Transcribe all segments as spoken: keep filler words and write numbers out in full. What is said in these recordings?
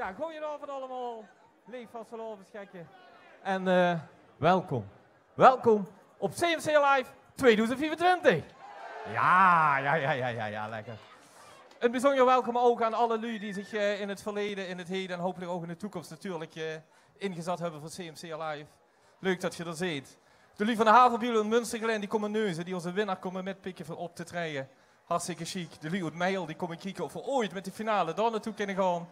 Ja, goojenaovend allemaol, leef vastelaovesgekke. En eh, welkom. Welkom op C M C Live tweedoezend viefentwintig. Ja, ja, ja, ja, ja, ja, lekker. Een bijzonder welkom ook aan alle luuj die zich eh, in het verleden, in het heden en hopelijk ook in de toekomst natuurlijk eh, ingezat hebben voor C M C Live. Leuk dat je er zit. De luuj van de Haverbuul en Munstergelaen die kómme neuze, die ózze winnaar kómme mitpikke veur op te traeje. Hartstikke sjiek. De luuj oet Meijel die kómme kieke of v'r ooit mit de finale dao naotoe kinne gaon.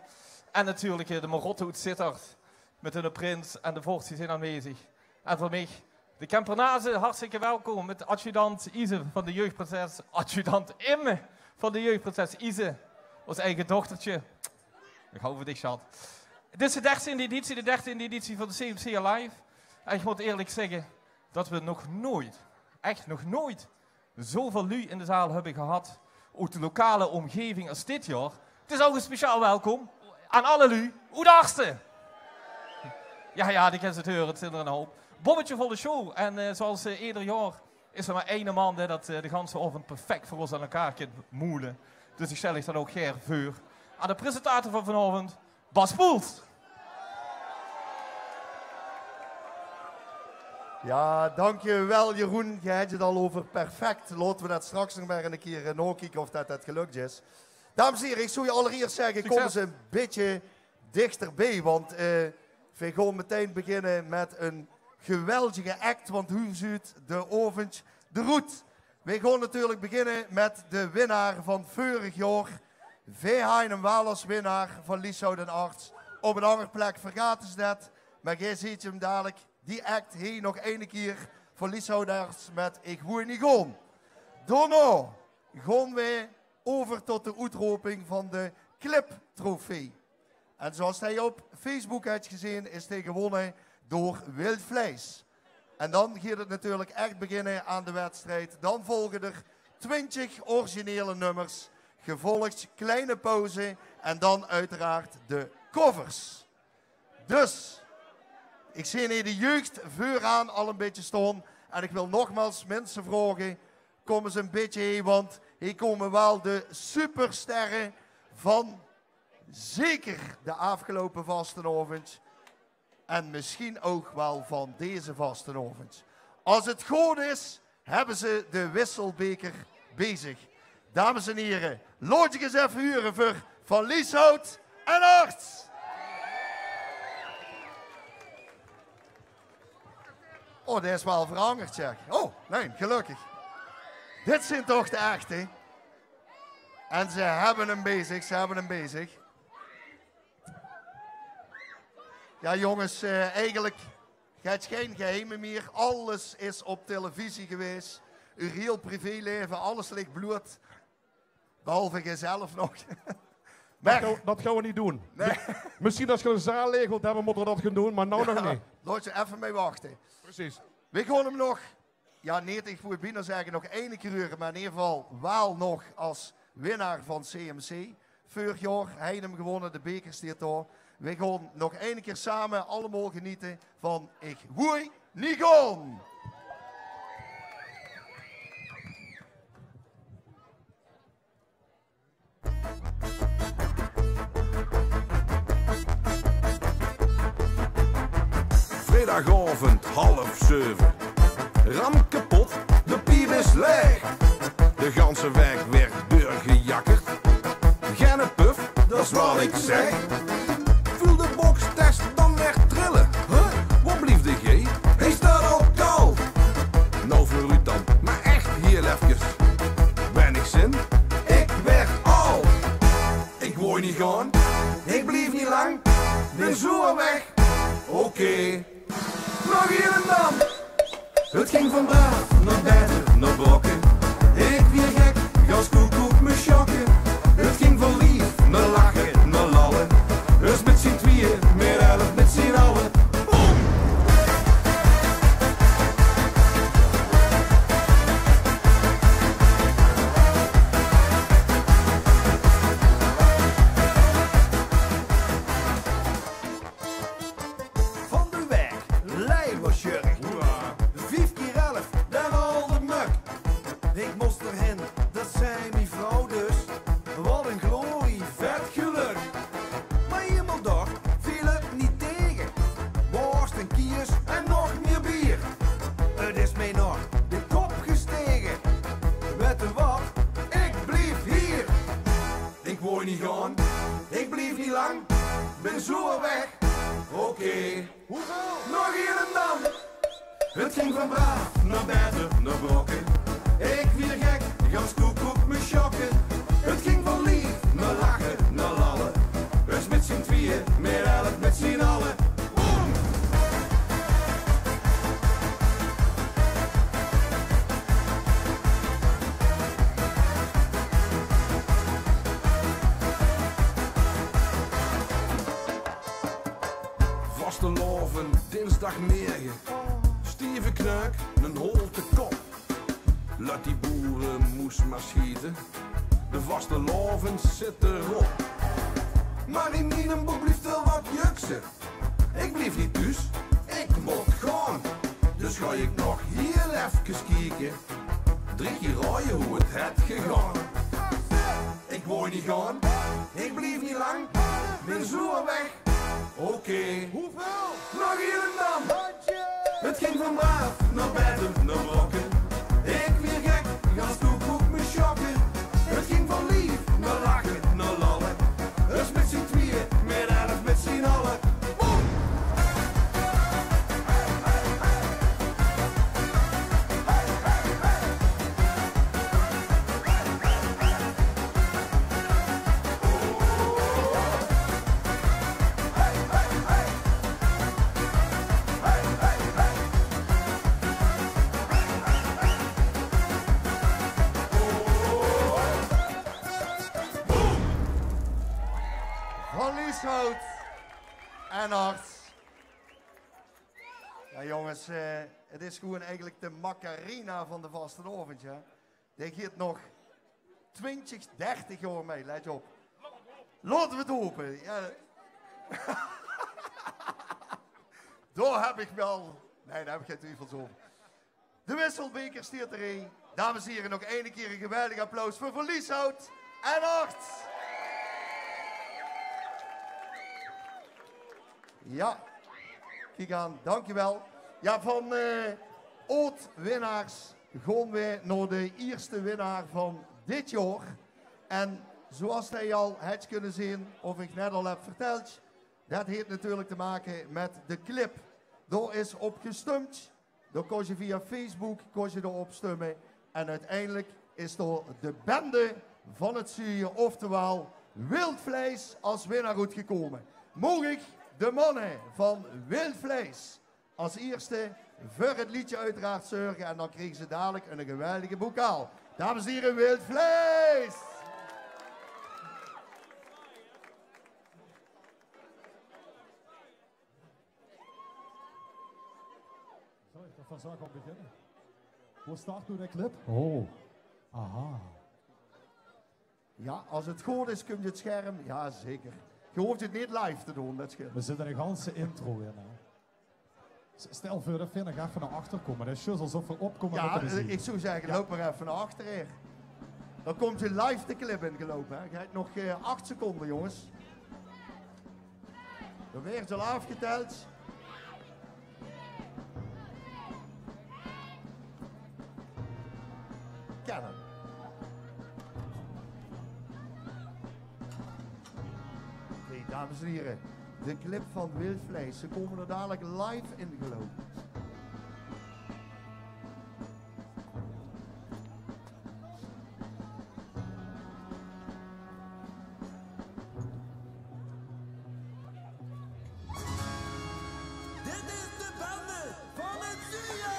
En natuurlik eh, de Marotte oet Zitterd mit hunne prins en de vors die zeen aanwezig. En veur mich, de Kempernaze, hartstikke welkom mit adjudant Ize van de jeugdprinses, adjudant Imme van de jeugdprinses Ize, ós eige dochtertje. Ich hou van dich, sjat. Dit is de dertiende editie, de dertiende editie van de C M C Live. En ich mót eerlik zègke dat we nog nooit, echt nog nooit, zoväöl luuj in de zaal höbbe gehad oet de lokale ómgeving es dit jaor. Het is ouch ein speciaal welkom aan alle luuj oet Harste. Ja, ja, die kins se 't heure, het zeen d'r ein houp. Bommetje volle show. En eh, zoals eh, eder jaor is d'r mer eine man dae dat eh, de ganse aovend perfect veur ós aan elkaar kin moele. Dus ich sjtel uch dan ouch gaer veur aan de presentator van vanaovend, Bas Poels. Ja, dankjewel Jeroen. Ge het het al euver perfect. Laote we det straks nog mer ein kier eh, naokieke of det, det gelök is. Dames en hiere, ich zou je allerierst zègke, kóm ins ein bietje dichterbie, want eh, we gaon metein beginne mit ein geweldige act, want hoe zuut de aovend d'roet? We gaon natuurlik beginne mit de winnaar van veurig jaor. Veer haaje 'm waal es winnaar van Lieshout en Arts. Op ein anger plek vergate ze det, mer geer zeet 'm dalik, die act hie nog eine kier van Lieshout en Arts mit Ich woei nie gaon. Daonao gaon we euver tot de oetroping van de cliptrofee. En zoals ge op Facebook het gezeen, is die gewónne door Wild Vleis. En dan geit het natuurlik echt beginne aan de wedstrijd. Dan volge d'r twintjig originele nummers, gevolgd kleine pauze en dan uiteraard de covers. Dus, ich zeen hie de jeugd veuraan al ein bietje staon. En ich wil nogmaals minse vraoge, kóm ins ein bietje hie, want hie kómme waal de supersterre van zeker de aafgeloupe vastenaovend. En misschien ouch waal van deze vastenaovend. Es het good is, höbbe ze de wisselbeker bie zich. Dames en hiere, laot ich ins effe hure veur Van Lieshout en Arts. Oh, dae is waal verangerd, zeg. Oh, nae, gelökkig. Dit zeen toch de echte. En ze höbbe 'm bie zich, ze höbbe 'm bie zich. Ja, jónges, eh, eigelik, het is gein geheime mier. Alles is op televisie gewaes. Eur hiel privélaeve, alles lik bloot. Behalve geer zelf nog. Det gaon, det gaon we nie doon. Nae. Misschien es ge de zaal laeg wilt höbbe, mótte we det gaon doon, mer noe nog nie. Laot ze effe mei wachte. Precies. We gaon 'm nog Ja, neet, ich wou bienao zègke nog eine kier hure, mer in eder geval waal nog es winnaar van C M C. Veurig jaor haet 'm gewónne, de beker steit dao. We gaon nog eine kier same allemaol genete van Ich woei nie gaon. Vriedagaovend half zeuve. Ram kepot, de piep is laeg. De ganse waek weer deurgejakkerd. Genne puff, dat is wat ik zeg. Voel de box, test, dan weer trille. Huh? Wat blieft de G? Hij staat al kal. Nou, vooruit dan, maar echt heel efkes. Weinig zin, ik weer al. Ik woei niet gaan, ik blief niet lang. Ben zo weg. Oké. Nog hier en dan. Het ging van braaf naar beter naar brokken. Ik weer gek, gas koekoek me schokken. Het ging van lief naar lachen, naar lallen. Dus met z'n tweeën, met elf, met z'n allen. Boom! Van de weg, lei was jurk. Vief keer elf, dan al de muk. Ik moest erheen, dat zei mijn vrouw. Wooi neet gaon, ik blief neet lang, bin zoe weg. Oké. Nog eine dan. Het ging van braaf nao beter nao brokke. Ik wier gek, gans koekoek me sjokke. Het ging van lief nao lache nao lalle. Dus mit zien twieë, mit elf, mit zien alle. Boom! Vastelaovend, dinsdagmerge. Stieve knuik, 'nen holte kop. Laot die boeremoes maar schiete. De vastelaovend zit erop. Maar in miene boek blieft er wat jukse. Ik blief neet thuus, ik mot gaon. Dus gaon ik nog hiel efkes kieke. Drie kier raoje hoe het het gegaon. Ik wooi neet gaon, ik blief neet lang, bin zoe weg. Oké. Hoeveel? Nog eine dan. Het ging van braaf nao beter nao brokke. Ik wier gek, gans koekoek me sjokke. Het ging van lief nao lache nao lalle. Dus mit zien twieë, mit elf, mit zien alle. Boom! Van Lieshout en Arts. Ja, jonges, eh, het is gewoen eigelik de Macarena van de vastelaovend, ja. Die geit nog twintig, dertig jaor mei, let op. Laote we het hope. Ja. Dao heb ik wel, nee, dao heb ik gein twiefels euver. De Wisselbeker steet er hie. Dames en hiere, nog eine kier ein geweldig applaus veur Van Lieshout en Arts. Ja, kiek aan, dankjewel. Ja, van, eh, aod-winnaars gaon we nao de ierste winnaar van dit jaor. En zoeas geej al het kunne zeen, of ik net al heb verteld, det heet natuurlik te make met de clip. Dao is op gestump. Dao kós se via Facebook, kós se dao op stumme. En oeteindelik is dao de bende van het zuuje, oftewel Wild Vleis, as winnaar oetgekómme. Moog ik de manne van Wild Vleis as ierste veur het leedje oeteraard zörge en dan kriege ze dalik ein geweldige bokaal. Dames en hiere, Wild Vleis! Zal ik er van zacht aan beginne? Wo start noe de clip? Oh, aha. Ja, as het good is, kump het scherm. Ja, zeker. Ge hooft het neet live te doon, det scheelt. We zitte ein ganse intro in, hè. S-, stel veur det we nog effe nao achter kómme. Det is zjus alsof we opkómme met de meziek. Ja, ik zou zegge, loup maar effe nao achter, hè. Dan kómp ge live de clip ingeloupe, hè. Ge het nog, eh, acht seconde, jonges. Dan waert al aafgeteld. Kenne. Oké, dames en hiere. De clip van Wild Vleis. Ze kómme er dalik live ingeloupe. Dit is de bende van het zuuje!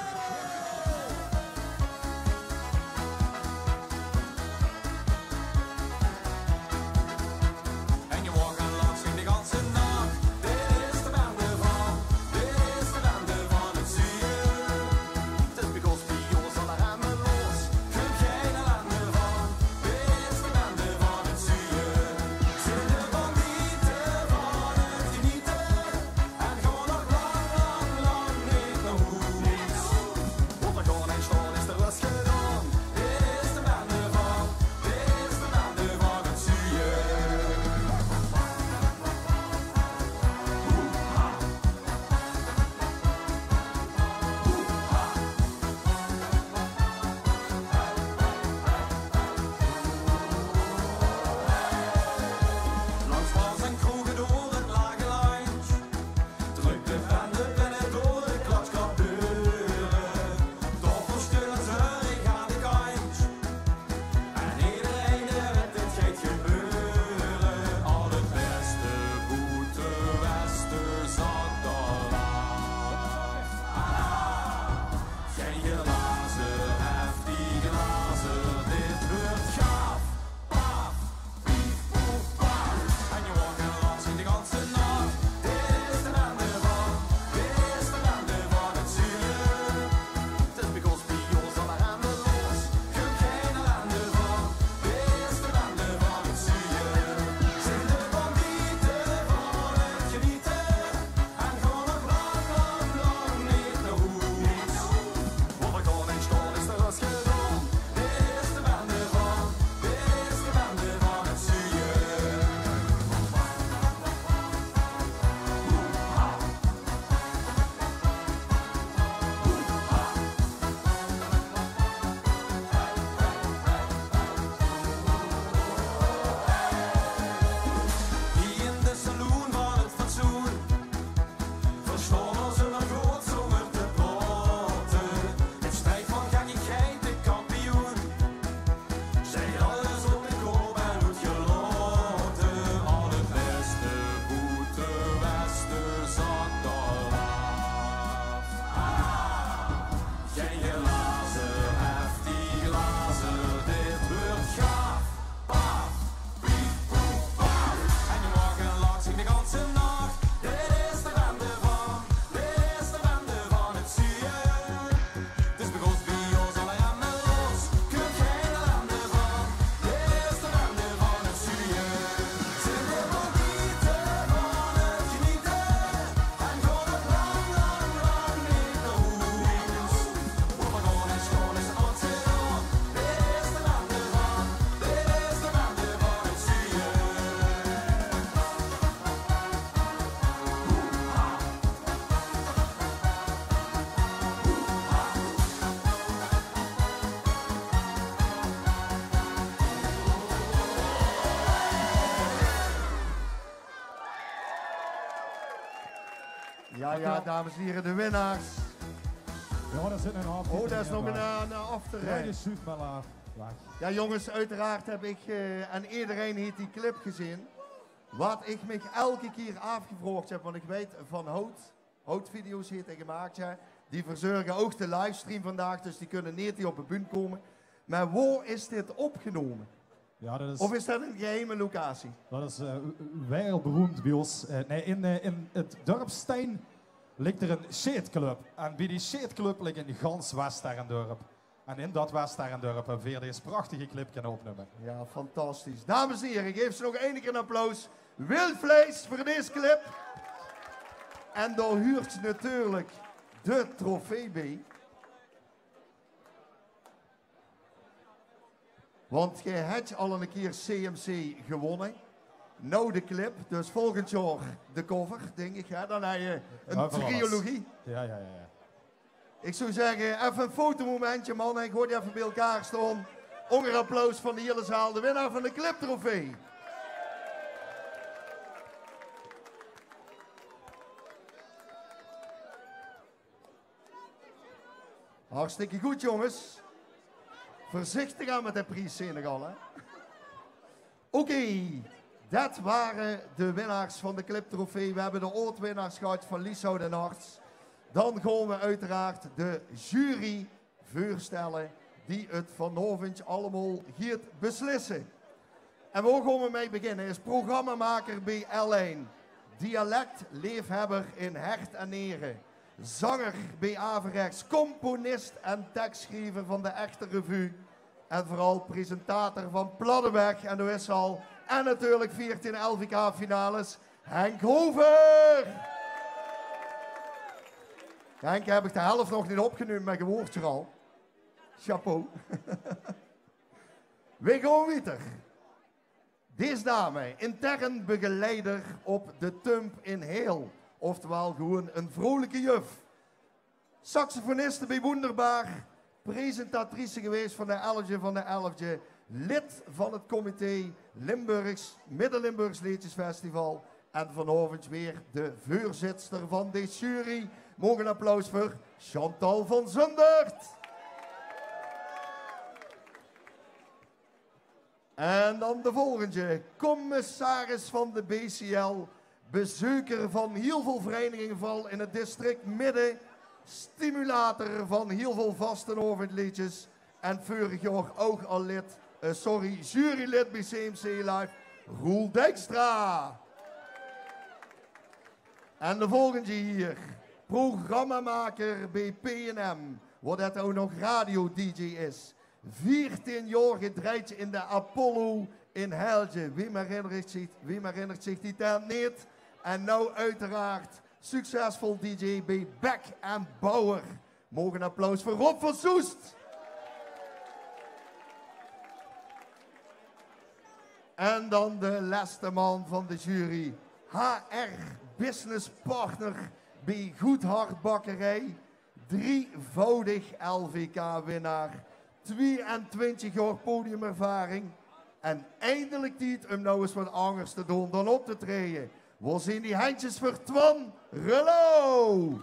En je waor gaon lach zien de ganse nach. Dit is de bende van, dit is de bende van Ja, ja, dames en heren, de winnaars. Ja, dat zit een half. Oh, dat is nog een, eh, een after. Ja, die schuift maar af. Wacht. Ja, jongens, uiteraard heb ik, eh, en iedereen heeft die clip gezien. Wat ik mich elke keer afgevraagd heb, want ik weet van Hout, Hout Video's heeft hij gemaakt, ja. Die verzorgen ook de livestream vandaag, dus die kunnen niet hier op de bühne komen. Maar waar is dit opgenomen? Ja, dat is, of is dat een geheime locatie? Dat is, eh, wereldberoemd bij ons. Eh, nee, in, eh, in het dorp Stein ligt er een sjeetclub. En bij die sjeetclub ligt een gans West-Herendorp. En in dat West-Herendorp hebben we deze prachtige clip kunnen opnemen. Ja, fantastisch. Dames en heren, geef ze nog één keer een applaus. Wild Vlees voor deze clip. En daar huurt natuurlijk de trofee bij. Want jij hebt al een keer C M C gewonnen. Nou de clip, dus volgend jaar de cover, denk ik. Hè? Dan heb je een trilogie. Ja, ja, ja, ja. Ik zou zeggen, even een fotomomentje, mannen. Ik hoor die even bij elkaar staan. Onder applaus van de hele zaal. De winnaar van de cliptrofee. Hartstikke goed, jongens. Voorzichtig aan met de pries, Senegal, hè? Oké, dat waren de winnaars van de cliptrofee. We hebben de oud-winnaars gehad van Lieshout en Harts. Dan gaan we uiteraard de jury voorstellen die het vanavond allemaal gaat beslissen. En waar gaan we mee beginnen? Is programmamaker bij L één, dialectleefhebber in hart en nieren, zanger bij Averechts, componist en tekstschrijver van de Echte Revue en vooral presentator van Platteweg en de Wissel en natuurlijk veertien L V K-finales, Henk Hover. Henk, heb ik de helft nog niet opgenomen, maar je woort er al. Chapeau. We gaan wieter. Deze dame, intern begeleider op de Tump in Heel. Oftewel gewoon een vrolijke juf. Saxofoniste bij Wunderbar. Presentatrice geweest van de elfde van de elfde. Lid van het comité Limburgs, Midden-Limburgs Leedjesfestival. En vanavond weer de voorzitter van de jury. Mogen een applaus voor Chantal van Zundert. En dan de volgende. Commissaris van de B C L. Bezoeker van heel veel verenigingen, vooral in het district Midden. Stimulator van heel veel vastenavondleedjes. En vorig jaar ook al lid, eh, sorry, jurylid bij C M C Live, Roel Dijkstra. En de volgende hier, programmamaker bij P N M, waar dat ook nog radio-dj is. Veertien jaar gedreid in de Apollo in Helden. Wie herinnert zich, wie herinnert zich die tent niet? En nou uiteraard succesvol dj bij Beck en Bauer. Mogen een applaus voor Rob van Soest. En dan de laatste man van de jury. H R businesspartner bij Goed Hart Bakkerij. Drievoudig L V K-winnaar. Tweeëntwintig jaar podiumervaring. En eindelijk tijd om nou eens wat anders te doen dan op te treden. Waar zien die handjes voor Twan Rullo?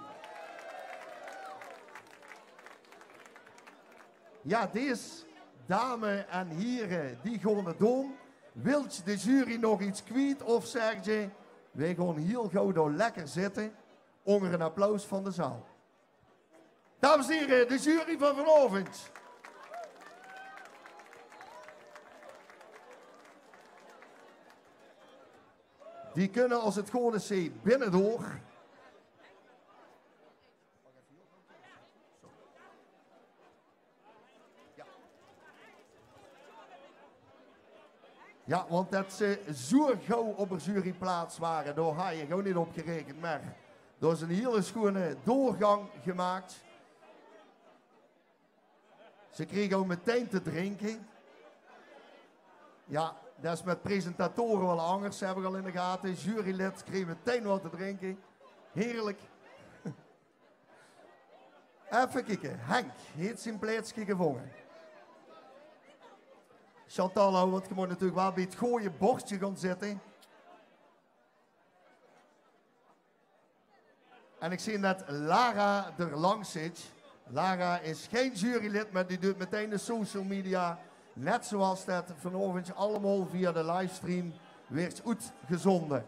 Ja, deze dame en heren, die gaan het doen. Wilt de jury nog iets kwijt of zeg je, wij gaan heel gauw daar lekker zitten onder een applaus van de zaal? Dames en heren, de jury van vanavond. Die kunnen als het gewoon is binnendoor. Ja. Ja, want dat ze zo gauw op de juryplaats waren, daar had je gewoon niet op gerekend. Maar door is een hele schone doorgang gemaakt. Ze kregen ook meteen te drinken. Ja, dat is met presentatoren wel anders, heb ik al in de gaten. Jurylid kreeg meteen wat te drinken. Heerlijk. Effe kieke. Henk heeft zijn plaatsje gevonden. Chantal, hou, want je moet natuurlijk wel bij het gooie bordje gaan zitten. En ich zeen det Lara d'r langs zit. Lara is gein jurylid, mer die duit metein de social media. Net zoeas det vanaovend allemaol via de livestream weurt oetgezonde.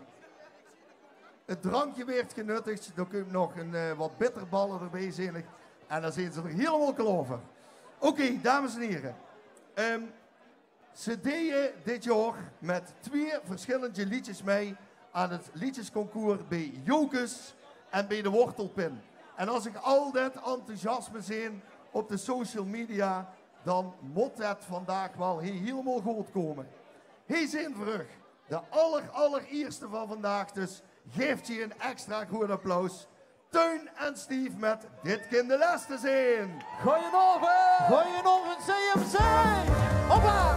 Het drankje weurt genuttig. D'r kump nog ein, eh, waat bitterballe d'rbie, zeen ich. En dan zeen ze d'r hielemaol klaor veur. Oké, dames en hiere. Ehm, Ze deje dit jaor mit twieë versjillende leedjes mei aan het leedjesconcours bie Jocus en bie de Wortelpin. En as ich al det enthousiasme zeen op de social media, dan mót det vandaag waal hie hielemaol good kómme. Hie zeen veur uch de aller, allerierste van vandaag, dus gaef die ein extra groeët applaus. Teun en Steve mit Dit kin de lèste zeen. Goojenaovend. Goojenaovend, C M C. Hoppa!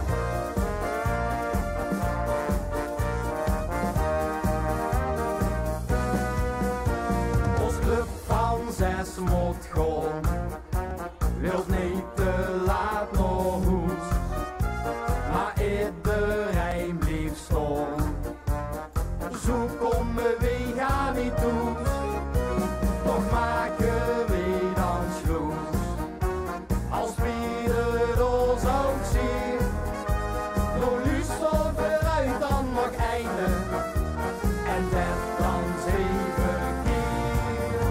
Ós club van zes mót gaon, wilt neet te laat nao hoes, mer idderein blief staon. Zoe kómme weej gaar neet thoes, toch make weej dan sloes. As Pieter ós ouch zeet, noe luuster veuroet dan nog eine en det dan zeve kier.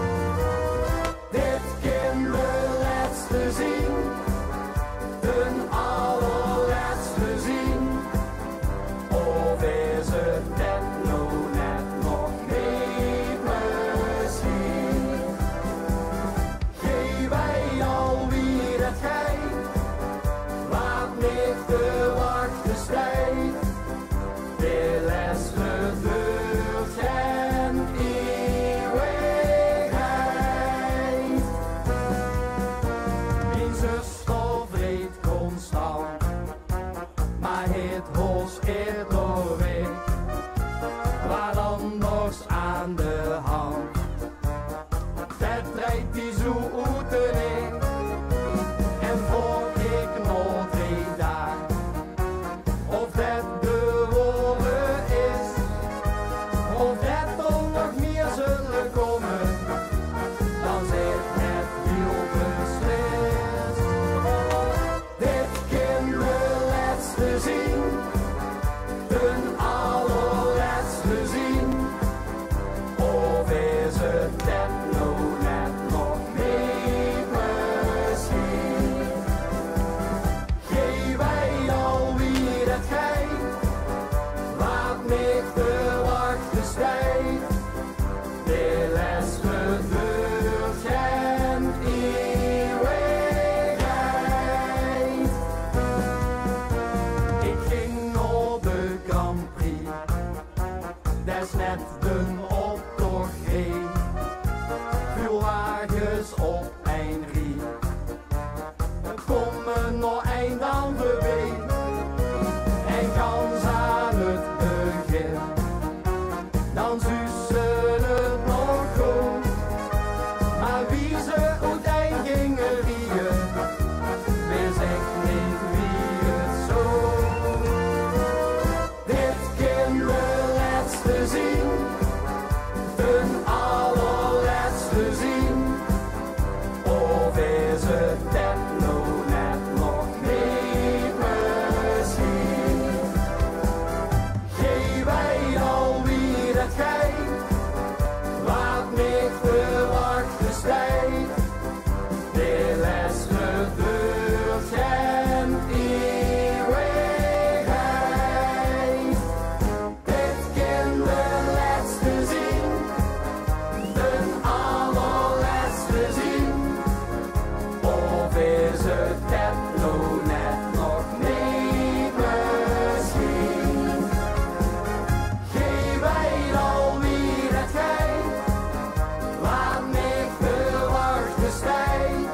Dit kin de lèste zeen, d'n allerlèste zeen. Of is het det noe net nog neet mesjien? Geej weit al wie det geit, laot neet te wachte steit. De lèste duurt gen iewigheid. Mien zuster vreet constant, mer het hoes idder waek. Waat anders aan de hand? Det drejt die zoe oet de nek en vraog ich nao drie daag of det de waore is, of det d'r nog mier zulle kómme. Dan zit het hiel beslis. Dit kin de lèste zeen, d'n allerlèste zeen. Of is het det noe net nog neet mesjien? Geej weit al wie det geit, laot neet te wachte steit. De lèste duurt gen iewigheid. Ich ging nao de Grand Prix, det is net d'n optoch, hè. Väöl wages op ein rie. Kómme nao ein dan veurbie en gans aan het begin, dan zuus se het nog good. Mer wie ze oetein ginge rieje, wis ich neet wie het zoe. Dit kin de lèste zeen, d'n allerlèste zeen. Of is het det noe net nog neet mesjien? Geej weit al wie det geit, laot neet te wachte steit. De lèste duurt gen iewigheid. Dit kin de lèste zeen, d'n allerlèste zeen. Of is het det noe net nog neet mesjien? Geej weit al wie det geit, laot mich de wachte steit.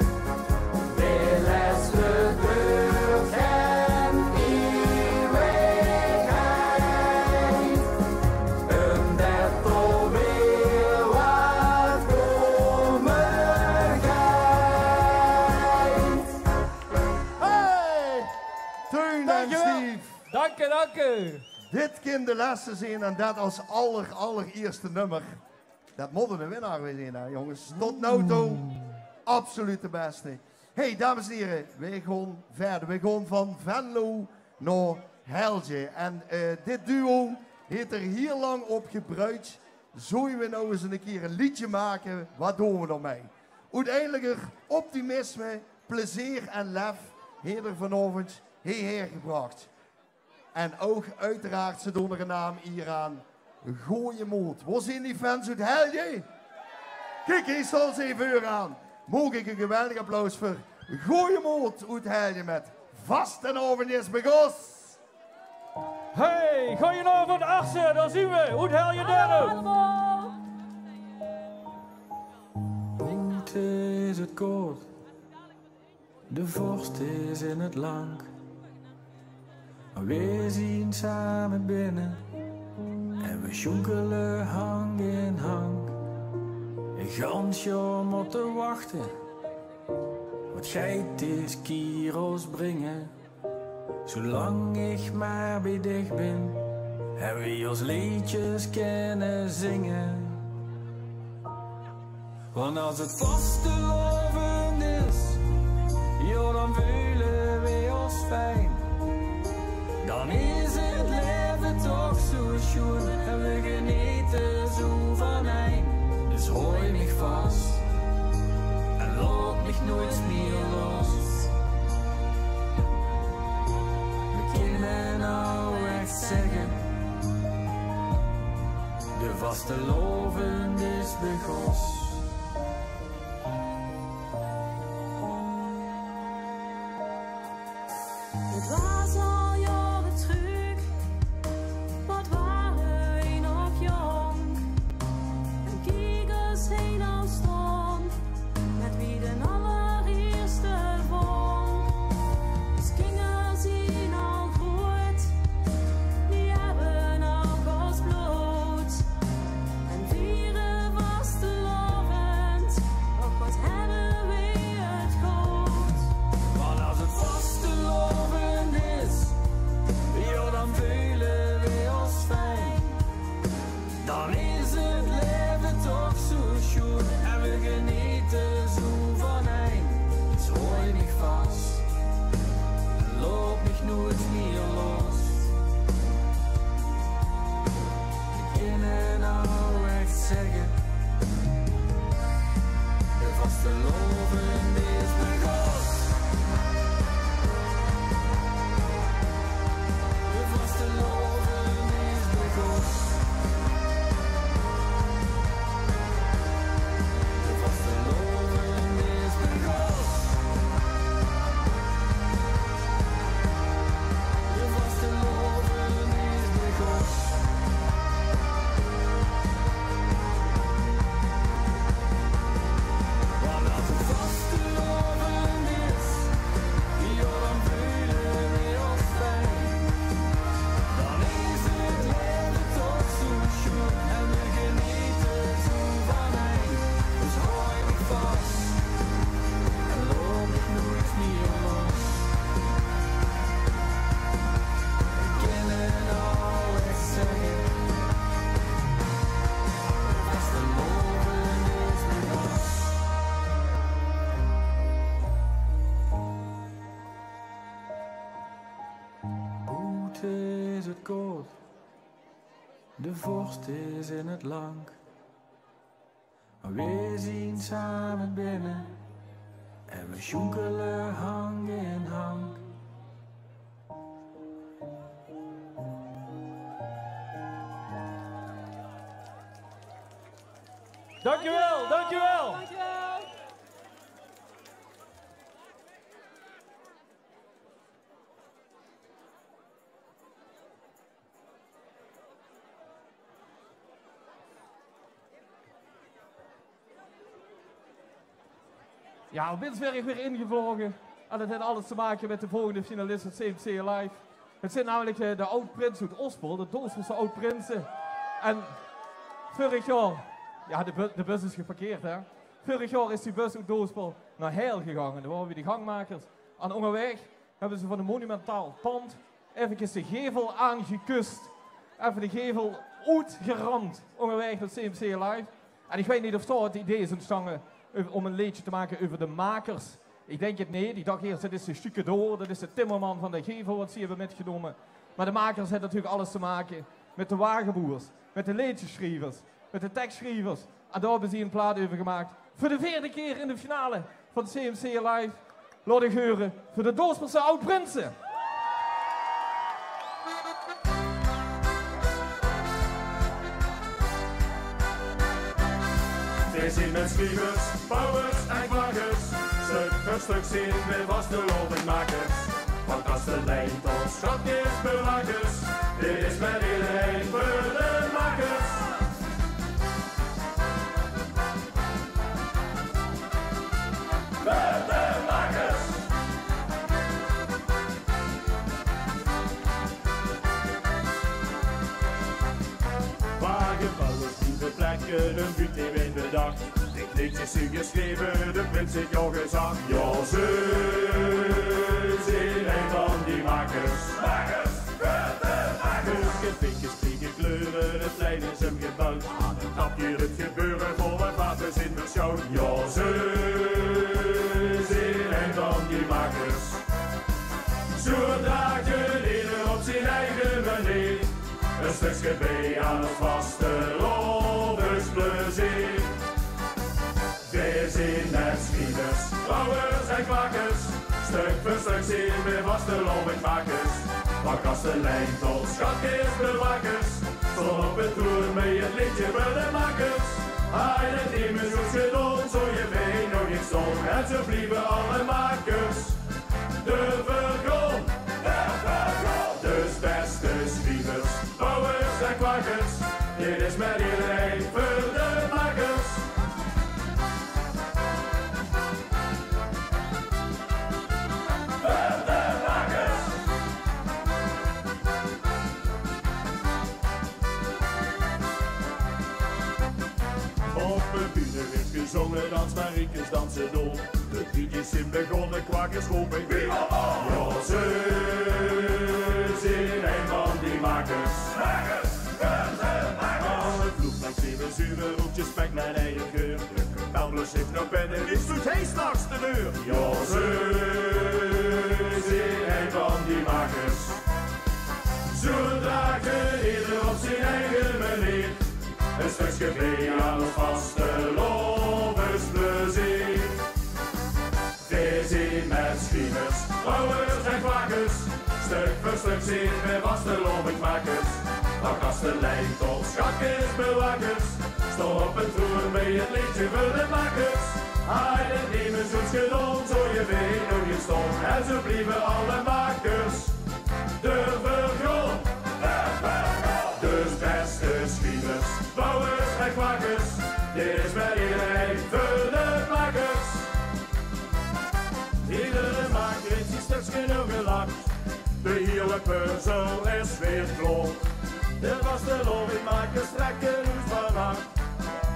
De lèste duurt gen iewigheid, umdet d'r weer waat kómme geit. Hey! Teun en Steve. Dank uch, dank uch. Dit kin de lèste zeen en det as aller, allerierste nummer. Det mót 'ne winnaar gewaes zeen, hè, jónges. Tot noe toe absoluut de bèste. Hey, dames en hiere, weej gaon wiejer. Weej gaon van Venlo nao Helje. En, eh, dit duo haet d'r hieël lang op gebruuk. Zólle weej noe ins 'ne kieër e leedje make? Waat doon weej d'r mei? Oeteindelik optimisme, plezeer en lef haet d'r vanaovend hieëhaer gebrach. En ouch oeteraard, ze doon d'r 'n naam hie aan: gooje mood. Wo zeen die fans oet Helje? Kiek, hie staon ze eve veuraan. Maag ik 'n geweldig applaus veur gooje mood oet Helje mit Vastelaovend is begós. Hey, goojenaovend Asse, dao zeen weej, oet Helje. Hallo allemaol. Boete is 't kaod. De vorst is in 't lank. Mer weej zeen same binne en weej sjoenkele hank in hank. E gans jaor mótte wachte, wat geit dees kier ós bringe? Zoelang ich mer bie dich bin, höbbe weej ós leedjes kinne zinge. Want as 't vastelaovend is, jao, dan veule weej ós fijn. Dan is 't laeve toch zoe sjoen en weej genete zoe van ein. Dus haoj mich vas en laot mich noeits mieër los. Weej kinne noe ech zègke: de vastelaovend is begós. 't Waas al jaore trök, wat ware weej nog jónk. En kiek ós hie noe staon, mit wie d'n allerierste vonk. Ós kinger zeen al groeët, die höbbe al ós blood. En viere vastelaovend, och wat höbbe weej 't good. Want as 't vastelaovend is, jao, dan veule weej ós fijn. Dan is 't laeve toch zoe sjoen en weej genete zoe van ein. Dus haoj mich vas en laot mich noeits mieër los. Weej kinne noe ech zègke: de vastelaovend is begós. De vastelaovend is begós. De vastelaovend is begós. De vastelaovend is begós. Want as 't vastelaovend is, jao, dan veule weej ós fijn. Dan is 't laeve toch zoe sjoen en weej genete zoe van ein. Dus haoj mich vas en laot mich noeits mieër los. Weej kinne noe ech zègke: de vastelaovend is begós. Boete is 't kaod, de vorst is in 't lank. Mer weej zeen same binne en weej sjoenkele hank in hank. Dankjewel, dankjewel. Jao, op ins waer ich weer ingevloge. En det haet alles te make mit de volgende finalist van C M C Live. Het zeen namelik, eh, de aod-prinse oet Ospel, de Doospelse aod-prinse. En veurig jaor, jao, de bu-, de bus is geparkeerd, hè. Veurig jaor is die bus oet Doospel nao Heil gegange. Dao wore weej de gangmakers. En óngerwaeg höbbe ze van ein monumentaal pand efkes de gevel aangekus. Effe de gevel oetgeramd. Óngerwaeg nao C M C Live. En ich weit neet of dao 't idee is óntstange, eh, óm ein leedje te make euver de makers. Ich dink 't neet. Ich dach eers, det is de stukadoor, det is de timmerman van de gevel waat ze höbbe mitgenómme. Mer de makers höbbe natuurlik alles te make mit de wageboers, mit de leedjesschrievers, mit de tekssjrievers. En dao höbbe ze ein plaat euver gemaak. Veur de veerde kier in de finale van C M C Live. Laot uch heure veur de Doosperse Aod Prinse. Veer zeen mit schrievers, bouwers en kwakers, stök veur stök zeen veer vastelaovendjmakers. Van kastelein tot sjatkistbewakers, dit is mer ederein veur de makers. Veur de makers. Wagebouwers die vertrekke hun buut, die weit bedach. Dit leedje is gesjreve, de prins haet jao gezag. Jao, ze zeen ein van die makers. Makers, veur de makers. Hoeëge, pinkes, kriege kleure, 't plein is umgebouwd. Aan 't tapje 't gebeure, vol en vaart zeen versjouwd. Jao, ze zeen ein van die makers. Zoea draagt ein eder op zien eige meneer ein stökske bie aan 't vastelaovesplezeer. Veer zeen mit schrievers, bouwers en kwakers, stök veur stök zeen veer vastelaovendjmakers. Van kastelein tot sjatkistbewakers, staon op 't toer mei 't leedje veur de makers. Haaj det nemes good gedaon, zouwe veer nog neet staon. En zoea blieve alle makers de veurgrond, de veurgrond. Dus bèste schrievers, bouwers en kwakers, dit is mer ederein veur de makers. Veur de makers. Op de bühne weurt gezónge, dans, mariekes danse door. De liedjes zeen begónne, kwakers rope: "Viva!" Jao, ze zeen ein van die makers. Makers, veur de makers. Aan de vloer langs zeve zure roekjes spek mit eige geur. De kapelbluus haet nog penne, wie sloet hae 's nachs de deur? Jao, ze zeen ein van die makers. Zoea draagt ein eder op zien eige meneer ein stökske bie aan 't vastelaovesplezeer. Veer zeen mit schrievers, bouwers en kwakers, stök veur stök zeen veer vastelaovendjmakers. Van kastelein tot sjatkistbewakers, staon op 't toer mei 't leedje veur de makers. Haaj det nemes good gedaon, zouwe veer nog neet staon. En zoea blieve alle makers de veurgrond, de veurgrond. Dus bèste schrievers, bouwers en kwakers, dit is mer ederein veur de makers. Edere maker haet zien stökske noe gelach. De hieël puzzel is weer klaor. De vastelaovendjmakers trèkke oet vannach.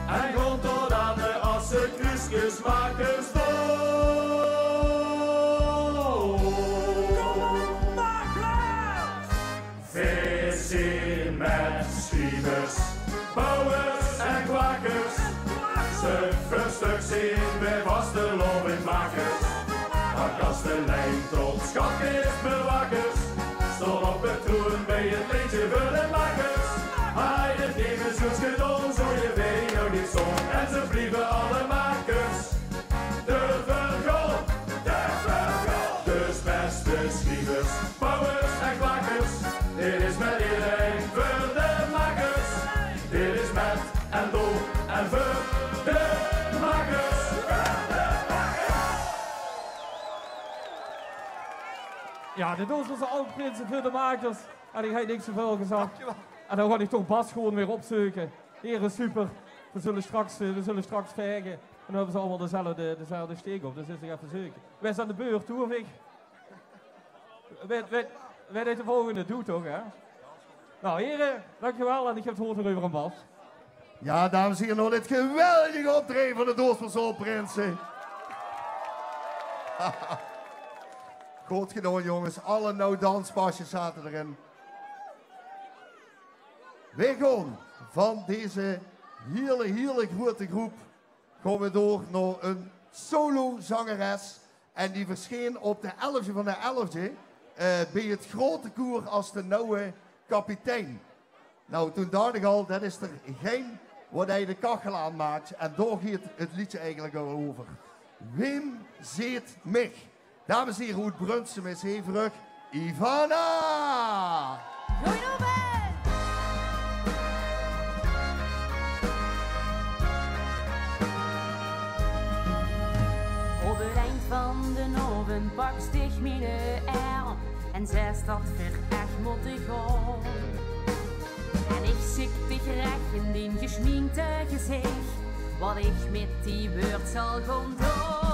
En gaon tot aan de Asse kruuskesmakers door. Veer zeen mit schrievers, bouwers en kwakers, stök veur stök zeen veer vastelaovendjmakers. Van kastelein tot sjatkistbewakers, staon op 't toer mei 't leedje veur de makers. Haaj det nemes good gedaon, zouwe veer nog neet staon. En zoea blieve alle makers de veurgrond, de veurgrond. Dus bèste schrievers, bouwers en kwakers, dit is mer ederein veur de makers. Dit is mit en door en veur de makers. Jao, de Doosperse Aod Prinse veur de makers. En ich höb niks te väöl gezag. Dankjewel. En dan gaon ich toch Bas gewoon weer opzeuke. Hieël super. Veer zulle straks, eh, veer zulle straks vaege. En dan höbbe ze allemaol dezelfde, dezelfde steek op. Dus is 't effe zeuke. Wae is aan de beurt? Doe of ich? Wae, wae, wae deit de volgende? Doe toch, hè? Nou, hiere, dankjewel. En ich höb 't woord weer euver aan Bas. Jao, dames en hiere, nao dit geweldige optraeje van de Doosperse Aod Prinse. Good gedaon, jónges. Alle nuuj danspasjes zaote d'rin. Veer gaon van deze Hiele, hiele groeëte groep. Gaon we door nao ein solozangeres. En die versjeen op de elfde van de elfde, eh, bie het groeëte koer as de nuuje kapitein. Nou, toen dacht ik al, det is d'r gein waat hae de kachel aanmaakt. En dao geit het leedje eigelik al euver. Wim zeet mich? Dames en hiere, oet Brunssum is hie vrug Ivana! Goeienaovend! Op het eind van de aovend paks dich miene erm en zaes det veer ech mótte gaon. En ich zèk dich rech in dien gesjminkte gezich, waat ich mit die wäörd zal gaon doon.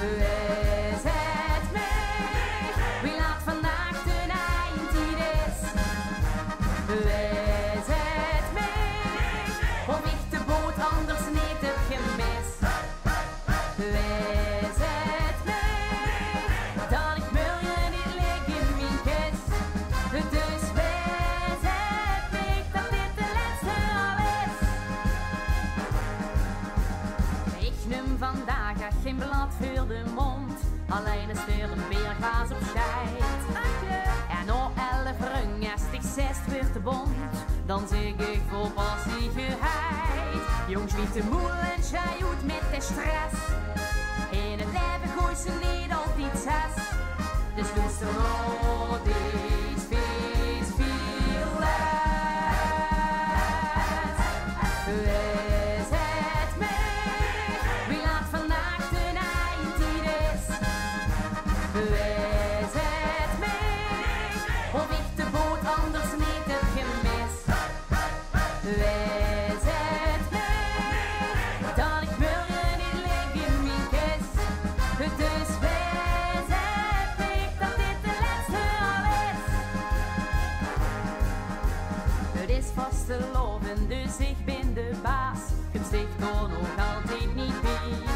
Wae zaet mich wie laat vandaag de eindtied is? Wae zaet mich of ich de boot anders neet höb gemis? Wae zaet mich det ich mörge neet lik in mien kis? Dus wae zaet mich det dit de lètste al is? Ich num vandaag ech gein blad veur de mónd, allein es d'r ein beerglaas op sjteit. En nao elf röng, es dich zaes 't wuuert te bónt, dan zèk ich vol passiegeheid: jóngs, wied de moel en sjei oet mit de stress. In het laeve goois se neet altied zes. Dus loester nao dit fees, feel less. Wae zaet mich wie laat vandaag de eindtied is? Wae zaet mich of ich de boot anders neet höb gemis? Wae zaet mich det ich mörge neet lik in mien kis? Dus wae zaet mich det dit de lètste al is? Het is vastelaovend, dus ich bin de baas. Kums dich dao nog altied neet bie.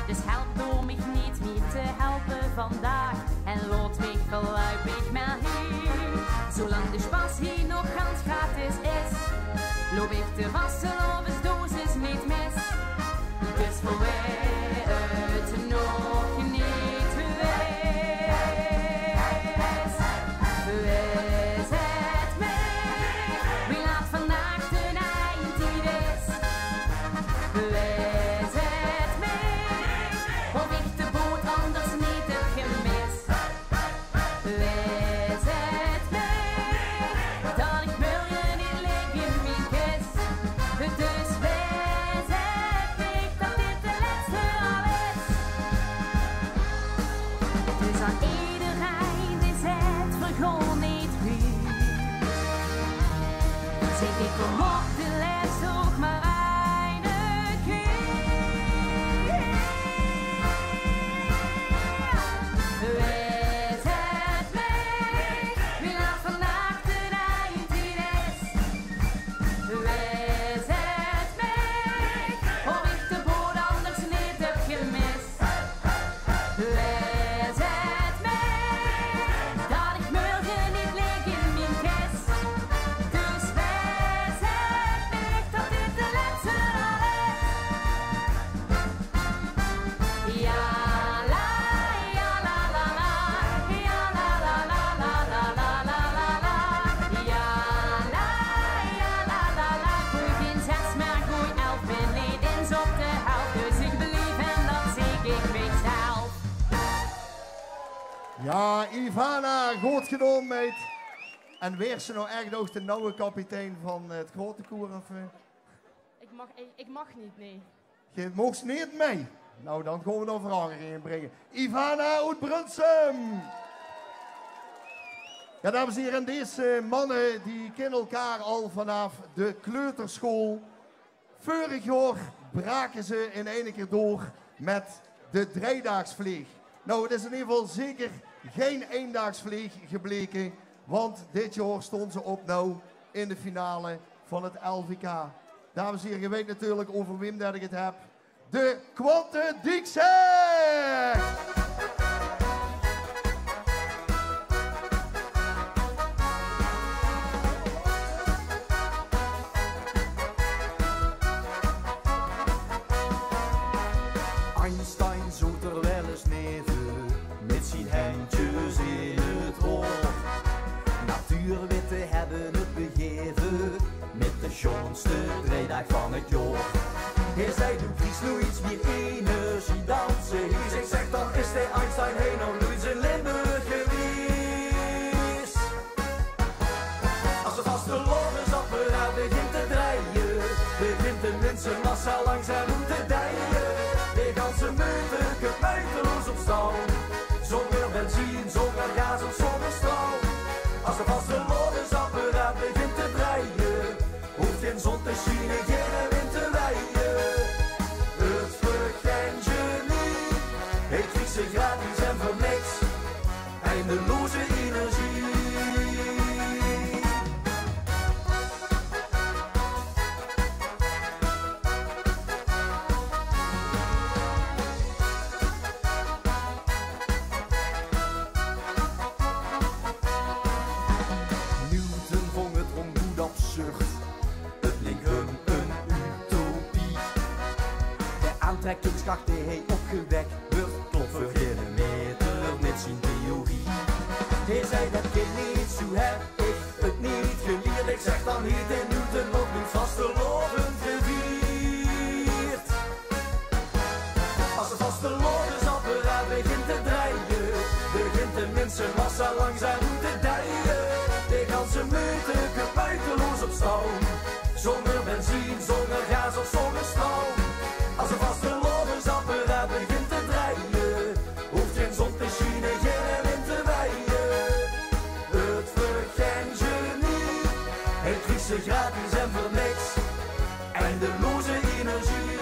Dus help door mich neet mieë te helpe vandaag en laot mich veurluipig mer hie. Zoelang de sjpas hie nog gans gratis is, loup ich de vastelaovesdosis neet mis. Dus veur wae het nog neet weit, wae zaet mich wie laat vandaag de eindtied is? Wae zaet mich of ich de boot anders neet höb gemis? Wae zaet mich det ich mörge neet lik in mien kis? Dus wae zaet mich det dit de lètste al is? Dus aan ederein dae zaet: vergaon neet wied, zèk ich: kom op, de lètste nog mer eine kier. Wae zaet mich wie laat vandaag de eindtied is? Wae zaet mich of ich de boot anders neet höb gemis? Wae zaet mich det ich mörge neet lik in mien kis? Dus wae zaet mich det dit de lètste al is? Ja, la, ja, la, la, la. Ja, la, la, la. Ja, la, ja, la, la, la. Goeie tien, zes, mer goeie elf, bin neet ins op de helf. Dus ich blief en dan zèk ich: mich zelf. Ja, Ivana, good gedaon, meid. En waers se noe ech ouch de nuuje kapitein van het groeëte koer, of, eh? Ik mag, ik, ik mag niet, nee. Ge moogt neet mei. Nou, dan gaon we dao verangering in bringe. Ivana oet Brunssum. Ja, dames en hiere, en deze manne die kinne elkaar al vanaaf de kleuterschool. Veurig jaor brake ze in eine kier door met de driedaagsvleeg. Nou, het is in eder geval zeker gein eindaagsvleeg gebleke, want dit jaor stónge ze opnuuj in de finale van het L V K. Dames en hiere, ge weit natuurlik euver wem det ik het heb. De Kwante Diekse! Höbbe 't begeve mit de sjoonste drei daag van 't jaor. Hae zag: "Doe kriegs noe get mieë energie dan ze." Hae zag: "Zèk, dan is dae Einstein hie nog noeats in Limburg gewaes." As de vastelaovendsapparaat begint te drejje, begint de minsemassa langzaam oet te deije. De ganse meute kump muiteloos op staon, zónger benzien, zónger gaas of zónger stroum. As de vastelaovendsapparaat begint te drejje, hoof gein zon te sjiene, geine wind te weie. 't Vluch gein genie, hae krieg ze gratis en veur niks. Eindeloze energie. Newton vong 't romgoed absurd. 't Leek häöm ein utopie. De aantrekkingskrach die hae opgewek wuuert, klop veur geine maeter mit zien theorie. Hae zag: "Det kin neet, zoe höb ich 't neet gelierd." Ich zèk: "Dan haet dae Newton nog noeats vastelaovend gevierd." As 't vastelaovendsapparaat begint te drejje, begint de minsemassa langzaam oet te deije. De ganse meute kump muiteloos op staon, zónger benzien, zónger gaas of zónger stroum. As 't vastelaovendsapparaat begint te drejje, hoof gein zon te sjiene, geine wind te weie. 't Vluch gein genie, hae krieg ze gratis en veur niks. Eindeloze energie.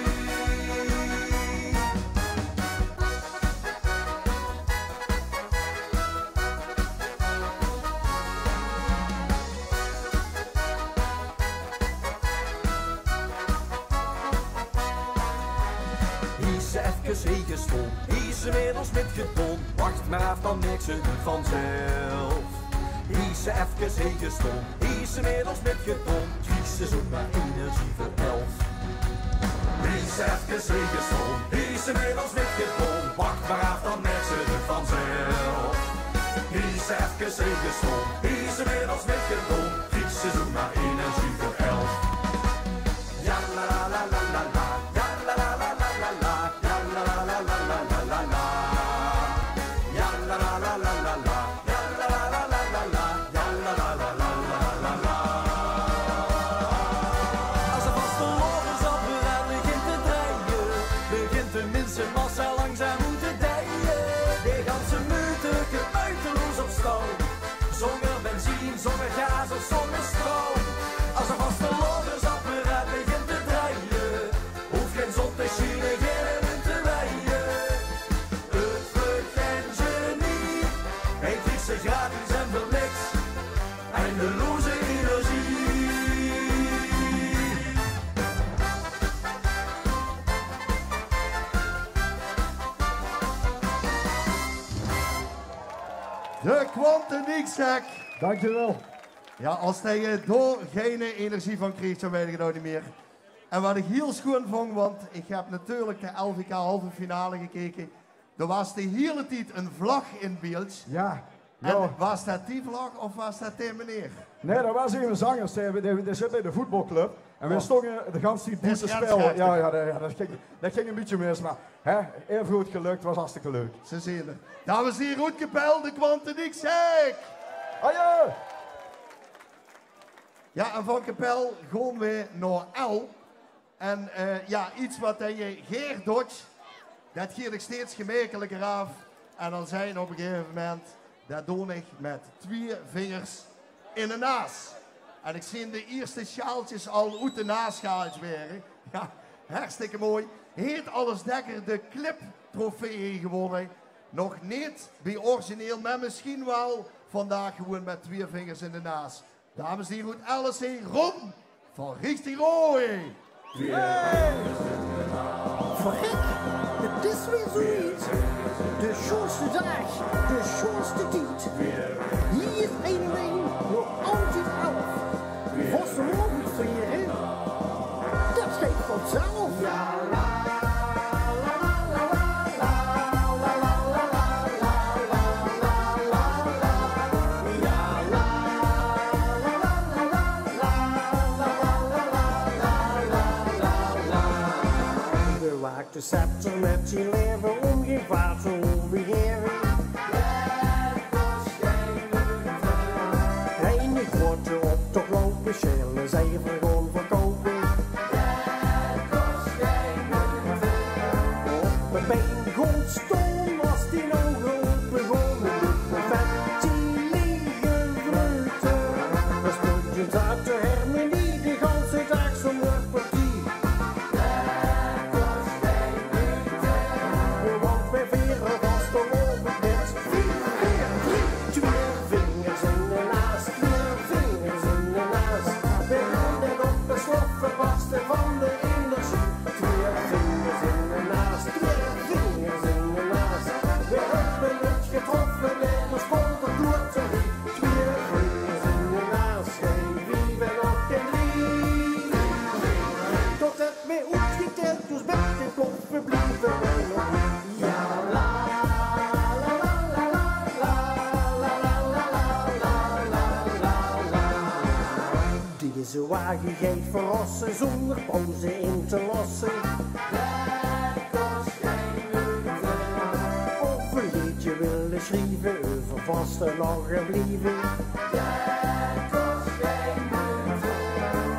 Hie is ze efkes hie gestoon, hie is ze middels mitgedoon. Wach mer aaf, dan merk ze 't vanzelf. Hie is ze efkes hie gestoon, hie is ze middels mitgedoon. Kriegs ze zoemer energie veur elf. Hie is ze efkes hie gestoon, hie is ze middels mitgedoon. Wach mer aaf, dan merk ze 't vanzelf. Hie is ze efkes hie gestoon, hie is ze middels mitgedoon. Kriegs ze zoemer energie veur elf. Ja la la la la la la, ja la la la la la la, ja la la la la la la la. Ja la la la la la la, ja la la la la la la, ja la la la la la la. As 't vastelaovendsapparaat begint te drejje, begint de minsemassa langzaam oet te deije. De ganse meute kump muiteloos op staon, zónger benzien, zónger gaas of zónger stroum. As 't vastelaovendsapparaat begint te drejje, hoof gein zon te sjiene, geine wind te weie. 't Vluch gein genie, hae krieg ze gratis en veur niks. Eindeloze energie. De Kwanteniek, zèk. Dankjewel. Ja, as dae dao geine energie van kreeg, dan weit ich 't ouch neet mieë. En wat ich hiel sjoean vong, want ich höb natuurlik de L V K halve finale gekeke. Dao waas de hiele tied ein vlag in beeld. Ja. En waas det die vlag of waas det dae meneer? Nae, det waas eine zanger, dae, dae, dae zit bie de voetbalclub. En veer stónge de ganse tied boete te spele. Ja, ja, det, ja, det ging, det ging ein bietje mis, mer, hè, effe good gelök, waas hartstikke leuk. Ze zeen 't. Dames en hiere, oet Kepèl, de Kwanteniek, zèk! Ajo! Ja, en van Kepèl gaon v'r nao El. En, eh, ja, get wat det geer gaer doot, det geit nog steeds gemekeliker aaf. En dan zeen v'r op ein gegaeve moment, det doon ich mit twieë vingers in de naas. En ich zeen de ierste sjaaltjes al oet de naas gehaold waere. Ja, hartstikke mooi. Haet Alles Dekker de cliptrofee gewónne? Nog neet bie Origineel, mer mesjien waal vandaag gewoean mit twieë vingers in de naas. Dames en hiere, oet L S C, Ron van Richtig Rooi. Hey! Verrek, 't is weer zoeë wied. De sjoonste daag, de sjoonste tied. Hie is ein en ein nog altied elf. Vastelaovend viere, det geit vanzelf. Ze zet er met zien leven om geen vaat te overgeven. Heine grote optocht lopen, schelen zij vergoon verkopen. Op de been goed stoon was die nog open gewonnen. Met die lege vreugde. We speelden zaten hermenie de ganse dag zonder partie. Want bij veren was de loop met vier, vier, drie. Twee vingers in de naas, twee vingers in de naas. We hadden op de slot gebarsten van de energie. Twee vingers in de naas, twee vingers in de naas. We hebben het getroffen met de sponsor Loterie. Twee vingers in de naas, geen vijf en ook geen drie. Tot het weer oetgeteld, dus met de klop, we blijven er nog. Ja, la, la, la. Deze wage geit verrassen zonder pauze in te lossen. Of een leedje willen schrijven over vasten nog en blieven.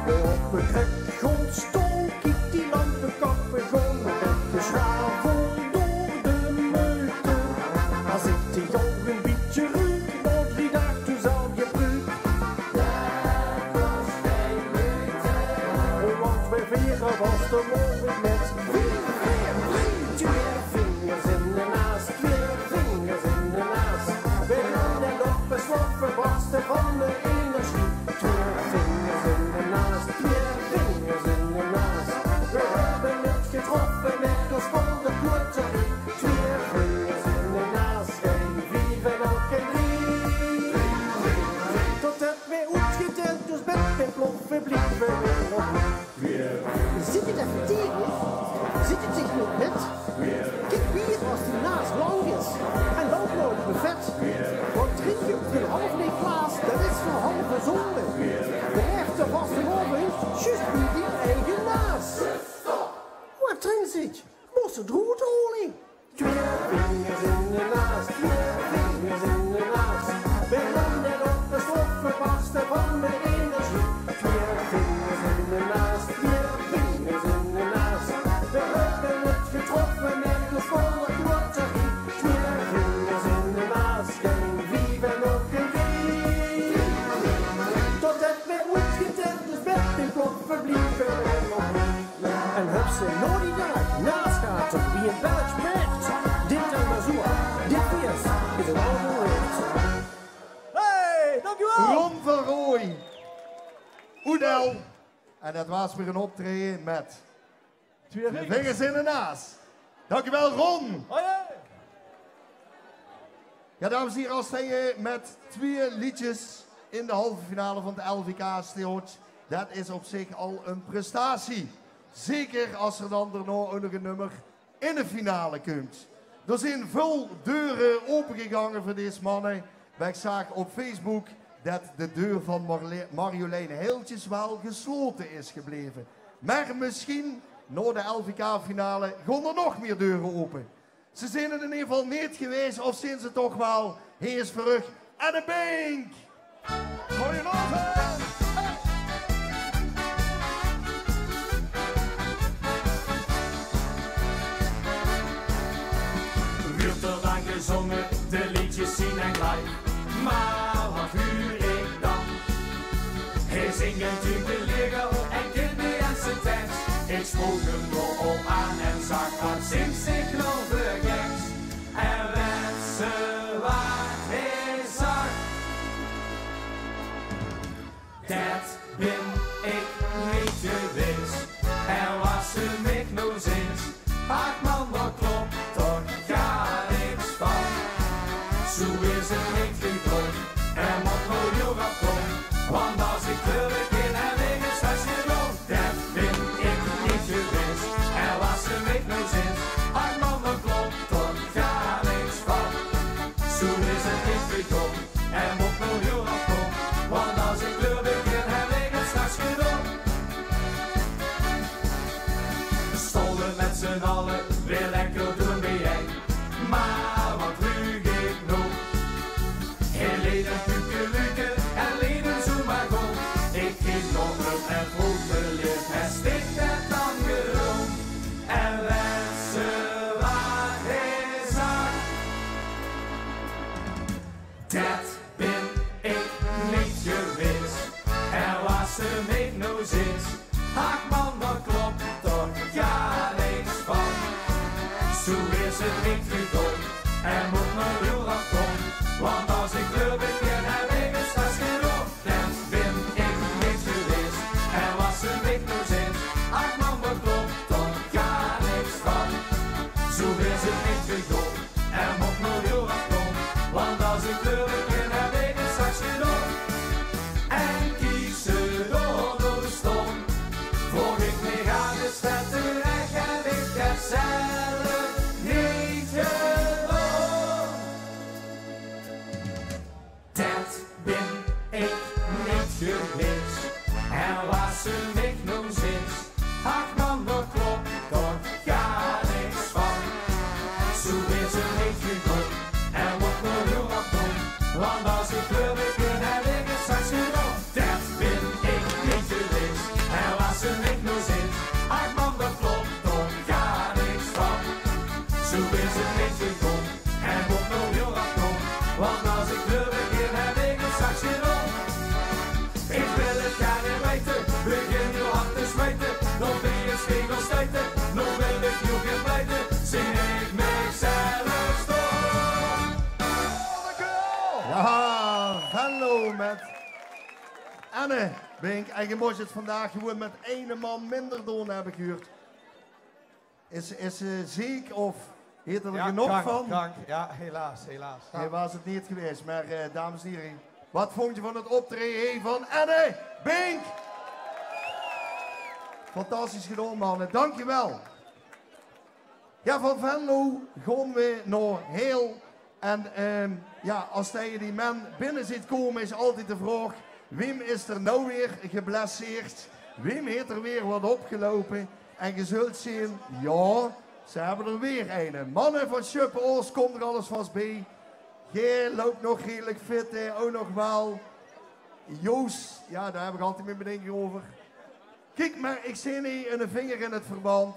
Op de kruk grond stond, kiek die lampenkappen gewoon met de schavel door de meute. Als ik die jongen een beetje ruuk, na drie dagen toen zal je bruuk. Want wij veren was de morgen met vier, vier, drie, twee vingers in de naas, twee vingers in de naas. We gaan en op de slot, we barsten van de energie. Twee vingers in de naas, twee vingers in de naas. We hebben het getroffen met de sponsor Loterie. Twee vingers in de naas, geen vijf en ook geen drie. Tot het weer oetgeteld, dus met de klop, we blijven er nog. Zit het effectief? Zit het zich nog met? Kijk, bier als die naas lang is en loopt nooit buffet. Wat drink je op een half leeg glaas? Dat is voor halve zonde. De echte vastenavond, juist wie die eigen naas. Wat drinkt zich? Mosse droetolie. Twee vingers in de naas, twee vingers in de naas. We gaan net op de slot, we barsten van de energie. Twee vingers in de naas, twee vingers in de naas. We hebben het getroffen met de sponsor Loterie. Twee vingers in de naas, geen vijf en ook geen drie. Tot het weer oetgeteld is met de klop, we blijven er nog. En hup ze, na die daag, naas gaat er, wie een belletje merkt. Dit en maar zo, dit feest is een allemaal weert. Hey, dank u wel. Ron van Rooij, Oedel. En dat was weer een optreden met twee vingers in de naas. Dank u wel, Ron. Hoi, hoi. Ja, dames en heren, als hij eh, met twee liedjes in de halve finale van de L V K steelt, dat is op zich al een prestatie. Zeker als er dan daarna ook nog een nummer in de finale komt. Er zijn veel deuren opengegangen voor deze mannen. Maar ik zag op Facebook dat de deur van Marle- Marjolein Heeltjes wel gesloten is gebleven. Maar misschien na de L V K-finale gaan er nog meer deuren open. Ze zien het in ieder geval niet geweest, of zien ze toch wel? Hier is veur uch Anne Bink. Goedenavond. Wuurt er dan gezongen, de liedjes zien en gelijk. Maar wat huur ik dan? Hij zingt natuurlijk de leer en kent niet eens de tekst. Ik spook hem door op aan en zag: wat zingt zich nou vergeks? En wet ze wat hij zag? Dat bin ik niet geweest. En was ze mich nog eens: ach man, dat klopt toch gaar niks van. Zo is het niet gekomen en moet nog heel rap komen. Want als ik kleur begin en weer is straks gedaan, dat bin ik niet geweest. En was ze mich nog eens: ach man, dat klopt toch gaar niks van. Zo is het niet gekomen en moet nog heel rap komen. Want als ik kleur begin en weer is straks gedaan, Ze mich noe zis, ach man, dao klop toch gaar niks van. Zoe is 't neet gedoon en mót nog hiel rap kómme. Want es ich kleur begin, höb ich 't straks gedoon. Det bin ich neet gewaes. En waas ze mich noe zis, ach man, dao klop toch gaar niks van. Zoe is 't neet gedoon en mót nog hiel rap kómme. Want es ich kleur begin, höb ich 't straks gedoon. En kiek ze dao noe staon, vraog ich mich aaf, is det terech, höb ich det zelf neet gedoon? Det bin ich neet gewaes. En waas ze mich noe zis, ach man, dao klop toch gaar niks van. Zoe is 't neet gedoon en mót nog hiel rap kómme. Want es ich kleur begin, höb ich 't straks gedoon. Det bin ich neet gewaes. En waas ze mich noe zis, ach man, dao klop toch gaar niks van. Zoe is 't neet gedoon en mót nog hiel rap kómme. Want es ich kleur begin, höb ich 't straks gedoon. Ich wil 't gaar neet weite, begin noe al te zweite. Noe bin ich in de spegel staon, noe wil ich noe gaon pleite. Zeen ich mich zelf staon. Jao, Venlo mit Enne Bink. En geer mós 't vandaag gewoen mit eine man minder doon, höb ich gehuurd. Is, is ze zeek of haet ze d'r genóg van? Krank, krank. Jao, helaas, helaas. Hae waas 't neet gewaes, mer, eh, dames en hiere, waat vónj geer van 't optraeje, hè, van Enne Bink? Fantastisch gedaon, manne. Dankjewel. Jao, van Venlo gaon v'r nao Hael. En, ehm, jao, es se die man binne zeets kómme, is altied de vraog: wae is d'r noe weer geblesseerd? Wae haet d'r weer waat opgeloupe? En geer zult zeen, jao, ze höbbe d'r weer eine. Manne van Sjöppe Aos, kóm d'r alles vas bie. Geer loupt nog redelik fit, hè, ouch nog waal. Joost, jao, dao höb ich altied mien bedinkinge euver. Kiek, mer ich zeen hie eine vinger in 't verband.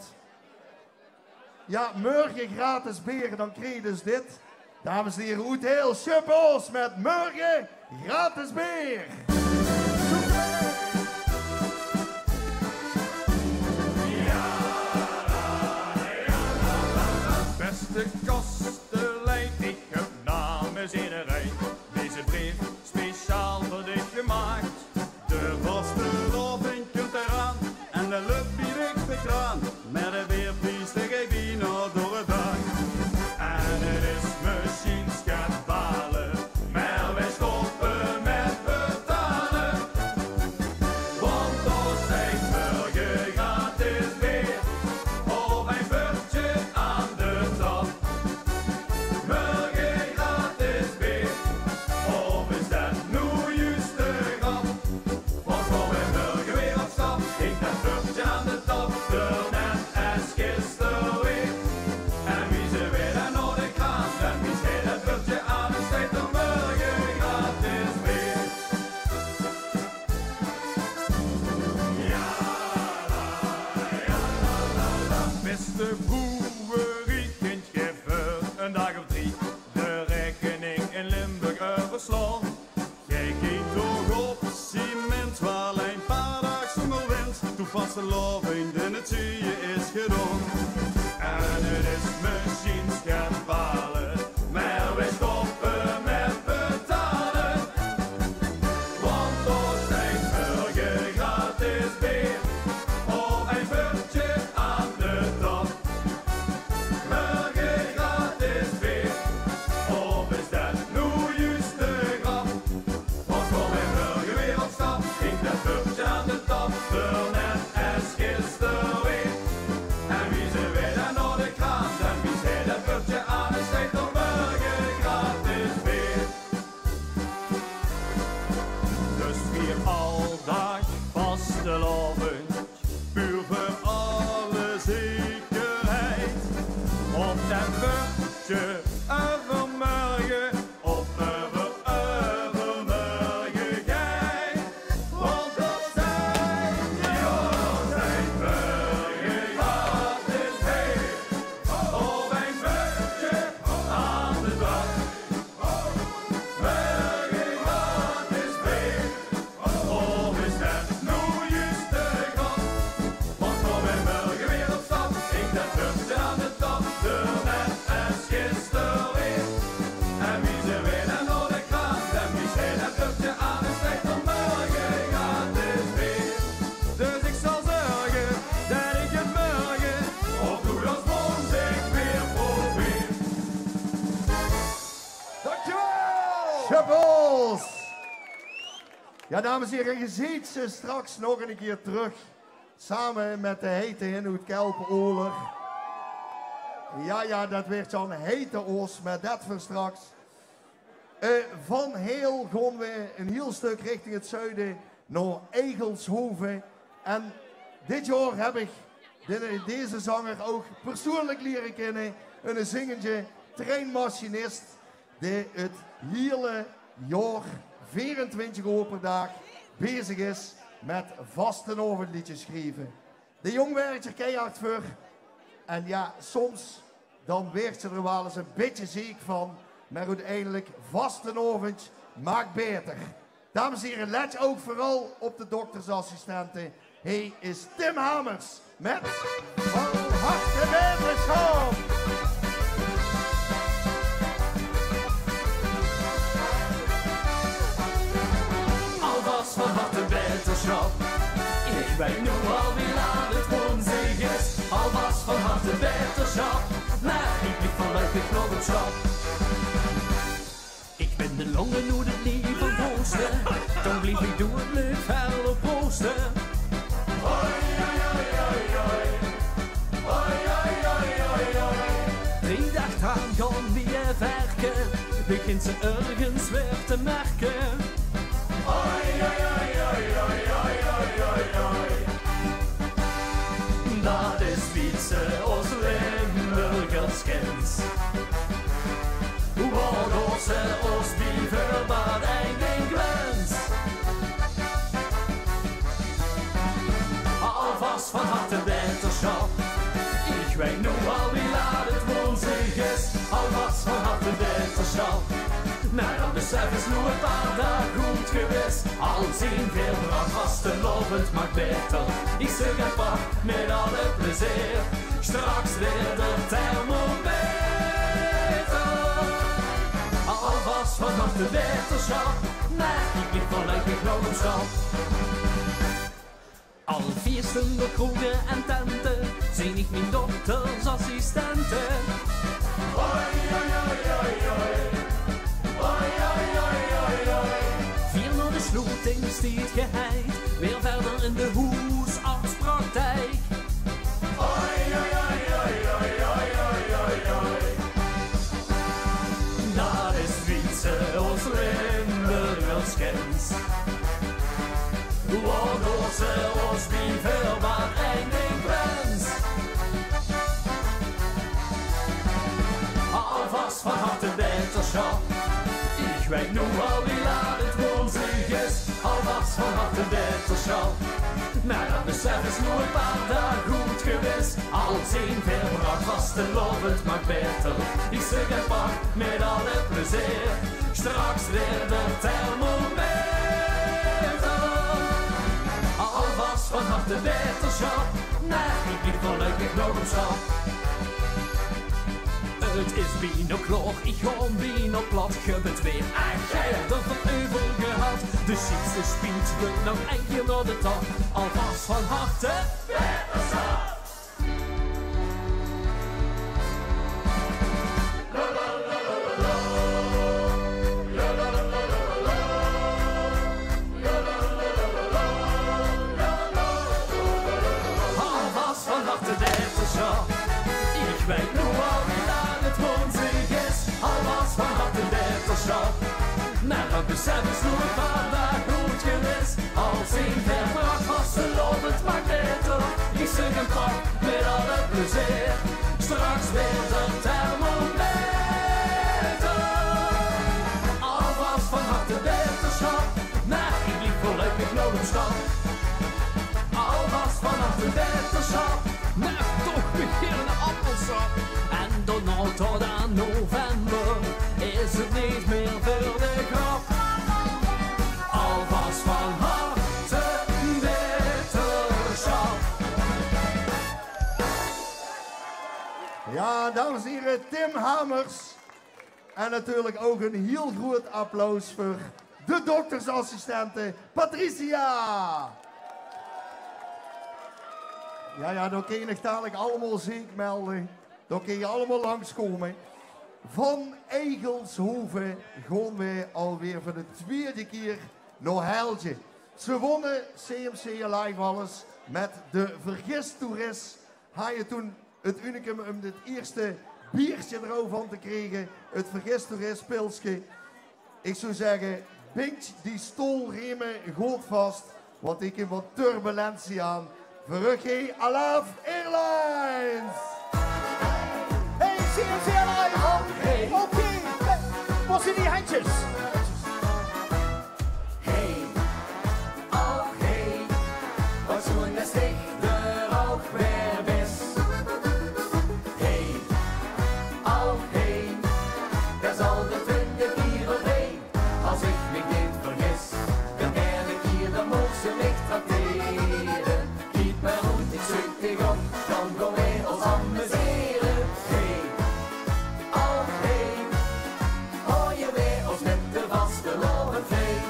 Jao, mörge gratis beer, dan krieg geer dus dit. Dames en hiere, oet Hael, Sjöppe Aos mit mörge gratis beer. Beste kastelein, ich höb names ederein deze breef speciaal veur dich gemaak. De vastelaovend kump d'raan en de löp bie dich te kraan, mer de beerpries die geit bienao door 't daak. En 't is mesjiens get bale, mer veer stoppe mit betale. Want d'r zeen mörge gratis beer op ein bördje aan de tap. Mörge gratis beer, of is det noe juus de grap? Want v'r gaon mörge weer op stap, ich det bördje aan de tap, d'r net es gister weer. En wie ze weer dao nao de kraam, dan wies hae det bördje aan en steit d'r mörge gratis beer. Beste boererie, kint geer veur ein daag of drie de raekening in Limburg euverslaon? Geer kiek toch op, Siemin, waal ein paar daag zónger wind, toen vastelaovend in 't zuuje is gedaon. En 't is mesjiens get bale, mer veer stoppe mit betale. Want d'r zeen mörge gratis beer op ein bördje aan de tap. Mörge gratis beer, of is det noe juus de grap? Want v'r gaon mörge weer op stap, ich det bördje aan de tap, d'r net es gister En dames en here, ge zeet ze straks nog ein kier trök. Same mit de heite Hin oet Kelpen-Oler. Ja, ja, det weurt dan heite oos, mer det veur straks. Eh, van Heel gaon we ein hiel stök richting 't zuide, nao Eigelshove. En dit jaor heb ich de-, deze zanger ouch persoonlik liere kinne. Ein zingende treinmachinist dae 't hiele jaor veerentwintig oor per daag bezig is mit vastenaovendleedjes sjrieve. De jóng wirk d'r keihard veur. En ja, soms dan wirk ze d'r waal ins ein bietje zeek van, mer oeteindelik, vastenaovend maak baeter. Dames en here, let ouch veural op de doktersassistente. Hie is Tim Hamers mit Van harte beterschap. Alvas van harte beterschap. Ich weit noe al wie laat 't woonsdig is. Alvas van harte beterschap. Mer ich blief veureuvig nog op sjap. Ich bin de longe noe de lie van prooste. Dan blief ich doe 't leuk vel op prooste. Hoi, hoi, hoi, hoi, hoi. Hoi, hoi, hoi, hoi, hoi. Drie daag aan gaon wie e verke, begint ze örges weer te merke. Hoi, hoi, hoi, hoi. Dat is wie ze ós Limburgers kins. Waodoor ze ós bieveurbaar ein dink wins. Alvas van harte beterschap. Ich weit noe al wie laat 't woonsdig is. Alvas van harte beterschap. Mer dan besef ins noe e paar daag good gewis. Al zien veer brak, vastelaovend maak baeter. Ich zègk 't pak mit alle plezeer. Straks weer de thermometer. Alvas van harte beterschap. Mer ich blief veureuvig nog op sjap. Al fieste d'r kroege en tente, zeen ich mien doktersassistente. Hoi, hoi, hoi, hoi, hoi. Hoi, hoi, hoi, hoi, hoi. Veer nao de sloeting stiet geheid, weer verder in de hoesartspraktijk. Hoi, hoi, hoi, hoi. Dat is wie ze ós Limburgers kins. Waodoor ze ós bieveurbaar ein dink wins. Alvas van harte beterschap. Ich weit noe al wie laat 't woonsdig is. Alvas van harte beterschap. Mer dan besef ins noe e paar daag good gewis. Al zien veer brak, vastelaovend maak baeter. Ich zègk 't pak mit alle plezeer. Straks weer de thermometer. Alvas van harte beterschap. Mer ich blief veureuvig nog op sjap. 't Is bienao klaor, ich gaon bienao plat. Ge höb 't weer ech verder euver gehad. De sjiekste spiet, nog ein kier nao de tap. Alvas van harte beterschap. Alvas van harte beterschap. Ich weit noe al wie laat 't woonsdig is. Alvas van harte beterschap. Mer dat besef is noe e paar daag good gewis. Al zien veer brak, vastelaovend maak baeter. Ich zègk 't pak mit alle plezeer. Straks weer de thermometer. Alvas van harte beterschap. Mer ich blief veureuvig nog op sjap. Alvas van harte beterschap. Mer toch beginne appelsap. En daonao tot aan november is 't neet mier veur de grap. Alvas van harte beterschap. Ja, dames en here, Tim Hamers. En natuurlik ouch ein hiel groeët applaus veur de doktersassistente Patricia. Ja, ja, dat kin ich nog dalik allemaol zeker melde. Dat kin ich allemaol langskómme. Van Eigelshove gaon we alweer veur de twiede kier Nao Helje. Ze wónne C M C Alive alles mit De Vergis Toeris. Haje toen 't unicum um 't ierste biertje d'rvan te kriege. 't Vergis Toeris pilske. Ich zou zègke, bindj die stoolrieme good vas, want ich höb wat turbulentie aan. Veur uch hie Alaaf Airlines! Hey, C M C Alive! Hey. Oké, wo zien die hendjes? Hey, och hey, wat sjoen es dich d'r ouch weer bis. Hey, och hey, det is al de twintigste kier op rij. Es ich mich neet vergis, de derde kier, dan moogs se mich traktere. Kiek mer oet, ich zeuk dich op, dan gaon veer ós amusere. Hey, och hey, haje veer ós mit de vastelaovend vrie.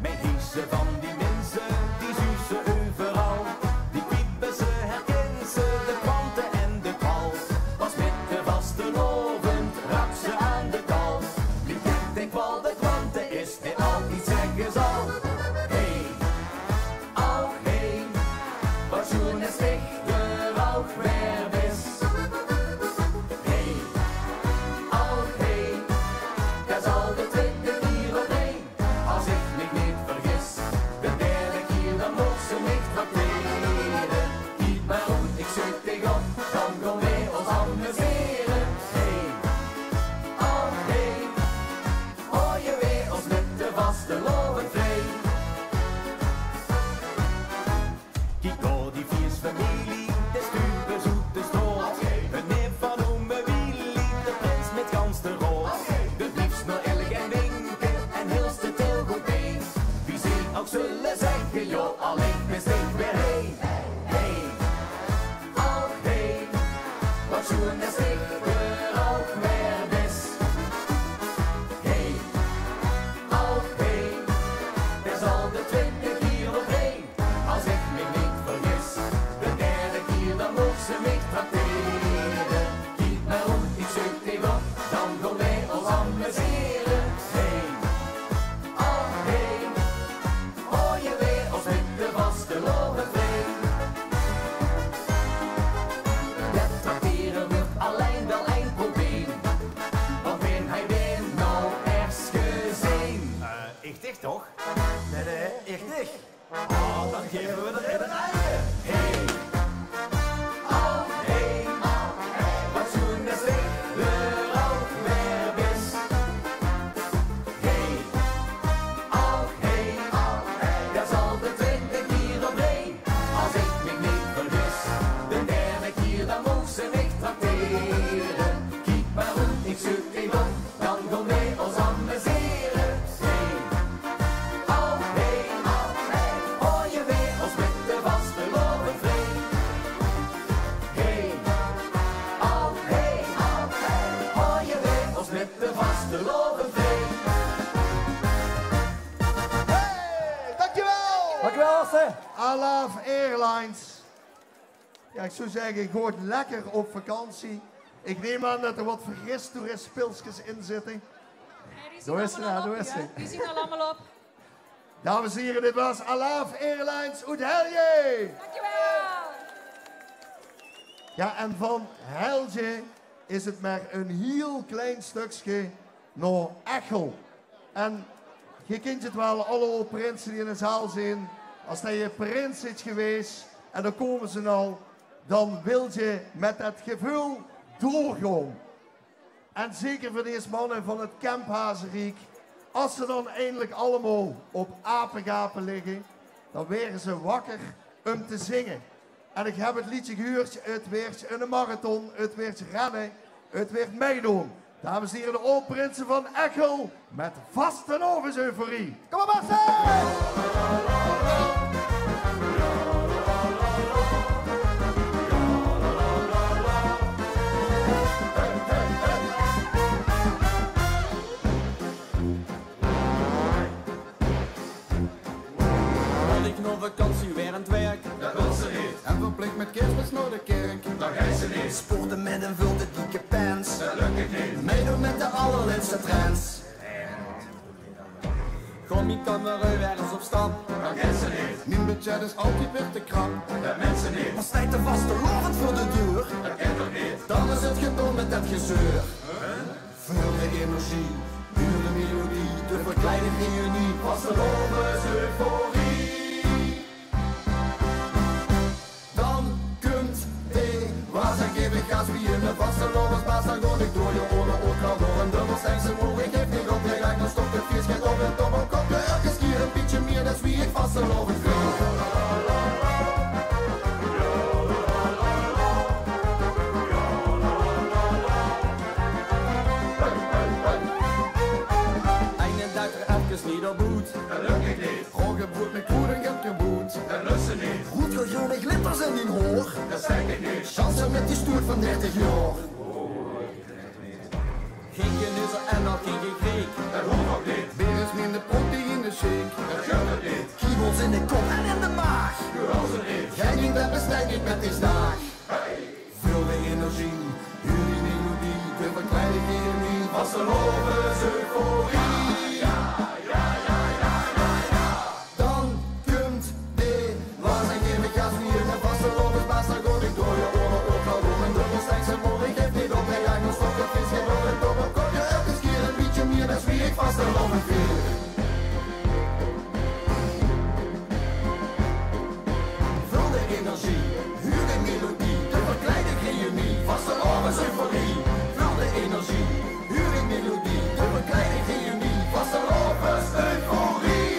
Meh hie zien van die minse, die zuus se euveral. Die piepe se, herkins se, de kwante en de kwal. Pas mit de vastelaovend raaks se aan de kal. Wie kènt dich waal, de kwante is die altied zègke zal. Hey, och hey, wat sjoen es dich d'r ouch weer bis. Hey, och hey, det is al de twintigste kier op rij. Es ich mich neet vergis, de derde kier, dan moogs se mich traktere. Kiek mer oet, ich zeuk dich op, dan gaon veer ós amusere. Hey, och hey, haje veer ós mit de vastelaovend vrie. Kiek dao, die Viesfamilie, de Stupes oet de straot. De neef van ome Willy, de prins mit gans de raod. De bliefs nao Elk en Winke en hils de Tilgood bie. Wie ze ouch zulle zègke, jao, allein bis dich weer hie. Hey, och hey, wat sjoen es dich d'r ouch weer bis. Hey, och hey, det is al de twintigste kier op rij. Es ich mich neet vergis, de derde kier, dan moogs se mich traktere. Kiek mer oet, ich zeuk dich op, dan gaon veer ós amusere. Hey, och hey, haje veer ós mit de vastelaovend vrie. Det traktere wuuert allein waal ein probleem, want wae haet dich noe ech gezeen? Eh, ich dich toch? Nae, nae, ich dich. Oh, dan gaeve veer d'r ein. Hey. Oh, hey. Wat sjoen es dich d'r ouch weer bis. Hey. Oh, hey. Det is al de twintigste kier op rij. Es ich mich neet vergis, de derde kier, dan moogs se mich traktere. Kiek mer oet, ich zeuk dich op, dan gaon veer ós amusere. Hey, oh hey, oh hey, haje veer ós mit de vastelaovend vrie. Hey, oh hey, oh hey, haje veer ós mit de vastelaovend vrie. Hey, dankjewel! Dankjewel, Asse. Alaaf Airlines. Jao, ich zou zègke, gaot lekker op vakantie. Ich num aan det d'r wat Vergis Toeris pilskes in zitte. Nae, die zien allemaol op, jao. Die zien allemaol op. Dames en hiere, dit waas Alaaf Airlines oet Helje. Dankjewel. Jao, en van Helje is 't mer ein hieël klein stökske nao Echel. En geer kintj 't waal, alle aod prinse die in de zaal zeen. Es geer prins zeet gewaes en dan kómme ze al, dan wiltj geer mit det geveul doorgaon. En zeker veur dees manne van 't Kemphazeriek, es ze dan eindelik allemaol op apegape ligke, dan waere ze wakker um te zinge. En ich höb 't leedje gehuurd, 't waerdj 'ne marathon, 't waerdj renne, 't waerdj mitdoon. Dames en hiere, de aod-prinse van Echel mit vastelaoveseuforie. Kóm mer, Marcel! As ich nao vakantie weer aan 't werk, det wils se neet. En verplicht mit Keersmis nao de kèrk, det geis se neet. Sporte mit ein väöl te dikke pens, det lök dich neet. Mitdoon mit de allerlètste trends. Mien kameraod weer ins op stap. Dat kènt ze neet. Mien budget is altied weer te krap. Dat meint ze neet. Mer steit de vastelaovend veur de deur, dat kènt toch neet. Dan is 't gedoon mit dat gezeur. Veur de energie, veur de melodie, de verkleide reunie, vastelaoveseuforie. Dan kump de waas en geef ich gaas wie eine vastelaovesbaas. Dan gaon ich door, jao, ohne oortgel door. En dubbelstein ze moor, ich gaef neet op, ich laat nog stop, 't fieës geit door. En dobbelkop, de örkes kier ein bietje mieë, dat is wie ich vastelaovend vier. Eine daag d'r efkes neet op oet. Gelökkig neet. Gaon gebroed mit kroed en geld keboet. Dat lösse neet. Roed, gael, groene glitters in dien hoor. Dat stek ich neet. Sjans mit die stoet van dertig jaor. Gein geneuzer en al gein gegreek. Dat hoof ouch neet. Beer is minder proteïne shake. Dat geit neet. Kiebels in de kop en in de maag. Doe hoof ze neet. Gein ding dat besteit neet mit dees daag. Hey! Veur de energie, veur die melodie, de verkleide reunie, vastelaoveseuforie. Dan kump de waas en geef ich gaas wie eine vastelaovesbaas. Dan gaon ich door, jao, ohne oortgel door. En dubbelstein ze moor, ich gaef neet op, ich laat nog stop, 't fieës geit door. En dobbelkop, de örkes kier ein bietje mieë, dat is wie ich vastelaovend vier. Veur de energie, veur de melodie, de verkleide reunie, vastelaoveseuforie. Veur de energie, veur de melodie, de verkleide reunie, vastelaoveseuforie.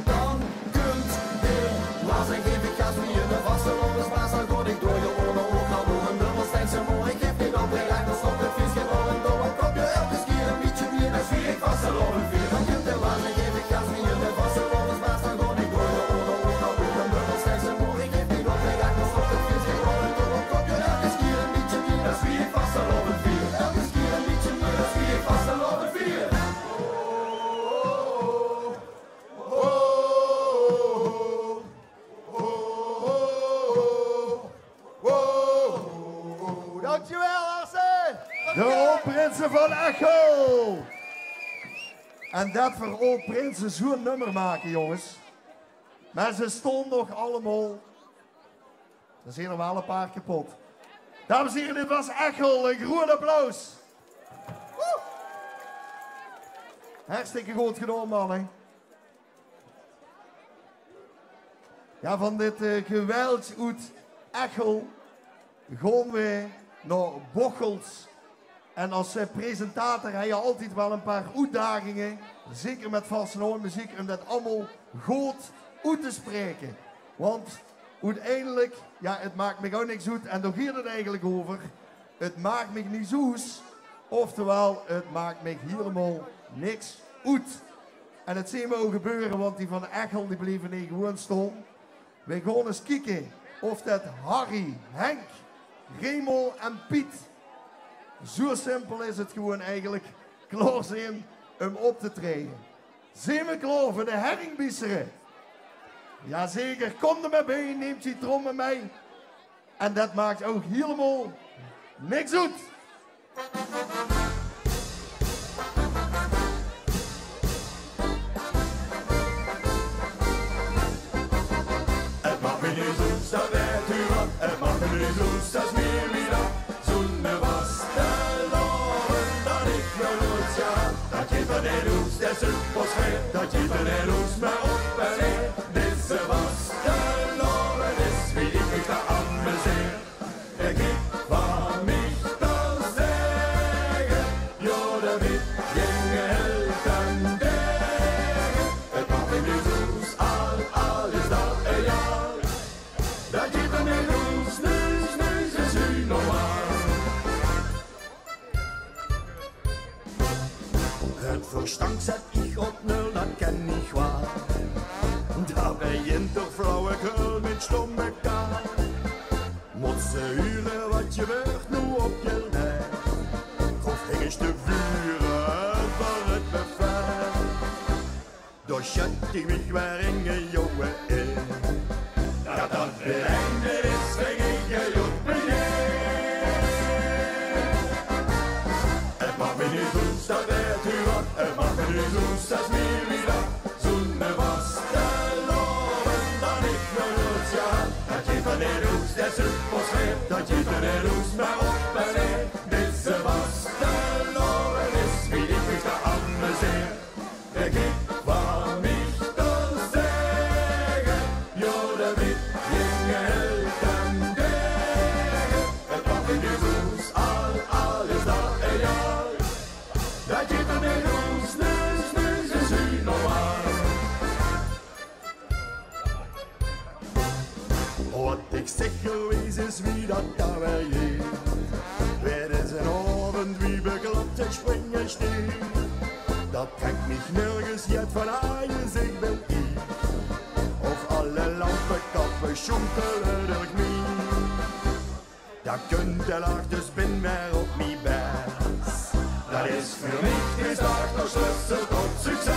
Dan kump de waas en geef ich gaas wie eine vastelaovesbaas. Dan gaon ich door, jao, ohne oortgel door. En dubbelstein ze moor, ich gaef neet op, ich laat nog stop, 't fieës geit door. En dobbelkop, de örkes kier ein bietje mieë, dat is wie ich vastelaovend vier. Dan kump de waas en geef ich gaas wie eine vastelaovesbaas. Dan gaon ich door, jao, ohne oortgel door. En dubbelstein ze moor, ich gaef neet op, ich laat nog stop, 't fieës geit door. En dobbelkop, de örkes kier ein bietje mieë, dat is wie ich vastelaovend vier. Örkes kier ein bietje mieë, dat is wie ich vastelaovend vier. Wow. Dankjewel, Arce. De Roodprinse van Echel. En det veur Roodprinse zoe'n nummer make, jónges. Mer ze stónge nog allemaol. D'r zeen d'r waal e paar kepot. Dames en hiere, dit waas Echel. E groeat applaus. Woe! Hartstikke good gedaon, manne. Jao, van dit, eh, geweld oet Echel gaon we nao Bocholt. En es, eh, presentator höbs se altied waal e paar oetdaginge, zeker mit vastelaovesmeziek, um det allemaol good oet te spraeke. Want oeteindelik, jao, 't maak mich ouch niks oet, en dao geit 't eigelik euver. 't Maak mich niks oet, oftewel, 't maak mich hielemaol niks oet. En 't zeen we ouch gebeure, want die van Echel, die blieve hie gewoon staon. We gaon ins kieke of det Harry, Henk, Remo en Piet, zoe simpel is 't gewoon eigelik, klaor zeen um op te traeje. Zeen we klaor veur de Herringbiesere? Jazeker, kóm d'r mer bie, neem die tromme mei. En det maak ouch hielemaol niks oet. 't Maak mich neet oet, det weit geer waal. 't Maak mich neet oet, det is mie wie det. Zoe'n vastelaovend, det höb ich nog noeats gehad. Det geit mich neet oet, det is super sfeer. Det geit mich neet oet, mer op en neer. Deze vastelaovend is wie ich mich dao amuseer. Ich höb van mich te zègke, jao, det weit gein held en daeger. 't Maak mich neet oet, al, al is det e jaor. Det geit mich neet oet, noe, noe, noe is 't normaal. 't Verstank zèt ich op de Neet waor. Dao begint toch flauwekul mit stomme kaal. Mós se hure wat gebeurt noe op je lijf. Of hinges te vure veur het bevel. Dao sjat ich mich weer in, jonge, in. Dat dat weer einde is, ging ich je op. Het maak mich neet oet, dat weet u wat. Het maak mich neet oet, zelfs wie wie dat. Zo'n vastelaovend, dat ich nog noeit gehad. Dat geit d'r neet oet, dat is super sfeer. Dat geit d'r neet oet, mer op en neer. Deze vastelaovend is wie ich mich dao amuseer. De kiek van mich te zegge, jao, de wit jinge hel ten dege. Het maak mich neet oet, al, al is dat e jaor. Dat geit d'r neet oet, neus, neus, is u normaal. Wat ich zègk, geer weits wie dat dao weer geit. Weer is 'nen aovend wie beklop te springe steil. Dat trèk mich nörges jet van aan, ich bin iech. Of alle lampe kappe, sjoenkele durch mie. Dat kunt de lach, dus bin weer op mie bès. Dat is veur mich de start, de sleutel tot succes.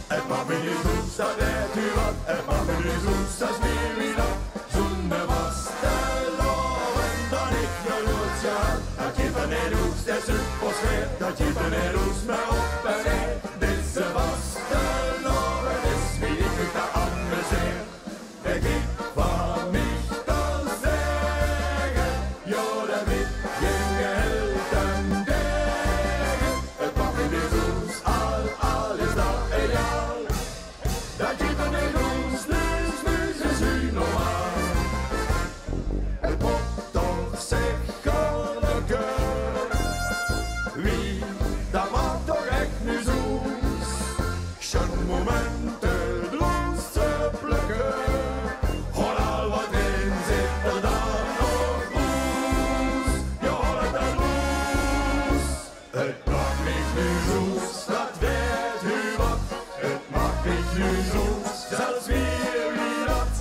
Het maak mich neet oet, dat weet u wat. Het maak mich neet oet, zelfs wie wie dat. Zo'n vastelaovend, dat ich nog noeit gehad. Dat geit d'r neet oet, dat is super sfeer. Dat geit d'r neet oet, mer op en neer. Deze vastelaovend is wie ich mich dao amuseer. De kiek van mich te zegge, jao, de wit jinge hel ten dege. Het maak mich neet oet, al, al is dat e jaor. Dat geit d'r neet oet, neus, neus, is u normaal. Het mot toch zègk, gelukkig. Wie, dat maak toch ech neet oet. Sjoen momente, bloos te plökke. Hoor al wat in zit er dan nog oes. Je hoort het dan oes. Het maak mich neet oet, dat weet u wat. Het maak mich neet oet, zelfs wie wie dat.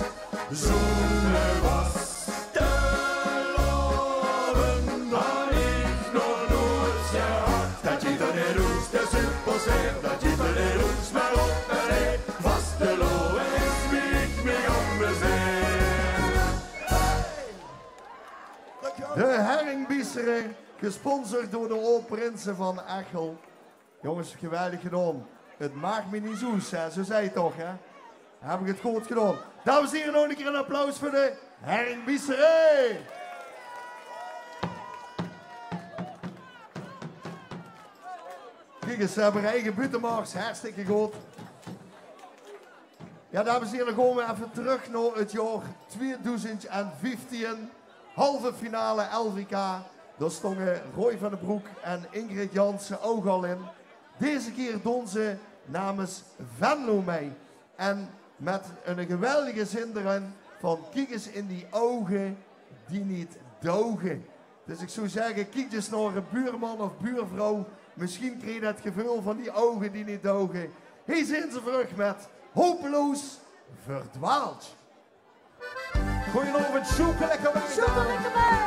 Zo'n vastelaovend had ich nog noeit gehad. Dat geit d'r neet oet, de supersfeer, dat geit d'r neet oet, mer op en neer. Vastelaovend is wie ich mich amuseer. De Herringbiesere, gesponsord door de Aod-Prinse van Echel. Jónges, geweldig gedaon. Het maak mich neet oet, hè. Zoe zag 't toch, hè? Höb ich 't good gedaon. Dames en hiere, nog 'ne kier 'n applaus veur de Herringbiesere. Kiek ins, ze höbbe 'n eige buuttemars. Hartstikke good. Jao, dames en hiere, dan gaon v'r effe trök nao 't jaor twiedoezend vieftien. Halve finale L V K. Dao stónge Roy van den Broek en Ingrid Janssen ouch al in. Deze kier doon ze namens Venlo mei. En mit 'ne geweldige zin d'rin van: kiek ins in die ouge die neet douge. Dus ich zou zègke, kiek ins nao de buurman of buurvrouw. Mesjien krieg geer 't geveul van die ouge die neet douge. Hie zeen ze veur uch mit Hopeloos Verdwaald. Goojenaovend, sjoeke lekker mei. Sjoeke lekker mei.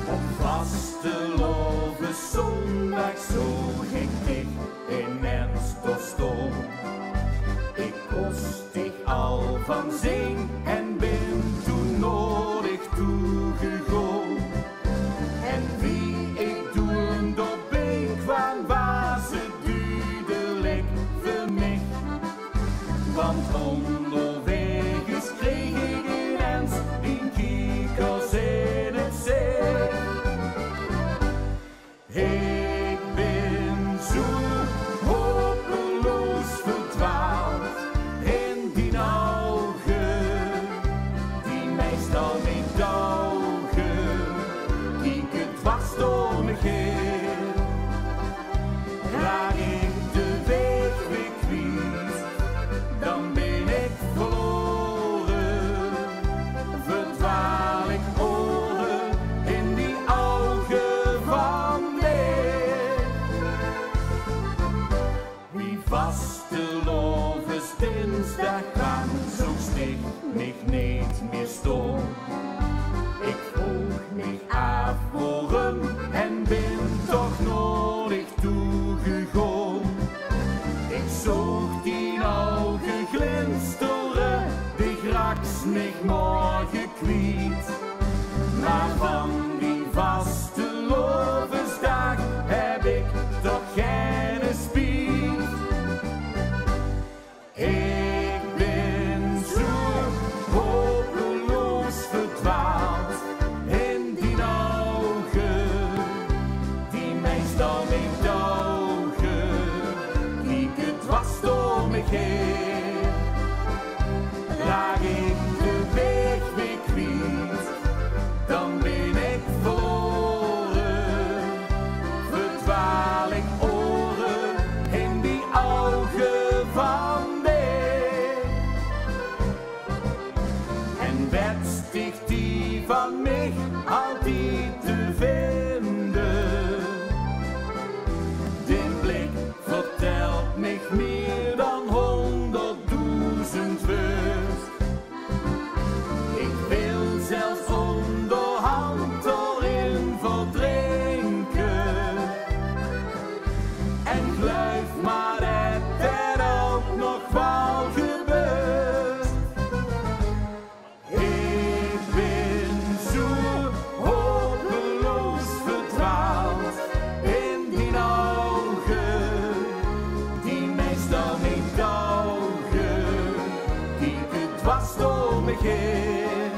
Op vastelaoveszóndaag zoog ich dich inens dao stoon. Ich kós dich al van zeen en bin toen nao dich toe gegaon. En wie ich toen dao binnenkwaam, waas 't dudelik veur mich. Want óngerwaeg kreeg ich inens dien kiekers in 't zich. Ich bin zoe hopeloos verdwaald in dien ouge. ich neet mieë stoon. Ich vroog mich aaf worum en bin toch noeats toegegoon. Ich zoog dien ouge glinsteren, dich raaks mich morge kwiet. Mer van dien vastelaovesdaag höb ich toch geine spiet. Ich bin zoe hopeloos verdwaald in dien ouge, die meistal neet douge, kieke dwars door mich haer. Raak ich de waeg weer kwiet, dan bin ich verlore. Verdwaal ich oere in die ouge van dich. En wets dich die van mich altied te vinde. Dien blik vertelt mich mieë dan honderddoezend wäörd. Ich wil zelfs óngerhand d'rin verdrinke. En geluif mer det det ouch nog waal gebeurt. Ich bin zoe hopeloos verdwaald in dien ouge, die meistal neet douge, kieke dwars door mich haer.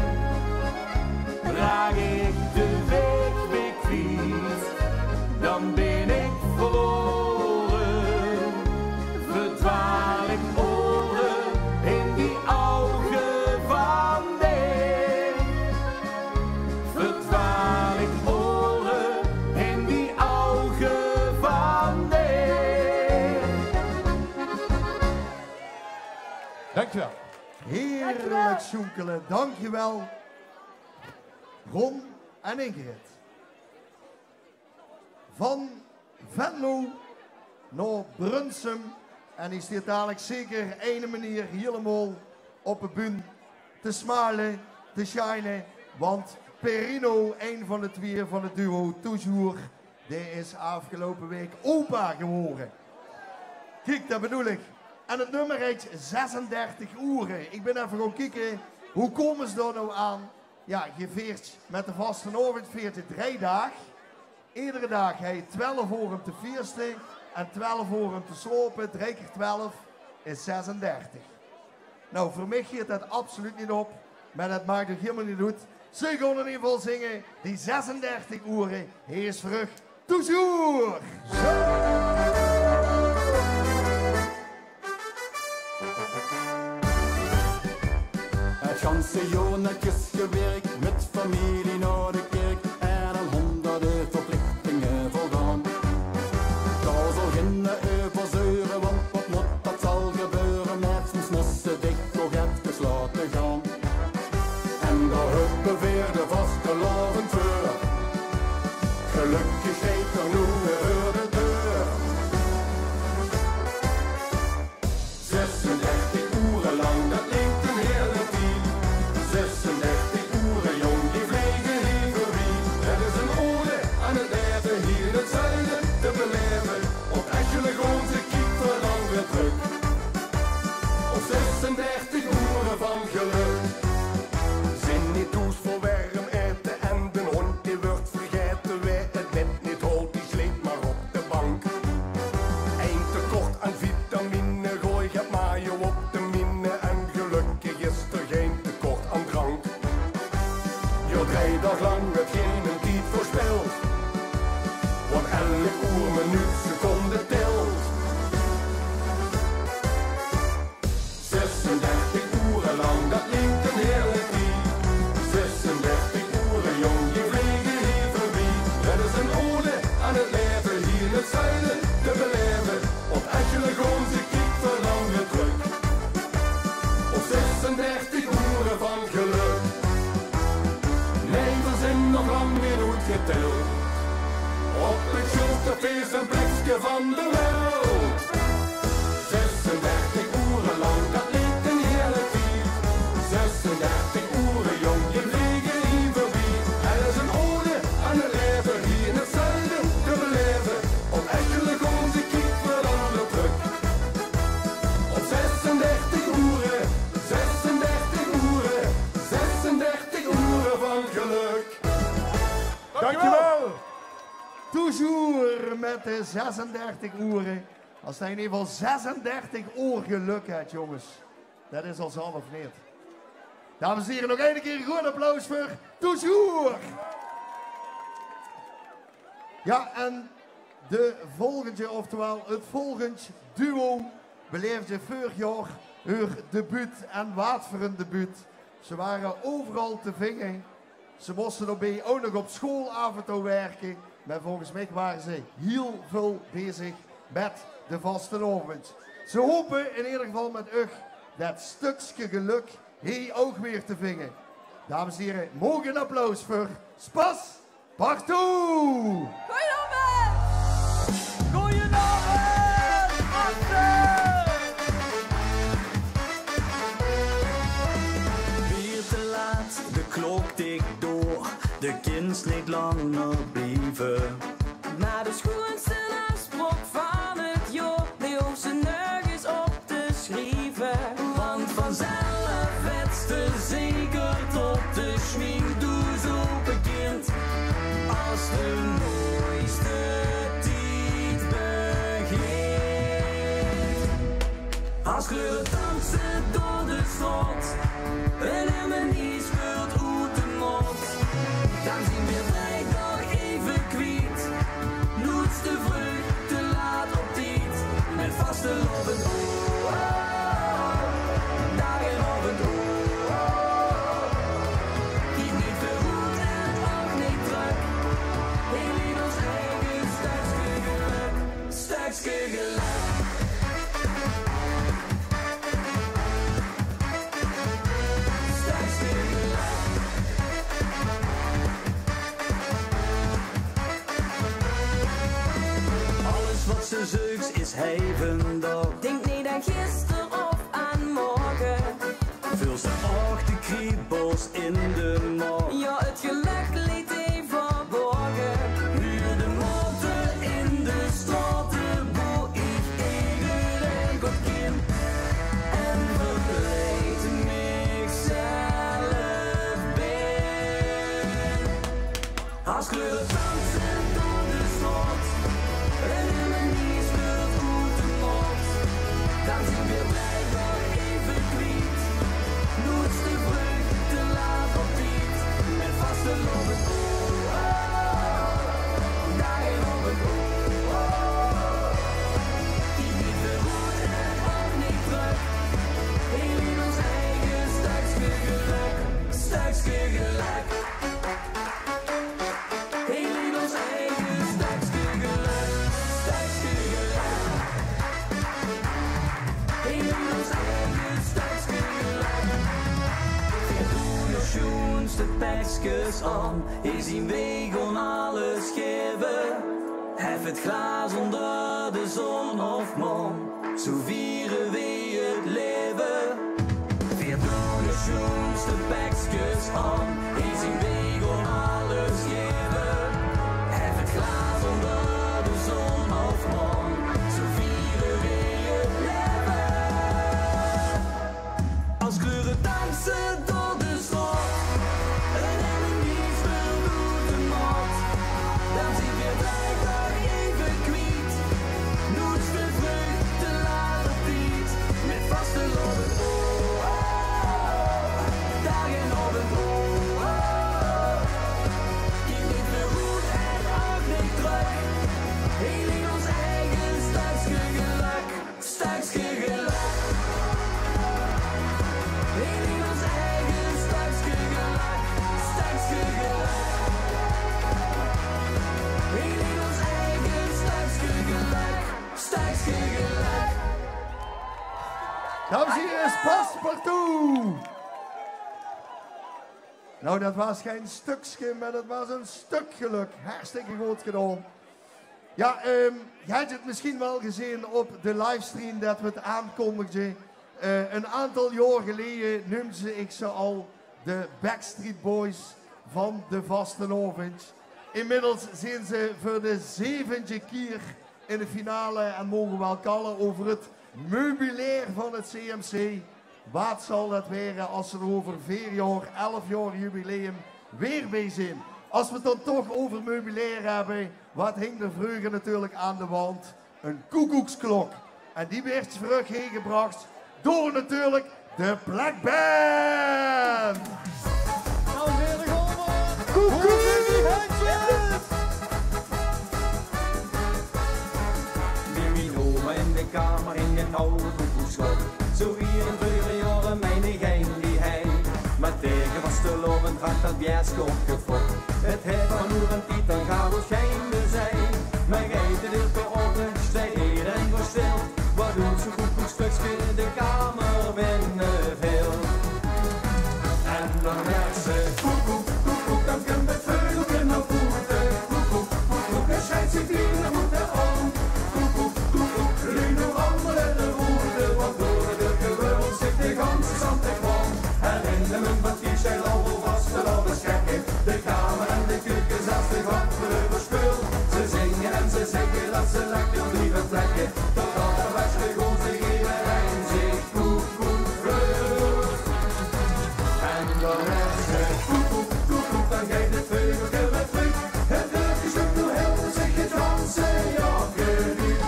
Raak ich de waeg weer kwiet, dan bin ich verlore. Verdwaal ich oere in die ouge van dich. Verdwaal ich oere in die ouge van dich. Dankjewel. Heerlijk sjoenkele. Dankjewel, Ron en Ingrid. Van Venlo nao Brunssum. En die steit dalik zeker eine meneer hielemaol op de bühne te smile, te shine. Want Perino, ein van de twieë van het duo Toujours, dae is aafgeloupe waek opa gewore. Kiek, det bedoel ich. En het nummer heet zesendertig oere. Ich bin effe gaon kieke, wie kómme ze dao noe aan? Jao, ge viert mit de vastelaovend viert ge drei daag. Iedere daag höb ge twelf oer óm te fieëste en twelf oer óm te slaope. Drei kier twelf is zesendertig. Noe, veur mich geit det absoluut neet op, mer det maak ouch hielemaol neet oet. Ze gaon in eder geval zinge die zesendertig oere. Hie is veur uch Toujours! Het ganse jaor netjes gewirk, mit femilie nao de kirk en aan hóngerde verplichtinge voldaon. Dao zal geine euver zeure, want waat mót, det zal gebeure. Mer soms mós se dich toch efkes laote gaon. En dao höbbe veer de vastelaovend veur. Gelökkig steit 'r noe weer veur de deur. Zesendertig oere lang, det liek 'n hieële tied. Zesendertig oere, jóng, die vlege hie veurbie. Het is 'n ode aan het laeve hie in het zuide te belaeve. Op Echelen, Groonse, kiek, veer lang weer trök op zesendertig oere van gelök. Zeen neet thoes veur werm aete en d'n hóndj dae wuuert vergaete. Wae het bed neet haolt, dae sleep mer op de zesendertig oere. As ze in eder geval zesendertig oer gelök haet, jónges. Det is al zalf neet. Dames en hiere, nog eine kier ein good applaus veur Toujours. Ja, en de volgendje, oftewel het volgend duo, beleefdje veurig jaor heur debuut en waat veur ein debuut. Ze ware euveral te vinge. Ze móste daobie ouch nog op school aaf en toe wirke, mer volges mich ware ze hiel väöl bezig mit de vastelaovend. Ze hope in eder geval mit uch det stökske gelök hie ouch weer te vinge. Dames en hiere, maog ein applaus veur Spas Partout! Goeienaovend! Goeienaovend, Assen! Weer te laat, de klok tik door. De kins neet langer blieve. Mer de sjoenste aafspraok van het jaor, die hoofs se nörges op te sjrieve. Want vanzelf wets te zeker tot de sjminkdoos ope kint. As de mooiste tied begint. As kleure danse door de straot, en hermenie speult oet de maot. Dan zien veer vrijdag effe kwiet. Noets te vreug, te laat op tied. Mit vastelaovend, oh, oh, oh. Daag en aovend, oh, oh, oh. Kiek neet veuroet en ouch neet trök. Hiel in ós eige stökske gelök. Stökske gelök. Stökske gelök. Alles wat se zeuks is hie vandaag. Dink neet aan gister of aan morge. Veulste ouch de kriebels in de maag? Ja, het gelök ligt hie verborge. Huur de mote in de straot, boe ich ederein good kin. En verkleid mich zelf bin. As kleure danse door de straot, en hermenie speult oet de maot. Dan zien veer vrijdag effe kwiet. Noets te vreug, te laat op tied. Mit vastelaovend, oh, oh, oh. Daag en aovend, oh, oh, oh. Kiek neet veuroet en ouch neet trök. Hiel in ós eige stökske gelök. Stökske gelök. Hiel in ós eige stökske gelök. Stökske gelök. Hiel in ós eige stökske gelök. Veer doon de sjoenste pekskes aon. Hie zien veer, gaon alles gaeve. Hef het glaas oonder de zon of maan. Zo viere veer het laeve. Veer doon de sjoenste pekskes aon. Hie zien veer, gaon alles gaeve. Hef het glaas oonder de zon of maan. Zo viere veer het laeve. As kleure danse door de straot, en hermenie speult oet de maot. Dan zien veer vrijdag effe kwiet. Noets te vreug, te laat op tied. Mit vastelaovend, oh, oh, oh. Daag en aovend, oh, oh, oh. Kiek neet veuroet en ouch neet trök. Hiel in ós eige stökske gelök. Stökske gelök. Hiel in ós eige stökske gelök. Stökske gelök. Hiel in ós eige stökske gelök. Stökske gelök. Dames en hiere, Spas Partout. Nou, det waas gein stökske, mer det waas ein stök gelök. Hartstikke good gedaon. Ja, ehm, geer höb het misschien waal gezeen op de livestream det we het aankondigde. Eh, ein aantal jaor geleje neumde ich ze al de Backstreet Boys van de vastelaovend. Inmiddels zien ze veur de zevende kier in de finale en moge waal kalle euver het meubilair van het C M C. Waat zal det waere as ze d'r euver veer jaor, elf jaor jubileum, weer bie zien? As we het dan toch euver meubilair höbbe, Wat hing d'r vreuger natuurlik aan de wand? Ein koekoeksklok. En die weurt veur uch hie gebrach door natuurlik de Plekband. Dames en heren, gewoon voor Koekoek! Bie mien oma in de kamer hing ein aw koekoeksklok. Zoe wie in vreugere jaore, mien ich, hing die hie. Mer taenge vastelaovend waert dat bieësjkop gevok. 't Haet vanoer ein tied, dan gaon v'r gein bezei. Mer geit 't ierste op, steit ederein versteld. Wat doet zoe'n koekoeksklökske de kamer binne väöl? En dan zaet ze: koekoek, koekoek, dan kump 't veugelke nao boete. Koekoek, koekoek, 't sjeit zich bie de voete óm. Koekoek, koekoek, luuj, noe rammele de roete, want door de deur gewuifel zit de ganse zand en kwam. Herinneringe van die sjteit al vol vastelaovesgekke. De kamer en de keuke zelfs, de gank euverspeuld. Ze zinge en ze zègke dat ze lekker blieve plekke, totdat d'r bèste goos ederein zich koekoek veult. En dan zaet ze: koekoek, koekoek, dan geit 't veugelke weer trök. 't Veugelke sjtuit noe hel, zègk 't ganse jaor geluid.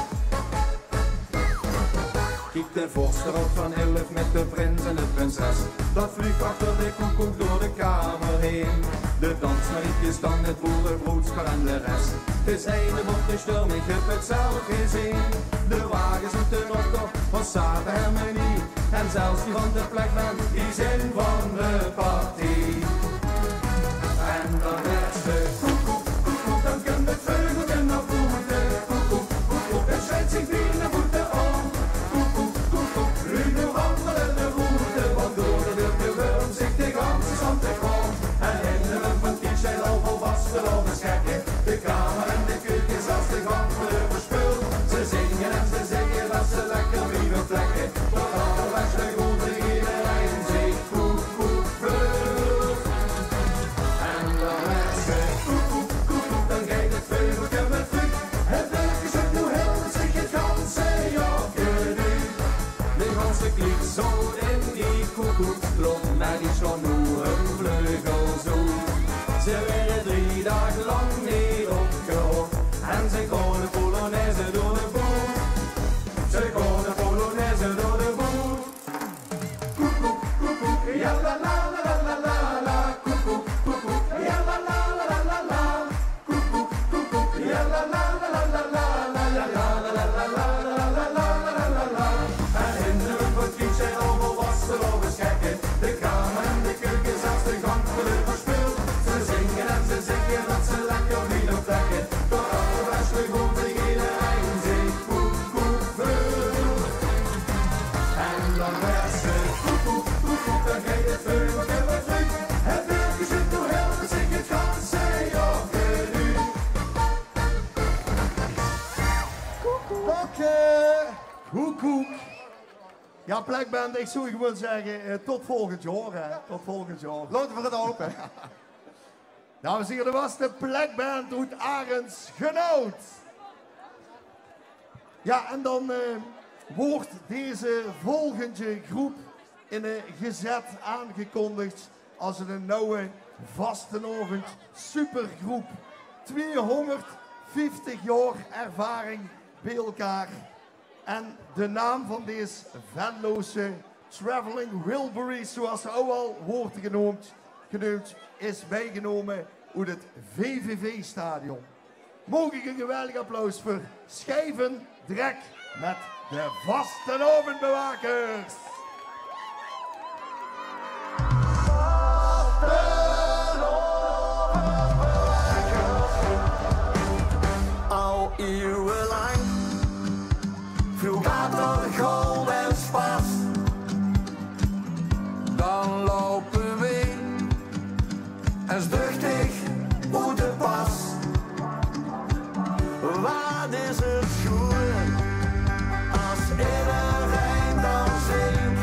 Kiek, de vors d'r ouch van elf mit de prins en de prinses. Dat vluug achter de koekoek door de kamer heen. De dansmarietjes dan, 't boerebroedspaar en de res. 't Is eine bótte sjturm, ich höb 't zelf gezeen. De wages oet d'n optoch van Sate Hermenie en zelfs die van de Plekband, die zeen van de partie. En dan zaet ze: koekoek, koekoek, dan kump 't veugelke nao boete. Koekoek, koekoek, 't sjeit zich bie de voete óm. Koekoek, koekoek, luuj, noe rammele de roete, want door de deur gewuifel zit de ganse zand en kwam. Herinneringe van die sjteit al vol vastelaovesgekke. De kamer en de keuke zelfs, de gank euverspeuld. Ze zinge en ze zègke dat ze lekker blieve plekke, totdat d'r bèste goos ederein zich koekoek veult. En dan zaet ze: koekoek, koekoek, dan geit 't veugelke weer trök. 't Veugelke sjtuit noe hel, zègk 't ganse jaor geluid. De ganse kliek zoot in die koekoeksklok, mer die sjloog noe hun vleugels oet. Ze waere drie daag lank neet opgeroch en ze gaon de polonaise door de boet. Ze gaon de polonaise door de boet. Koekoek, koekoek, ja la la la la la la. Koekoek, koekoek, ja la la la la la la. Koekoek, koekoek, ja la la la la la la. En in de luch van kiek zeen allemaol vastelaovesgekke. De kamer en de keuke zelfs, de gank veureuverspeuld. Ze zinge en ze zègke dat ze lekker blieve plekke, totdat d'r bèste goos ederein zich koekoek veult. En dan zaet ze: koekoek, koekoek, dan geit 't veugelke weer trök. 't Veugelke sjtuit noe hel, zègk 't ganse jaor geluid. Koekoek. Koekoek. Ja, Plekband, ich zou gewoon zègke, eh, tot volgend jaor, hè. Tot volgend jaor. Laote v'r 't hope. Dames en hiere, dat waas de Plekband oet Arends Genoud. Ja, en dan, eh, wuuert dees volgende gróp in, eh, gezèt aangekondig es ein nuje vastelaovend supergróp. Twiehóngerdvieftig jaor ervaring bie-ein. En de naam van dees Venlose Traveling Wilburys, zoeas ze ouch al wuuert geneump, geneump, is biegenómme oet 't V V V-stadion. Maog ich ein geweldig applaus veur Schievendrek mit de Vastelaovendbewakers. Al ieuwelang. Vloog later gaon en spas. Dan loupe we ens duchtig oet de pas. Wat is 't sjoen as ederein dan zingt: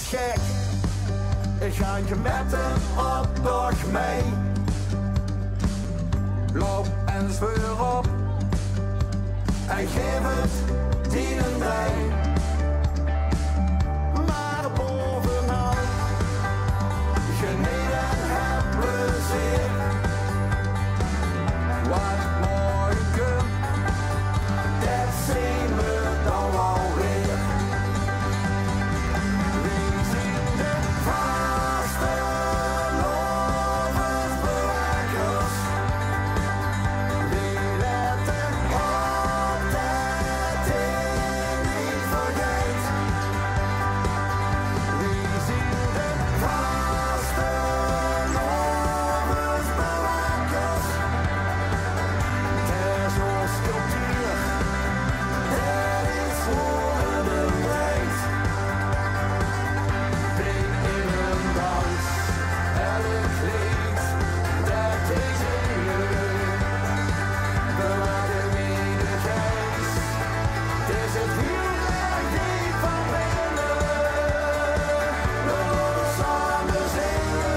Gek, ich gaon mit de optoch mei. Loup ens veurop en gaef 't dien en dien. Mer bovenal, geneet en höb plezeer. Waat morge kump, det zeen v'r dan waal weer. Veer zeen de vastelaovesbewaekers. Veer lètte op det geer neet vergaet. Veer zeen de vastelaovesbewaekers. Det is ós cultuur, det is waor 't um drejt. Blik in ein dans, elk leed, det is ein leed. Bewaak de geis, 't is 't hiel erg deep van binne. Laot ós same zinge.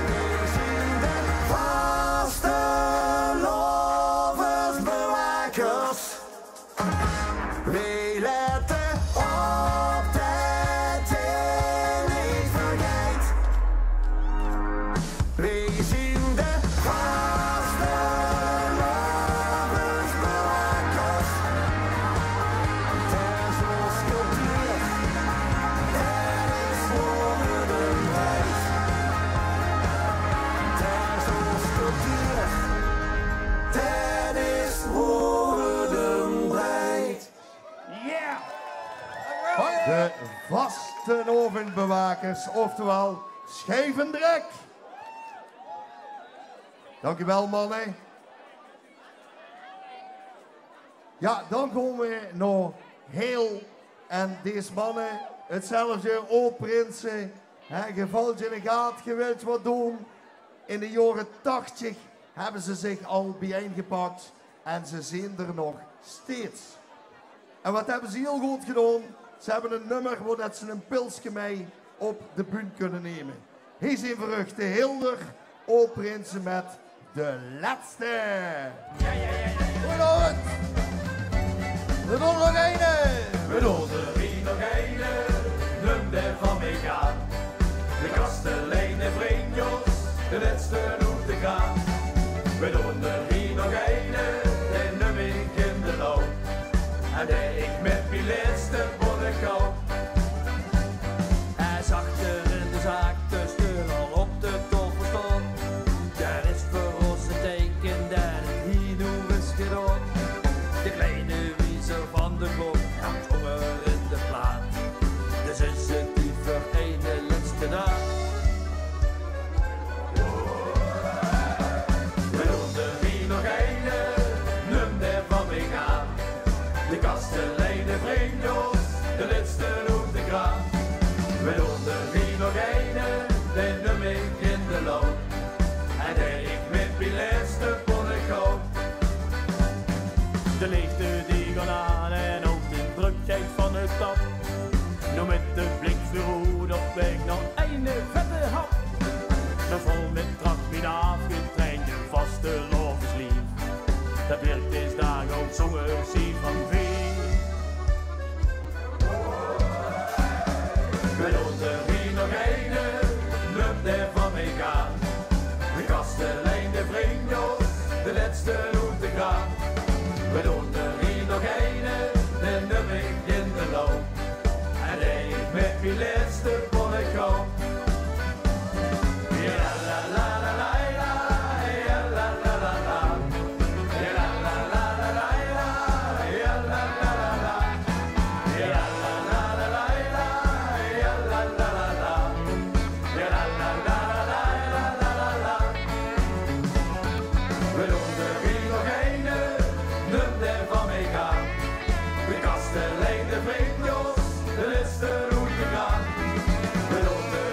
Veer zeen de vastelaovesbewaekers. Veer lètte op det geer neet vergaet. Veer zeen de vastelaovesbewaekers. Det is ós cultuur. Det is waor 't um drejt. Det is ós cultuur. Det is waor 't um drejt. Yeah! De vastelaovesbewakers, oftewel Sjeivendrek. Dank uch waal, manne. Jao, dan kómme v'r nao Heel en dees manne, 'tzelfde, aod-prinse, hè, geer vèlt in de gaat, geer wilt waat doon. In de jaore tachtig höbbe ze zich al biejein gepak en ze zeen d'r nog steeds. En waat höbbe ze hiel good gedaon? Ze höbbe ein nummer wo det ze ein pilske mei op de bühne kónne numme. Hie zeen v'r uch, de Heelder, aod-prinse, mit De Lètste. Goojenaovend. V'r doon d'r nog eine. V'r doon d'r hie nog eine. Num dae van mich aan. De kastelein, de vrunj, de lètste oet de kraam. V'r doon d'r hie nog eine, dae num ich in de loup. En dae ich mit mien lètste bónne koup. Hae zag d'r in de zaak de steun al op de taofel staon. Det is veur ós ein teike det 't hie noe is gedaon. De kleine wiezer van de klok hangt ónger in de plaat. Dus is 't tied veur eine lètste daad. V'r doon d'r hie nog eine, num dae van mich aan. De kastelein, de vrunj, de lètste oet de kraam. V'r doon d'r hie nog eine, dae num ich in de loup. En dae ich mit mien lètste bónne koup. De leechde die gaon aan en ouch de drökheid van 't tap. Noe mit de blik veuroet op waeg nao eine vette hap. Nog vol mit kracht mien aafgetrainde vastelaoveslief. Det wirk dees daag ouch zónger zie van veer. V'r doon d'r hie nog eine, num dae van mich aan. De kastelein, de vrunj, de lètste oet de kraam. V'r doon d'r hie nog eine, dae num ich in de loup. En dae ich mit mien lètste bónne koup. V'r doon d'r hie nog eine, num dae van mich aan. De kastelein, de vrunj, de lètste oet de kraam. V'r doon d'r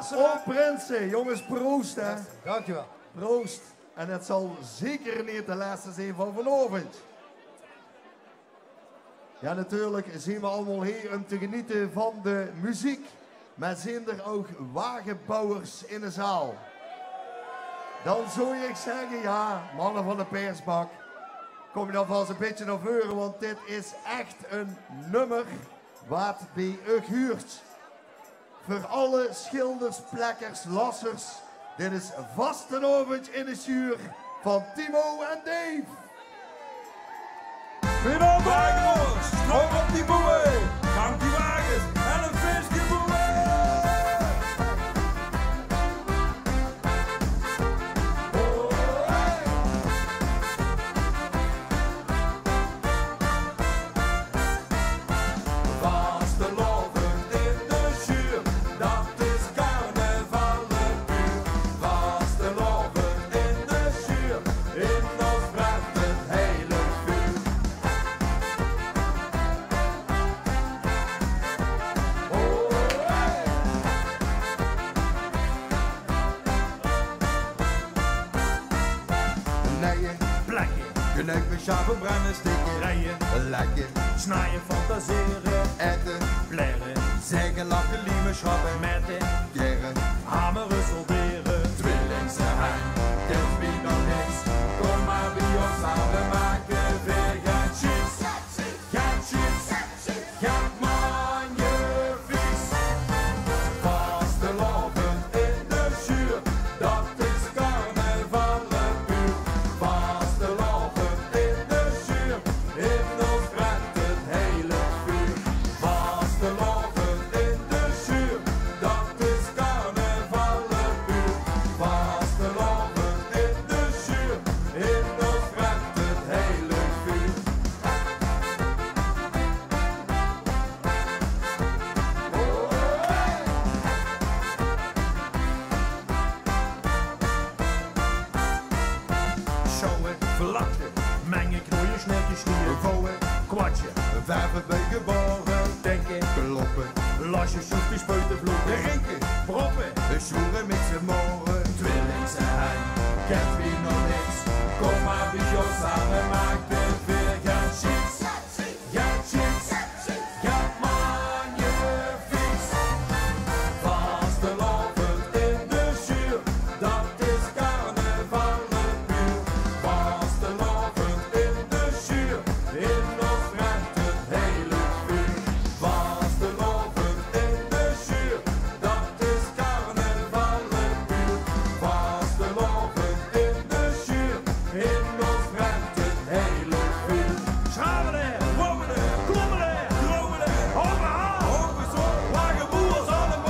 Op Prinse, jónges, proost, hè. Dankjewel. Proost. En het zal zeker neet de lèste zeen van vanaovend. Jao, natuurlik zeen we allemaol hie um te geniete van de meziek. Mer zeen d'r ouch wagebouwers in de zaal? Dan zouw ich zègke, jao, manne van de persbak, kóm dan vas e bietje nao veure, want dit is ech e nummer waat bie uch huurt. Veur alle schilders, plekkers, lassers, dit is Vastelaovend in de Sjuur van Timo en Dave. Goeiemorge, strop op die boewe, gang die wages en e feeske boewe. Vastelaovend in de Sjuur, dat is carnaval puur. Vastelaovend in de Sjuur, in ós brent 't heilig vuur. Oh, hey. Leie, plekke, knuipe, sjape, brenne, stikke, reie, lekke, snaie, fantasere, ete, blere, zègke, lache, lieme, sjrappe, mètte, kere, hamere, soldere, twillingse, hein, kèns bie nog niks. Kóm mer bie ós same make, veer gaon sjiets. Gaon sjiets, gaon magnifieks. Vastelaovend in de Sjuur, dat is carnaval puur. Vastelaovend in de Sjuur, in ós brent 't heilig vuur. Vastelaovend in de Sjuur, dat is carnaval puur. Vastelaovend in de Sjuur, in ós brent 't heilig vuur. Sjouwe, vlakke, menge, knoeie, snèkke, snieje, vouwe, kwatsje, verve, buige, bore, dènke, kloppe, lasje, sjoefke, spuite, vloeke, rinke, proppe, sjoere, mikse, more, twillingse, hein, kèns bie nog niks. Kóm mer bie ós same make, veer gaon sjiets. Gaon sjiets, gaon magnifieks. Vastelaovend in de Sjuur, dat is carnaval puur. Vastelaovend in de Sjuur, in ós brent 't heilig vuur. Vastelaovend in de Sjuur, dat is carnaval puur. Vastelaovend in de Sjuur, in ós brent 't heilig vuur. Sjravele, rommele, klommele, grommele, hoppa, hoppa, zo, wagebouwers allemaol.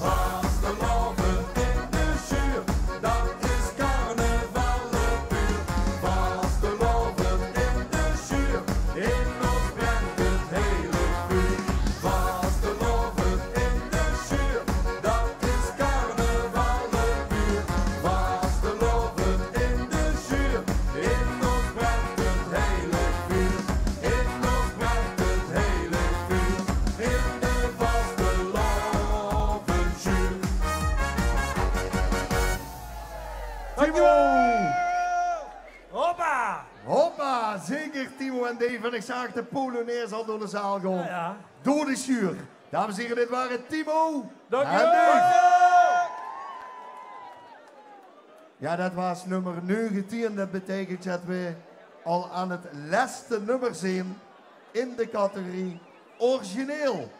Vastelaovend in de Sjuur, dat is carnaval puur. Vastelaovend in de Sjuur, in ós brent 't heilig vuur. Vastelaovend in de Sjuur, dat is carnaval puur. Vastelaovend in de Sjuur, in ós brent 't heilig vuur. In ós brent 't heilig vuur. In de vastelaovendssjuur. Dankjewel. Hoppa! Hoppa, zeker Timo en Dave. En ich zaag de polonaise al door de zaal gaon. Jao, jao. Door de sjuur. Dames en hiere, dit ware Timo en Dave. Jao, det waas nummer negentien. Det beteikent det we al aan 't lèste nummer zeen in de categorie origineel.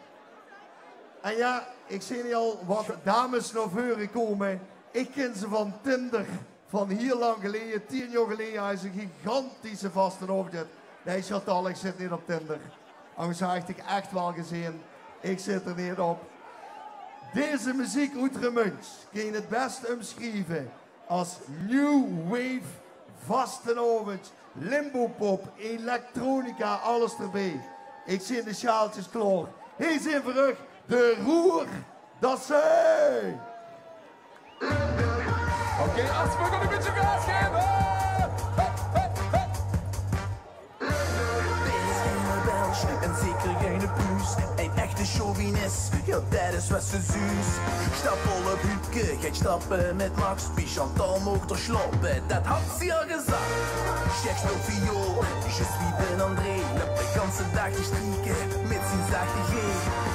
En jao, ich zeen hie al waat dames nao veure kómme. Ich kin ze van Tinder. Van hiel lang geleje, tien jaor geleje, hae is 'ne gigantische vastelaovend. Nae, Chantal, ich zit neet op Tinder. Angers haw ich dich ech waal gezeen. Ich zit d'r neet op. Deze meziek oet Remunj kin ich 't bèste umsjrieve es new wave vastelaovend, limbopop, elektronika, alles d'rbie. Ich zeen de sjaaltjes klaor. Hie zeen veur uch de Roer. Dasse! Oké, Asper, nog ein bietje gaas gaeve. Hup, hup, hup. D'r is eine Belsj en zeker geine Pluus, ein echte chauvinis, jao, det is waat ze zuus. Stap op Huubke, geit stappe mit Max, bie Chantal moog d'r slaope, det haet ze al gezag. Sjech speelt viool, zjus wie d'n André, löp de ganse daag te strieke mit zien zachte G.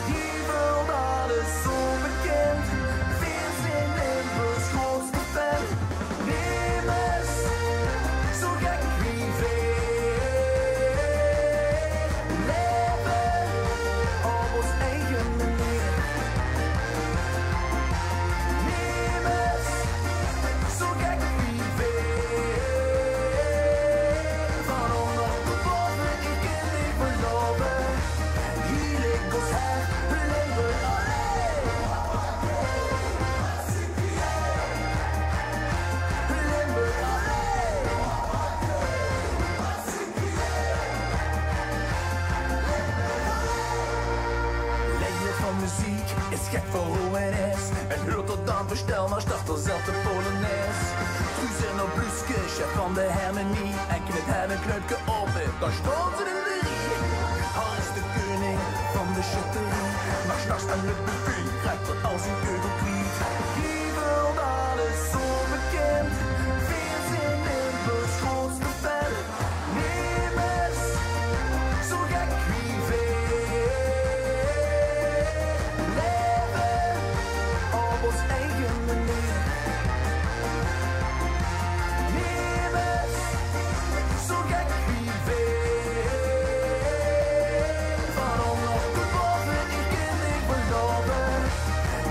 Hie veur alles zo bekind, veer zeen Limburgs grootste fan. Nemes, zo gek wie veer. Laeve op ós eige meneer. Nemes, zo gek wie veer. Van ónger tot baove, ich kin dich beloave. Hie ligk ós hert, Limburg, allee. Leidje van meziek, is gek veur O N S. En huurt d'r dan bestel, dan start d'r zelf de polonaise. Truus in häör bluuske, sjef van de hermenie. En knip haer ein knuipke aope, dan sjtaon ze in de rie. Haer is de keuning van de sjötterie. Mer 's nachs aan 't buffet raak d'r al zien keuvel kwiet. Hie veur alles zo bekind, veer zeen Limburgs grootste fan. Nemes, zo gek wie veer. Laeve op ós eige meneer. Nemes, zo gek wie veer. Van ónger tot baove, ich kin dich beloave.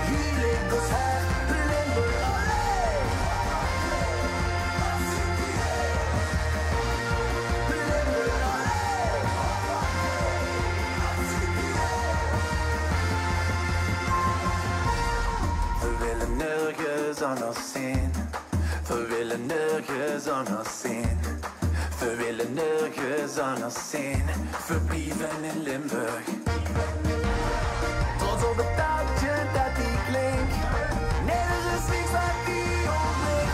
Hie ligk ós hert, Limburg, allee. Limburg, allee. Veer wille nörges angers zeen. Veer wille nörges angers zeen. Veer wille nörges angers zeen. Veer blieve in Limburg. Trots op 't touwtje det hie klink. Nae, d'r is niks waat hie óntbrik.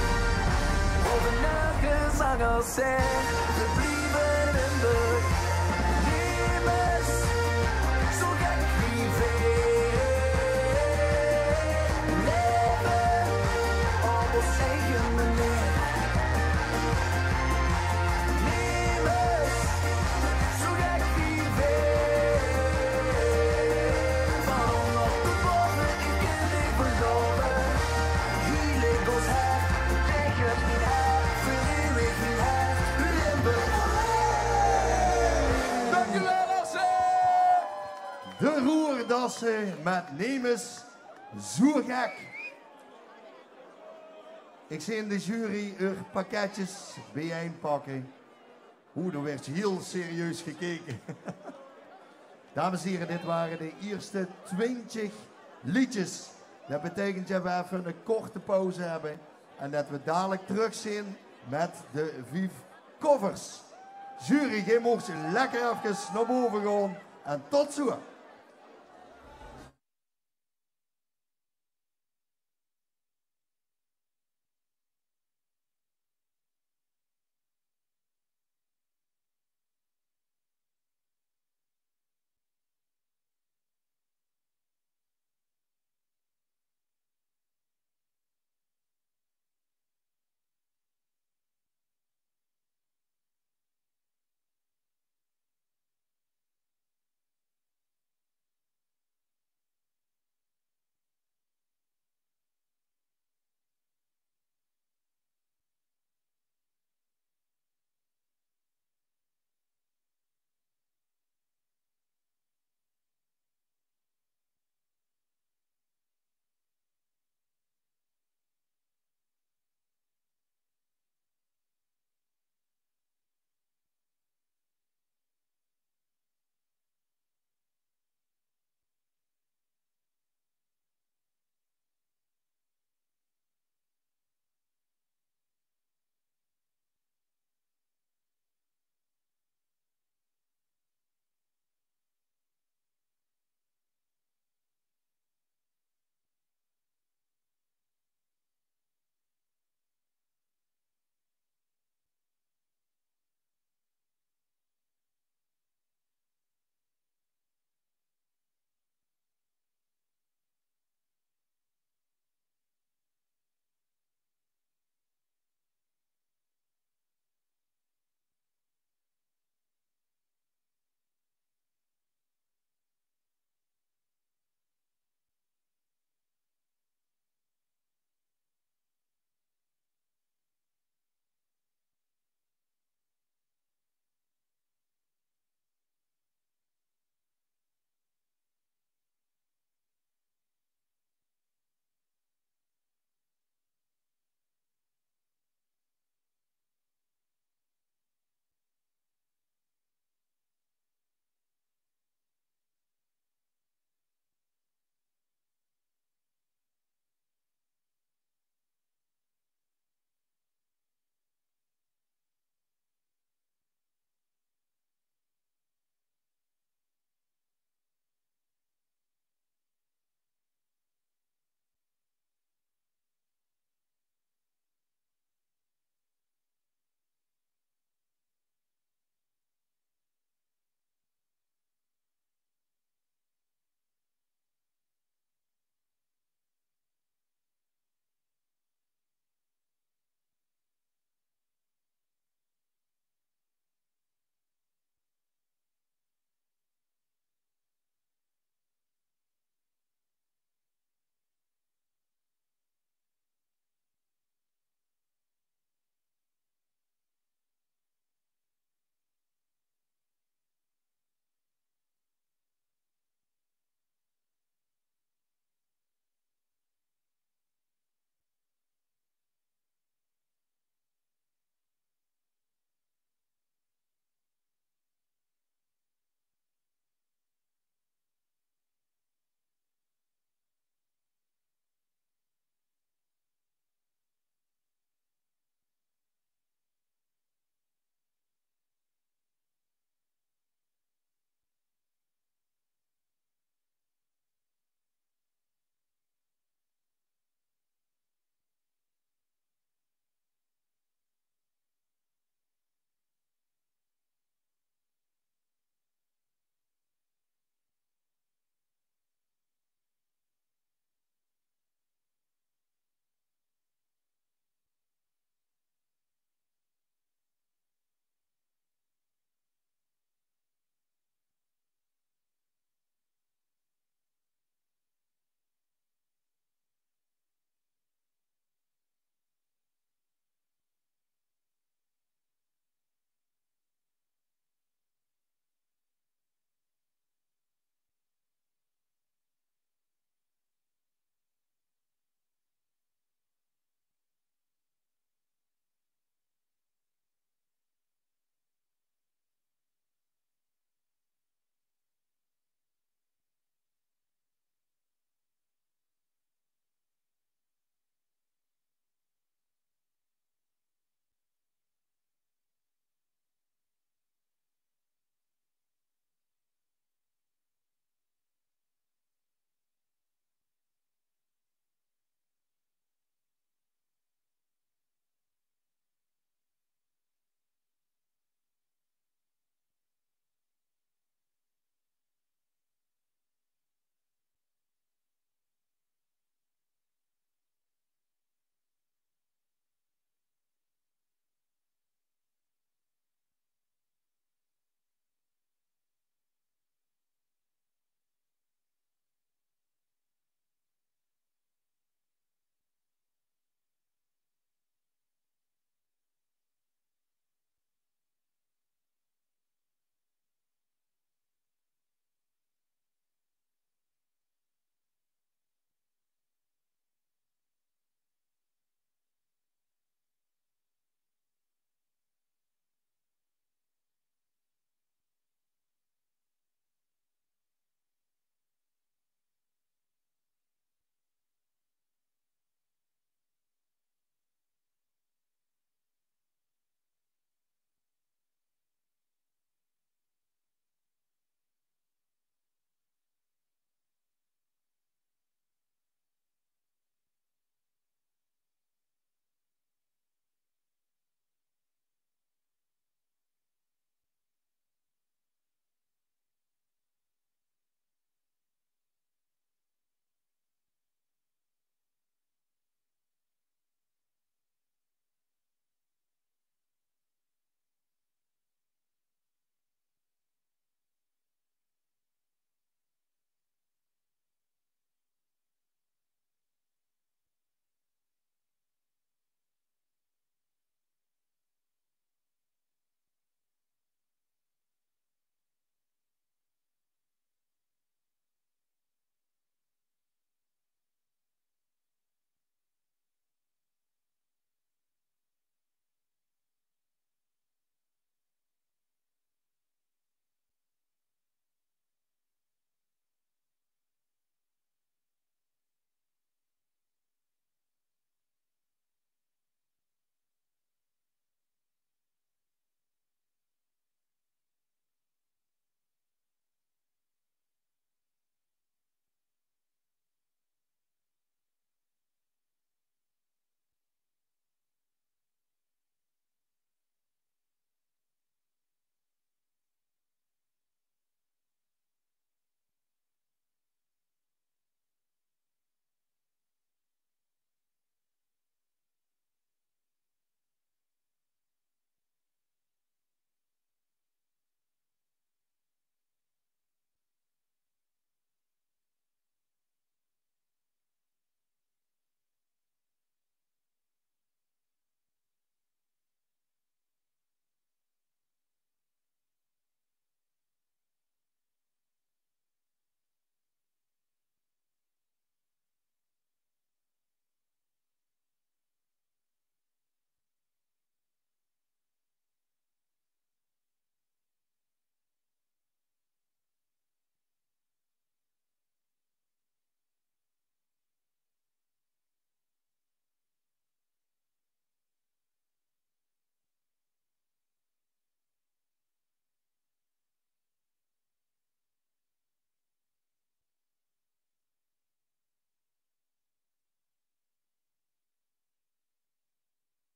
Veer wille nörges angers zeen. Veer blieve in Limburg. Nemes, zo gek wie veer. Laeve op ós eige meneer. Nemes, zo gek wie veer. Van ónger tot baove, ich kin dich beloave. Hie ligk ós hert, ich höb mien hert, veur eeuwig mien hert. Limburg, allee. Dankjewel, Asse. De Roerdasse mit Nemes, zo gek. Ich zeen de jury häör pakketjes biejein pakke. Oeh, dao wuuert hiel serieus gekeke. Dames en hiere, dit wore de ierste twintjig leedjes. Det beteikent det veer effe ein korte pauze höbbe en det veer dalik trök zeen mit de vief covers. Jury, geer moogt lekker effe nao bove gaon en tot zoe.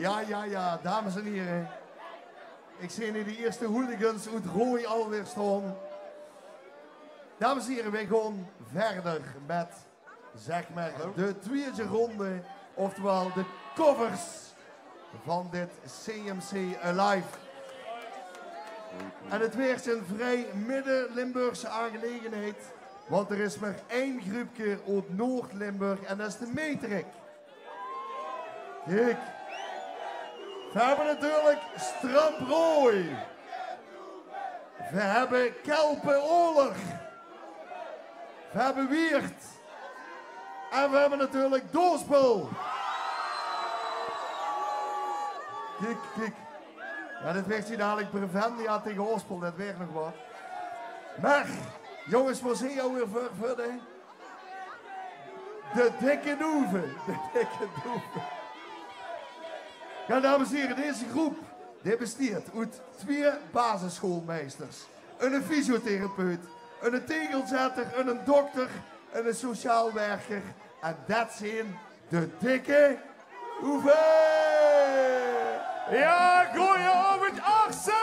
Ja, ja, ja, dames en hiere. Ich zeen hie de ierste hooligans oet Rooj alweer staon. Dames en hiere, weej gaon wiejer mit, zeg mer, de twieëde ronde, oftewel de covers van dit C M C Alive. En het weurt ein vrie Midde-Limburgse aangelegenheid, want d'r is mer ein gruupke oet Noord-Limburg en det is de Meterik. Kiek. Veer höbbe natuurlik Stramp Rooj. Veer höbbe Kelpen Oler. Veer höbbe Wieërt. En veer höbbe natuurlik Doospel. Kiek, kiek. Ja, dit weurt hie dalik Prevendia taenge Oospel. Det weurt nog waat. Mer, jónges, wo zeen veer hie veur, veur de De Dikke Doeve. De Dikke Doeve. Ja, dames en hiere, deze groep, die besteet oet twieë basisschoolmeisters, eine fysiotherapeut, eine tegelzetter, eine dokter, eine sociaal werker. En det zeen de Dikke Doeve. Ja, goojenaovend, Assen!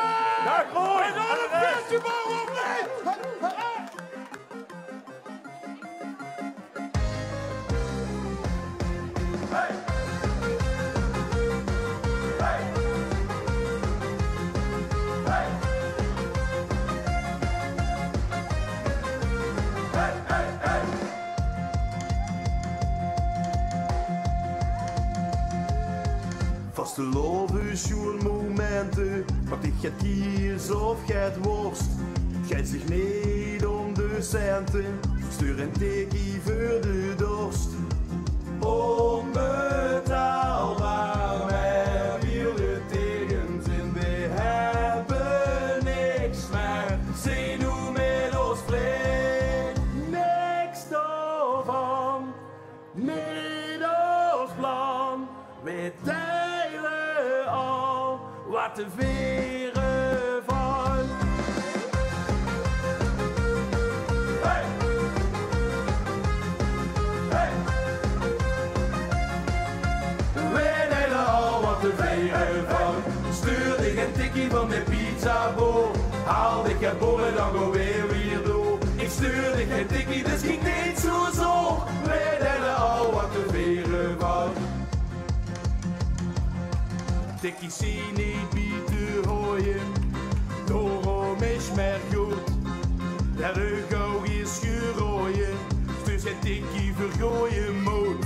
Daag, Rooj. En dan ein feesje bouwe op, nee! Vastelaovend, sjoeën momente, want ich get kies of get worst. Geit zich neet óm de cente, stuur ein tikkie veur de dorst. Onbetaalbaar, mer wie de tegens in, we höbbe niks mier. Zeen noe mit ós vlei, niks daovan. Mit ós plan, we deile al waat te viere van. Hey! Hey! We deile al waat te viere van. Stuur dich ein tikkie van de pizzaboor. Haal dich get bónne, dan gaon we weer door. Ich stuur dich ein tikkie, dus kiek neet zoe zoor. We deile al waat te viere van. Tikkies zeen neet bie te haoje, daoróm is mer good det uch ouch is geraoje. Dus ein tikkie veur gooje mood.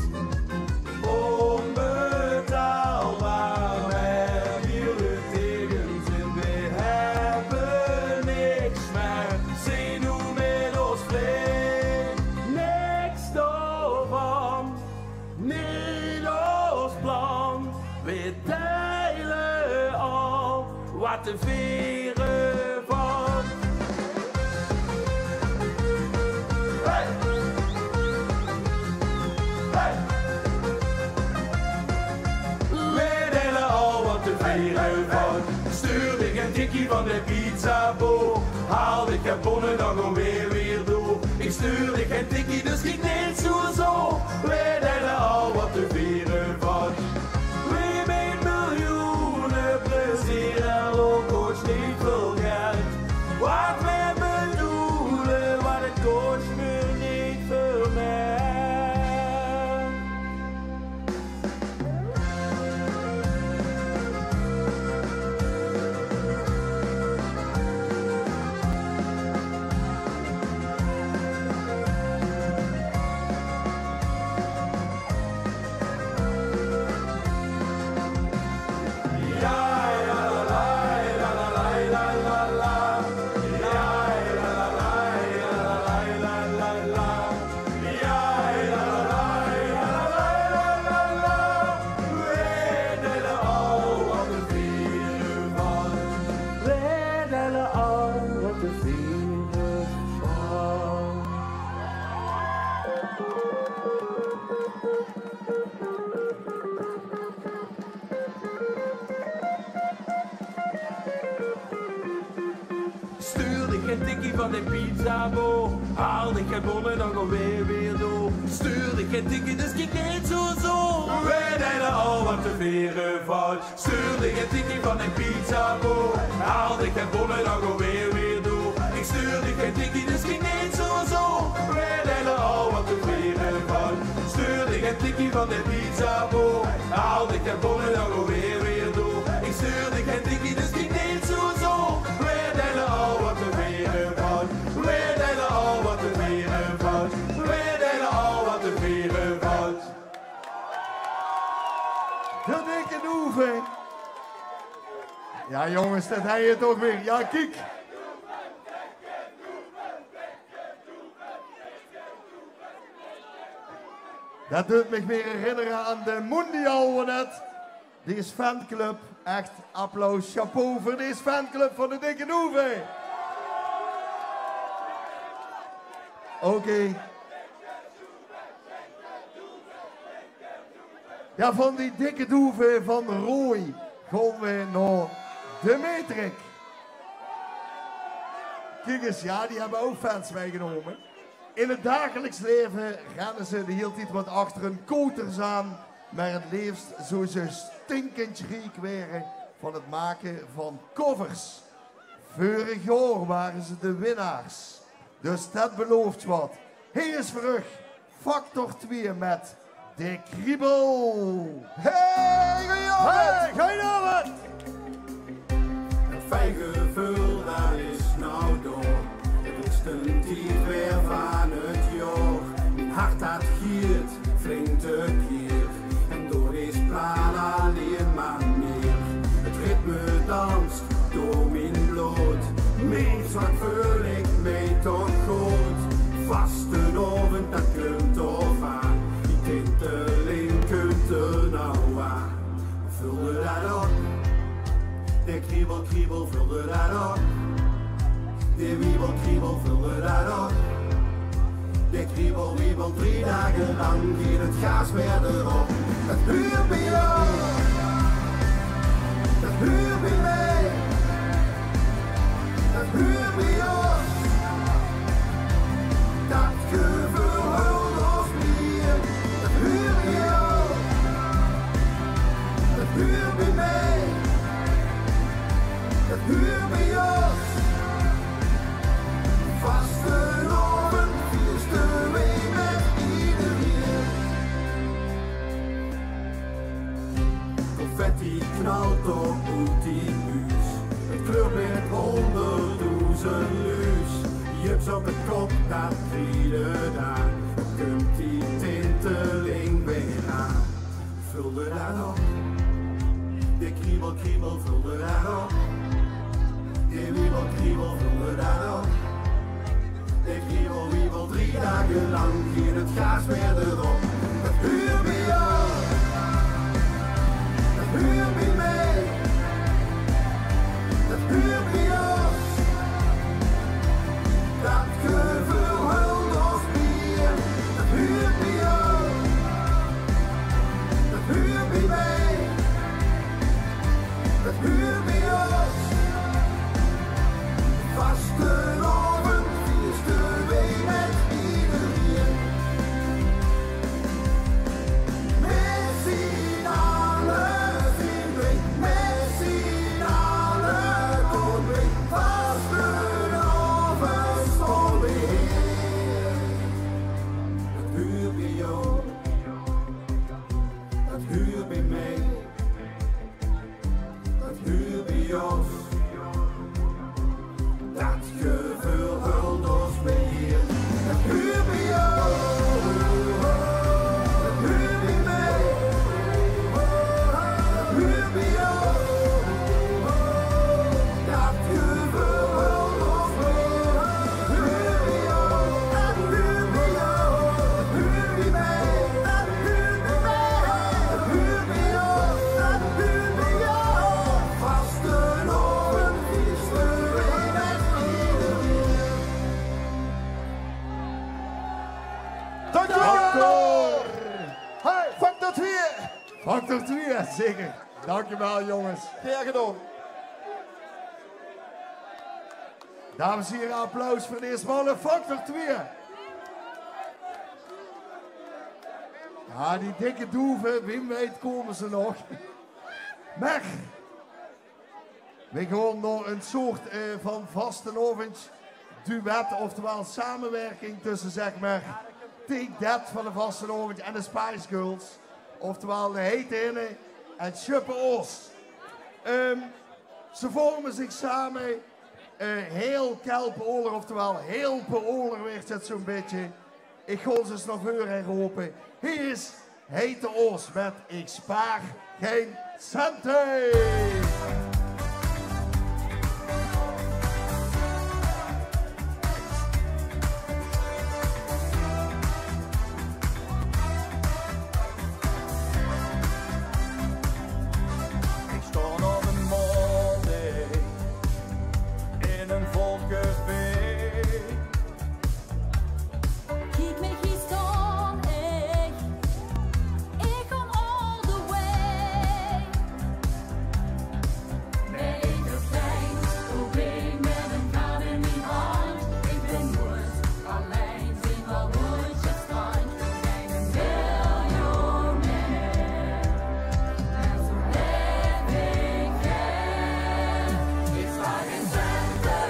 Onbetaalbaar, mer wie de tegens in, we höbbe niks mier. Zeen noe mit ós vlei, niks daovan. Mit ós plan, we deile al waat te viere van. Hey! Hey! We deile al waat te viere van. Stuur dich ein tikkie van de pizzaboor. Haal dich get bónne, dan gaon we weer door. Ich stuur dich ein tikkie, dus kiek neet zoe zoor. We deile al waat te viere van. We mit miljoene plezeer en lol kos neet väöl geld. Waat we bedoele, waat het kos, me neet väöl mier. Tikkie van de pizzaboor, haal dich get bolle, dan gaon weer weer door. Stuur dich get tikkie, dus kiek neet zo zo. Weer deile al wat te vere valt. Stuur dich get tikkie van de pizzaboor, haal dich get bolle, dan gaon weer weer door. Ik stuur dich get tikkie, dus kiek neet zo zo. Weer deile al wat te vere valt. Stuur dich get tikkie van de pizzaboor, haal dich get bolle, dan gaon weer weer door. Ik stuur dich get tikkie, dus kiek neet zo zo. Weer deile al wat te vere valt. Weer deile al wat te vere valt. Weer deile al wat te vere valt. De dikke doeve. Ja, jonges, det hei je toch weer. Ja, kiek. Det duit mich weer herinnere aan de Mondial, wo net. Dees fanclub, echt applaus, chapeau veur dees fanclub van de Dikke Doeve. Oké. Ja, van die Dikke Doeve van Rooj gaon we nao de Metrik. Kiek ens, ja, die hebbe ouch fans mitgenome. In het dagelijks leve renne ze de hiel tied wat achter hun koters aan, maar het leefst zouwe ze stinkend riek were van het make van covers. Veurig jaor ware ze de winnaars. Dus det beloof wat. Hie is veur uch factor twieë met De Kriebel. Hey, goeienaovend! Hey, goeienaovend! Het fijn geveul, det is now door. Het is de tied weer van het jaor. Mien hart, det giet flink te kier. En door dees plaat allein maar meer. Het ritme dans door mien blood. Mins, wat veul ik mich toch good. Vastelaovend, det kump toch aan. Die tinteling kump d'r now aan. Vul d'r det op. De kriebel, kriebel, vul d'r det op. De wiebel, kriebel, vul d'r det op. De kriebel, wiebel, drie daag lang, geit het gaas weer d'rop. Det huurt bie ós. Det huurt bie mich. Det huurt bie ós. Det geveul huurt ós bie. Det huurt bie ós. Det huurt bie mich. Det huurt bie ós. Vastelaovend viere we met iedereen. Confetti knalt door oet die buus. Het kleurt met honderddoezend luus. Jups op het kop, det kriege d'r aan. Kump die tinteling weer aan. Vul d'r det op. De kriebel, kriebel, vul d'r det op. De wiebel, kriebel, vul d'r det op. De kriebel, wiebel, drie daag lang, geit het gaas weer d'rop. Det huurt bie ós. Det huurt bie mich. Det huurt bie ós. Det geveul huurt ós bie. Det huurt bie ós. Det huurt bie mich. Det huurt bie ós. Vastelaovend viere we met iedereen. Met z'n alle zien we, met z'n alle kómme we. Vastelaovend staon we hie. Det huurt bie ós. Det huurt bie mich. Det huurt bie ós. Det geveul huurt ós bie. Det huurt bie ós. Det huurt bie mich. Det huurt bie ós. Det geveul huurt ós bie. Det huurt bie ós. Det huurt bie ós. Det huurt bie mich. Dankjewel! Factor! Hey, factor twieë! Factor twieë, zeker. Dankjewel, jonges. Gaer gedaon. Dames en hiere, applaus veur dees malle factor twieë. Jao, die dikke doeve, wim weit kómme ze nog. Mer weej gaon nao ein soort, eh, van vastelaovendjduet, oftewel samewirking tösse, zeg mer, Take That van de vastelaovendj en de Spice Girls, oftewel de Heite Hinne en Sjöppe Oos. Ehm, ze vorme zich same, eh, Heel Kelpe Oler, oftewel Heelpe Oler weurt 't zoe'n bietje. Ich gaon ze ins nao veure rope. Hie is Heite Oos mit Ich spaar gein cente. Ich staon op ein maondig in ein vol café. Kiek mich ins aan, ich, ich gaon all the way. Nae, ich höb gein probleem mit ein kaart in mien handj. Ich bin noeats allein, zeen waal noeats 't strandj. Gein miljonair, mer zoe leef ich gaer. Ich spaar gein cente,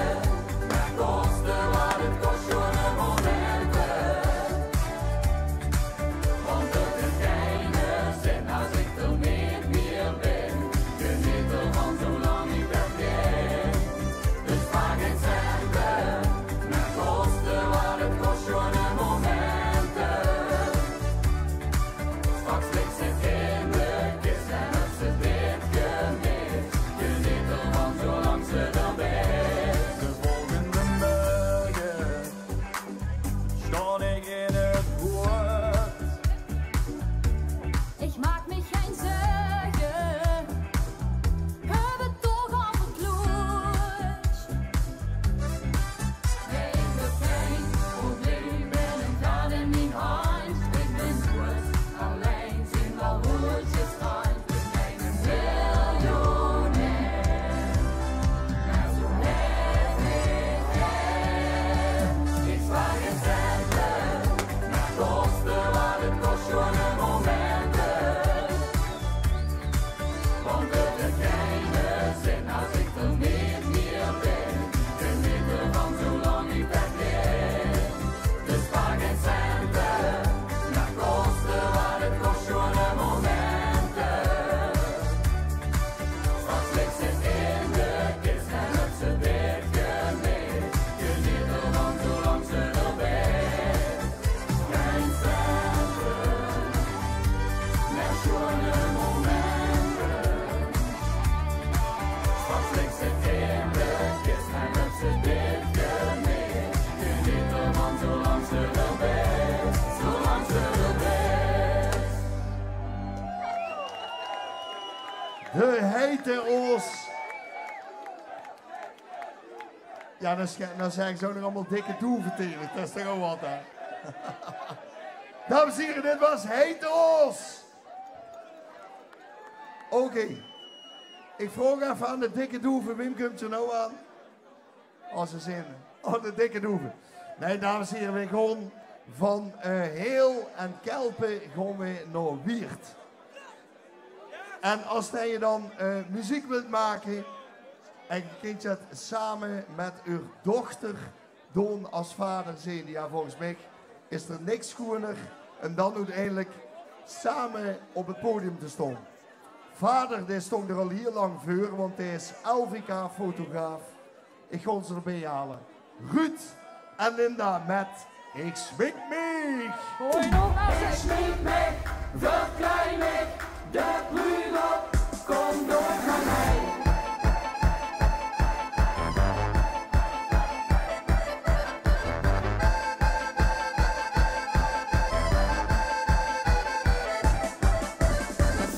mer koste wat 't kos, sjoeane momente. Want 't haet geine zin es ich d'r neet mieë bin. Geneet d'rvan zoelang ich det kin. Dus spaar gein cente, mer koste wat 't kos, sjoeane momente. Straks ligk ze in de kis en höbs se dit geneet. Geneet d'rvan zoelang se d'r bis. De volgende morge staon ich in 't roead. Ich maak mich gein zörge, höb 't toch al verkloead. Nae, ich höb gein probleem mit ein kaart in mien handj. Ich bin noeats allein, zeen waal noeats 't strandj. Dus spaar gein cente, mer koste wat 't kos, sjoeane momente. Straks ligk ze in de kis en höbs se dit geneet. Geneet d'rvan zoelang se d'r bis. Gein cente, mer sjoeane momente. Straks ligk ze in de kis en höbs se dit geneet. Geneet d'rvan zoelang se d'r bis, zoelang se d'r bis. De Heite Oos. Jao, dan, dan zègke ze ouch nog allemaol dikke doeve taenge uch. Det is toch al get, hè? Dames en hiere, dit waas Heite Oos. Oké. Ich vraog effe aan de dikke doeve, wem kump d'r noe aan? Oh, ze zeen, oh, de dikke doeve. Nae, dames en hiere, weej gaon van, eh, Heel en Kelpe gaon weej nao Wieërt. En es geej dan, eh, meziek wilt make en geej kint det same mit eur dochter doon es vader zeen, jao, volges mich is d'r niks sjoener en dan oeteindelik same op 't podium te staon. Vader, dae stóng d'r al hieël lang veur, want dae is L V K-fotograaf. Ich gaon ze d'rbie haole. Ruud en Linda mit Ich smik mich. Hoi, nog. Ich smik mich, verkleid mich, de brudgom kump nao mich.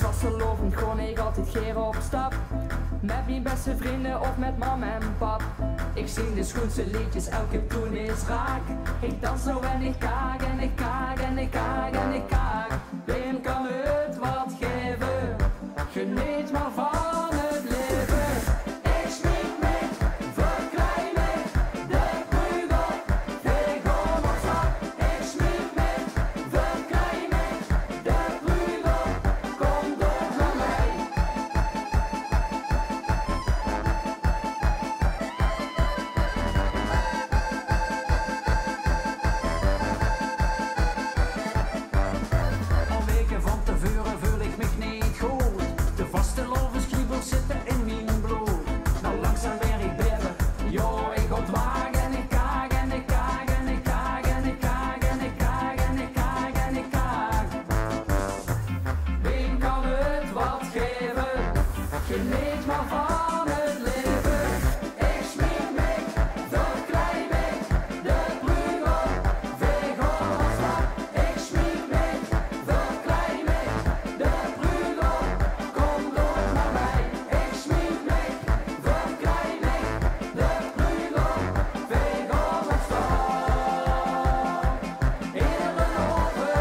Vastelaovend gaon ich altied gaer op stap. Mit mien beste vrinde of mit mam en pap. Ich zing de sjoenste leedjes, elke toen is raak. Ich dans zoe en ich kaak en ich kaak en ich kaak en ich kaak. Wem kan 't waat gaeve? Geneet mer van 't laeve. Ich smik mich, verkleid mich, van 't leve. Ich smiek mich, verkleid mich, de brug op, veeg op de stad. Ich smiek mich, verkleid mich, de brug op, kom doch mer mei. Ich smiek mich, verkleid mich, de brug op, veeg op de stad. Heerenoavend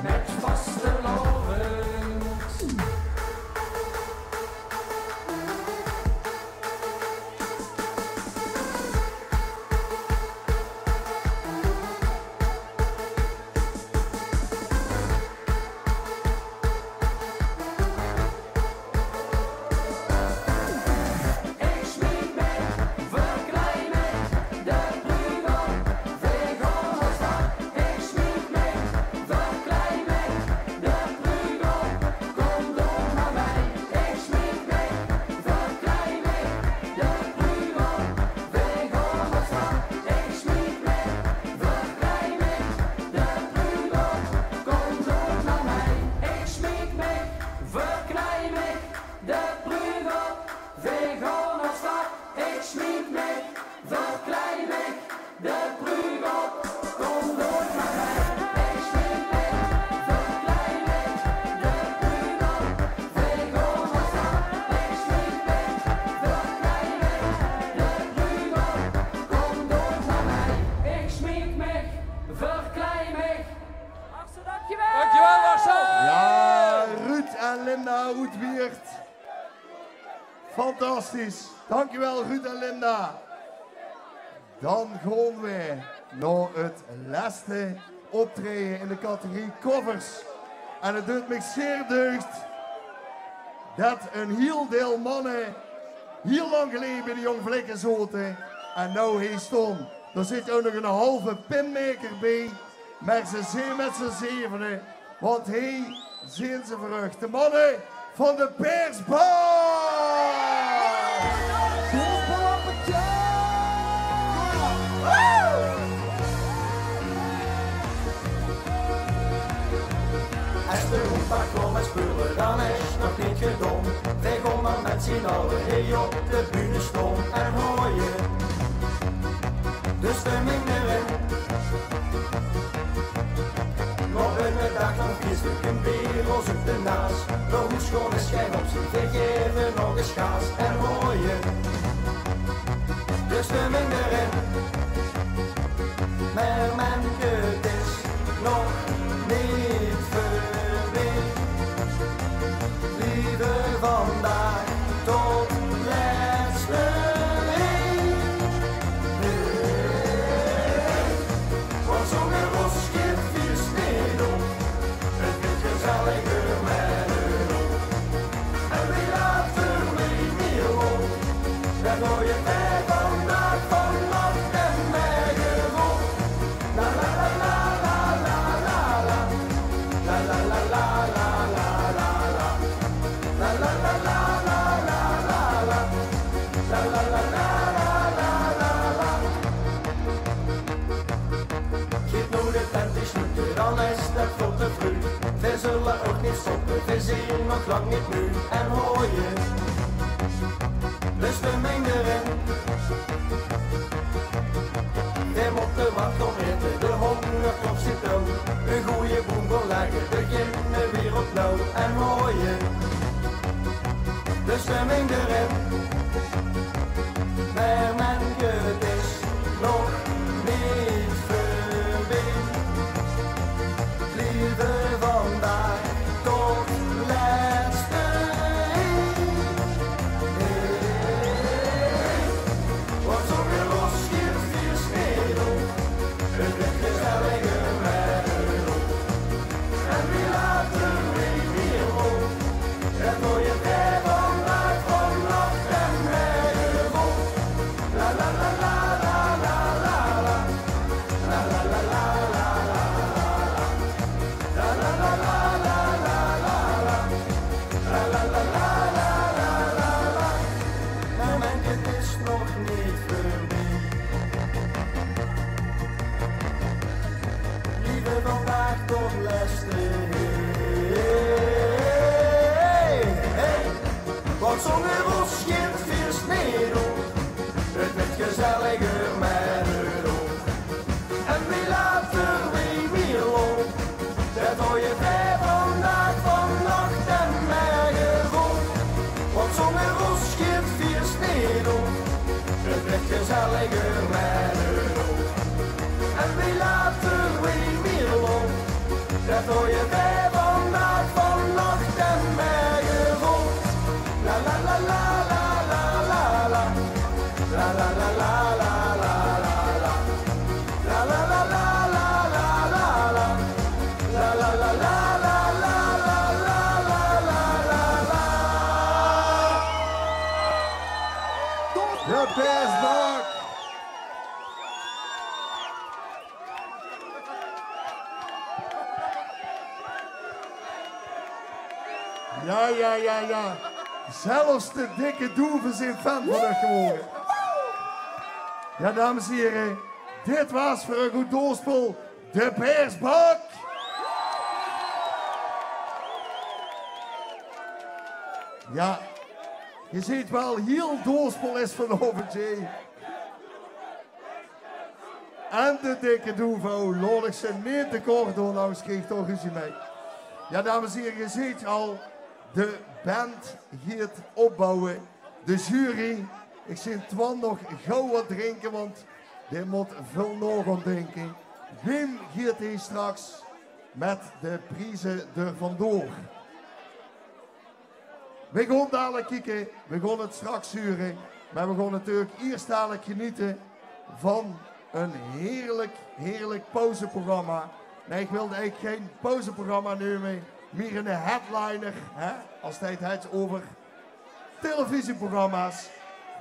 mit vastelaovend. Ich smiek mich, verkleid mich, de brug op, veeg op de stad. Ich smiek mich, verkleid mich, de brug op, kom doch mer mei. Ich smiek mich, verkleid mich, de brug op, veeg op de stad. Ich smiek mich, verkleid mich, de brug op, kom doch mer mei. Ich smiek mich, verkleid mich, de brug op, veeg op de stad. Ich smiek mich, verkleid mich, de brug op, kom doch mer mei. Ich smiek mich, verkleid mich, de brug op, veeg op de stad. Ich smiek mich, verkleid mich, de brug op, kom doch mer mei. Ich smiek mich, verkleid mich. Marcel, dankjewel. Dankjewel, Marcel. Ja, Ruud en Linda oet Wieërt. Fantastisch. Dankjewel, Ruud en Linda. Dan gaon we nao 't lèste optraeje in de categorie covers. En 't duit mich zeer deugd det ein hiel deil manne hiel lang geleje bie de Jong Vlekke zote en noe hie staon. Dao zit ouch nog eine halve pinmaker bie. Mer ze zeen mit z'n zevene, want hie zeen ze veur uch. De manne van de Persbar! Es de opa kómp mit speule, dan is 't nog neet gedaon. Veer gaon dan mit zien alle hie op de bühne staon en haoje de stemming d'rin. Op eine daag dan vier stök beer ós op de naas. Nao hoes gaon is gein optie, veer gaeve nog ins gaas en haoje de stemming d'rin. Mer menke, 't is nog neet veurbie. Blieve vandaag tot lèste hie. Hie. Want zónger ós geit 't fieës neet op. 't Weurt gezelliger mit uch op. En wie later wie mieë op. Det mooie weer vandaag, vannach en morge op. La la la la la la la la. La la la la la la la la. La la la la la la la la. La la la la la la la la. Giet noe de tent dichsloete, dan is 't vöal te vreug. Veer zulle ouch neet stoppe, veer zeen nog lang neet meug. En haoje de stemming d'rin. Veer mótte wat gaon aete, de hónger kóp ziech touw. Ein gooje boem gaon lègke, beginne veer opnouw. En haoje de stemming d'rin. Mer menke, 't is nog neet veurbie. Blieve vandaag tot lèste hie. Hie. Want zónger ós geit 't fieës neet op. 't Weurt gezelliger mit uch op. En wie later wie mieë op. Det mooie weer vandaag, vannach Zónger ós geit 't fieës neet door. 't Weurt gezelliger mit uch. En wie later, wie mieë lol. Det haoje veer vandaag, vannach en merge vol. Want zónger ós geit 't fieës neet door. 't Weurt gezelliger mit uch. En wie later, wie mieë lol. Det haoje veer vandaag, vannach en merge vol. La la la la la la la la. La la la la la la la la. La la la la la la la la. La la la la la la la. De Paersbak. Ja, ja, ja, ja. Zelfs de Dikke Doeve zeen fan van uch gewore. Ja, dames en hiere, dit waas veur e good doorspel De Paersbak. Ja, geer zeet waal, hiel doorspel is vanaovend, jee. En de Dikke Doeve, laot ich ze neet te kort doon, angers krieg ich toch ruzie mei. Ja, dames en hiere, geer zeet al, de band geit opbouwe. De jury, ich zeen Twan nog gaw get drinke, want dae mót väöl nao gaon dinke. Wim geit hie straks mit de prieze d'r vandoor? Veer gaon dalik kieke, veer gaon 't straks hure, mer veer gaon natuurlik iers dalik genete van e heerlik, heerlik pauzeprogramma. Nae, ich wilde eigelik gein pauzeprogramma neume, mieë 'ne headliner, hè, es 't geit euver televisieprogramma's.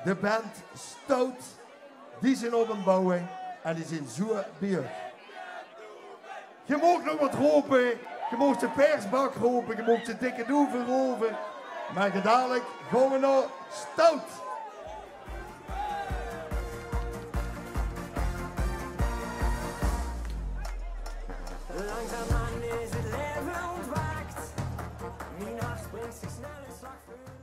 De band Stoot, die zeen op 't bouwe en die zeen zoe bie uch. Geer moogt nog get rope, geer moogt de Paersbak rope, geer moogt de Dikke Doeve rope. Mer dalik gaon veer nao Stoot. Langzaam aan is 't laeve ontwaak. Mien hart springk zich snel in slag veur uch.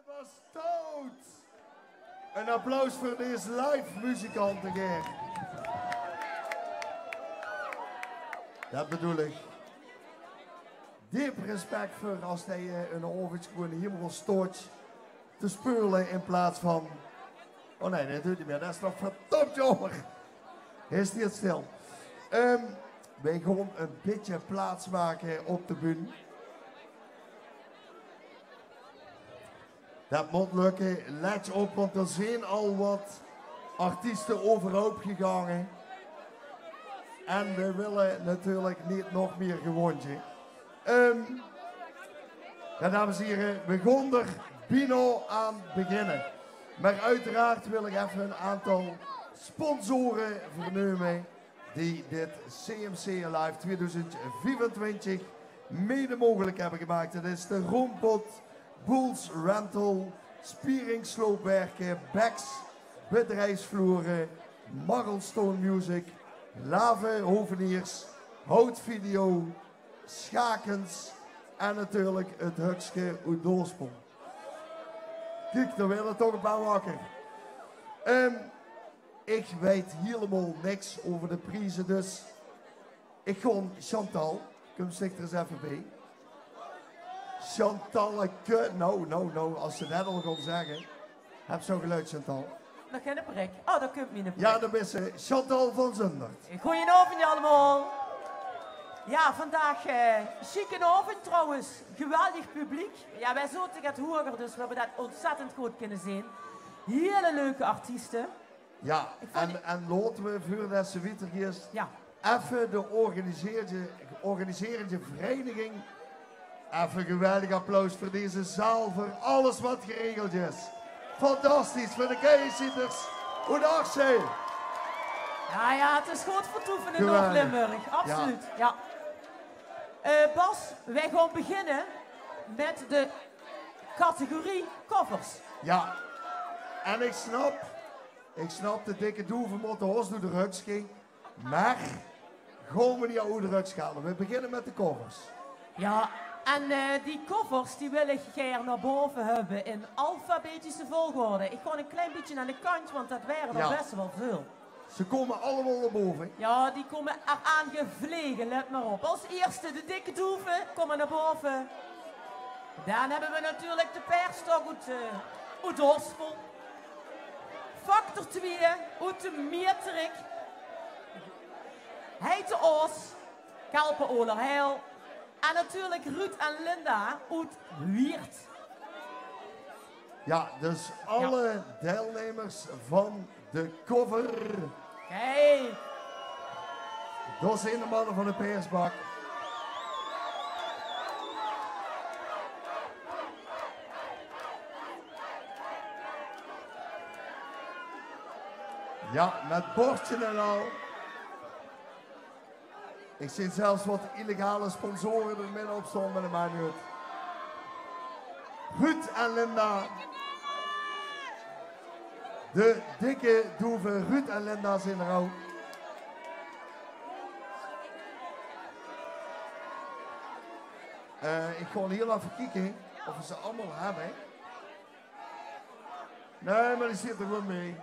Stout. Ein applaus veur dees live muzikante, Ger. Det bedoel ich. Deep respect veur as det se, eh, ein aovendj gewoon hielemaol stots te speule in plaats van... Oh nae, det duit neet mieë. Det is toch verdomp jaomer. Hae is neet stil. Ehm, Weej gaon ein bietje plaats make op de bühne. Det mót lökke. Let op, want d'r zeen al waat artieste euverhoop gegange. En weej wille natuurlik neet nog mieë gewóndje. Ehm, jao, dames en hiere, weej gaon d'r bienao aan beginne. Mer oeteraard wil ich effe ein aantal sponsore verneume die dit C M C Alive tweeduizend viefentwintig mede mogelik höbbe gemaak. Det is de Roompot, Boels Rental, Spiering Sloopwerke, Bex Bedrijfsvloeren, Marlstone Music, Lave Hoveniers, Hout Video, Schakens en natuurlik het Hukske oet Doorspel. Kiek, d'r waere toch ein paar wakker. Ehm, Ich weit hielemaol niks euver de prieze, dus ich gaon... Chantal, kums dich d'r ens effe bie. Chantalleke, nou, nou, nou, as se det al gaon zègke. Höbs se al geluid, Chantal? Nog geine prik. Oh, dao kump miene prik. Jao, dao bis se, Chantal van Zundert. Goojenaovendj allemaol. Jao, vandaag, eh, sjieken aovendj trouwens. Geweldig publiek. Jao, weej zote get hoeger, dus weej höbbe det óntzèttend good kinne zeen. Hiel leuke artieste. Jao, en, en laote we, veurdet se wieter geis, effe de organiseerende, organiserende vereiniging effe ein geweldig applaus veur deze zaal, veur alles waat geregeld is. Fantastisch, veur de Keiensieters oet Achtse. Jao, jao, het is good veur toevene in Noord-Limburg, absoluut. Jao. Eh, Bas, weej gaon beginne mit de categorie covers. Jao, en ich snap Ich snap, de Dikke Doeve mótte os door de röks gaon, mer gaon we die oet de röks haole. We beginne mit de covers. Jao, en, eh, die covers die wil ich gaer nao bove höbbe in alfabetische volgorde. Ich gaon ein klein bietje aan de kantj, want det waere d'r bès waal väöl. Ze kómme allemaol nao bove. Jao, die kómme d'r aan gevlege, let mer op. As ierste de Dikke Doeve kómme nao bove. Dan höbbe we natuurlik de Paersjstok oet, eh, oet Doorspel. Factor twieë oet de Mieterik. Heite Oos, Kelpe Oler Heil. En natuurlik Ruud en Linda oet Wieërt. Jao, dus alle deilnummers van de cover. Hey. Dao zeen de manne van de Paersjsbak. Jao, mit bordje en al. Ich zeen zelfs waat illegale sponsore d'r midde op staon, mer det maak neet oet. Ruud en Linda. De Dikke Doeve, Ruud en Linda zeen d'r ouch. Eh, ich gaon hiel effe kieke of we ze allemaol höbbe. Nae, mer die zit d'r waal bie.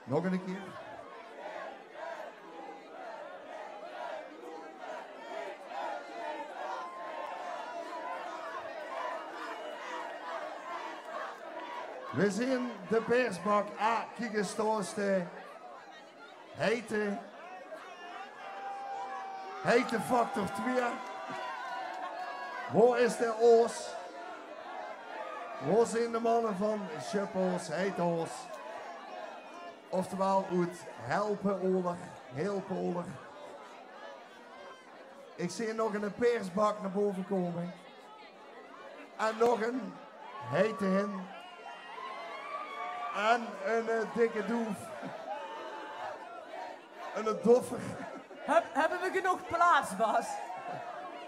Nog ein kier. We zeen de Paersjsbak. Ah, kiek ens, dao is de Heite. Heite factor twieë. Wo is de Oos? Wo zeen de manne van Sjöp Oos, Heite Oos? Oftewel oet Helpe Oler, Helpe Oler. Ich zeen nog ein Paersjsbak nao bove kómme. En nog ein Heite Hin. En ein, eh, Dikke Doef. En ein Doffer. Höb-, höbbe we genóg plaats, Bas?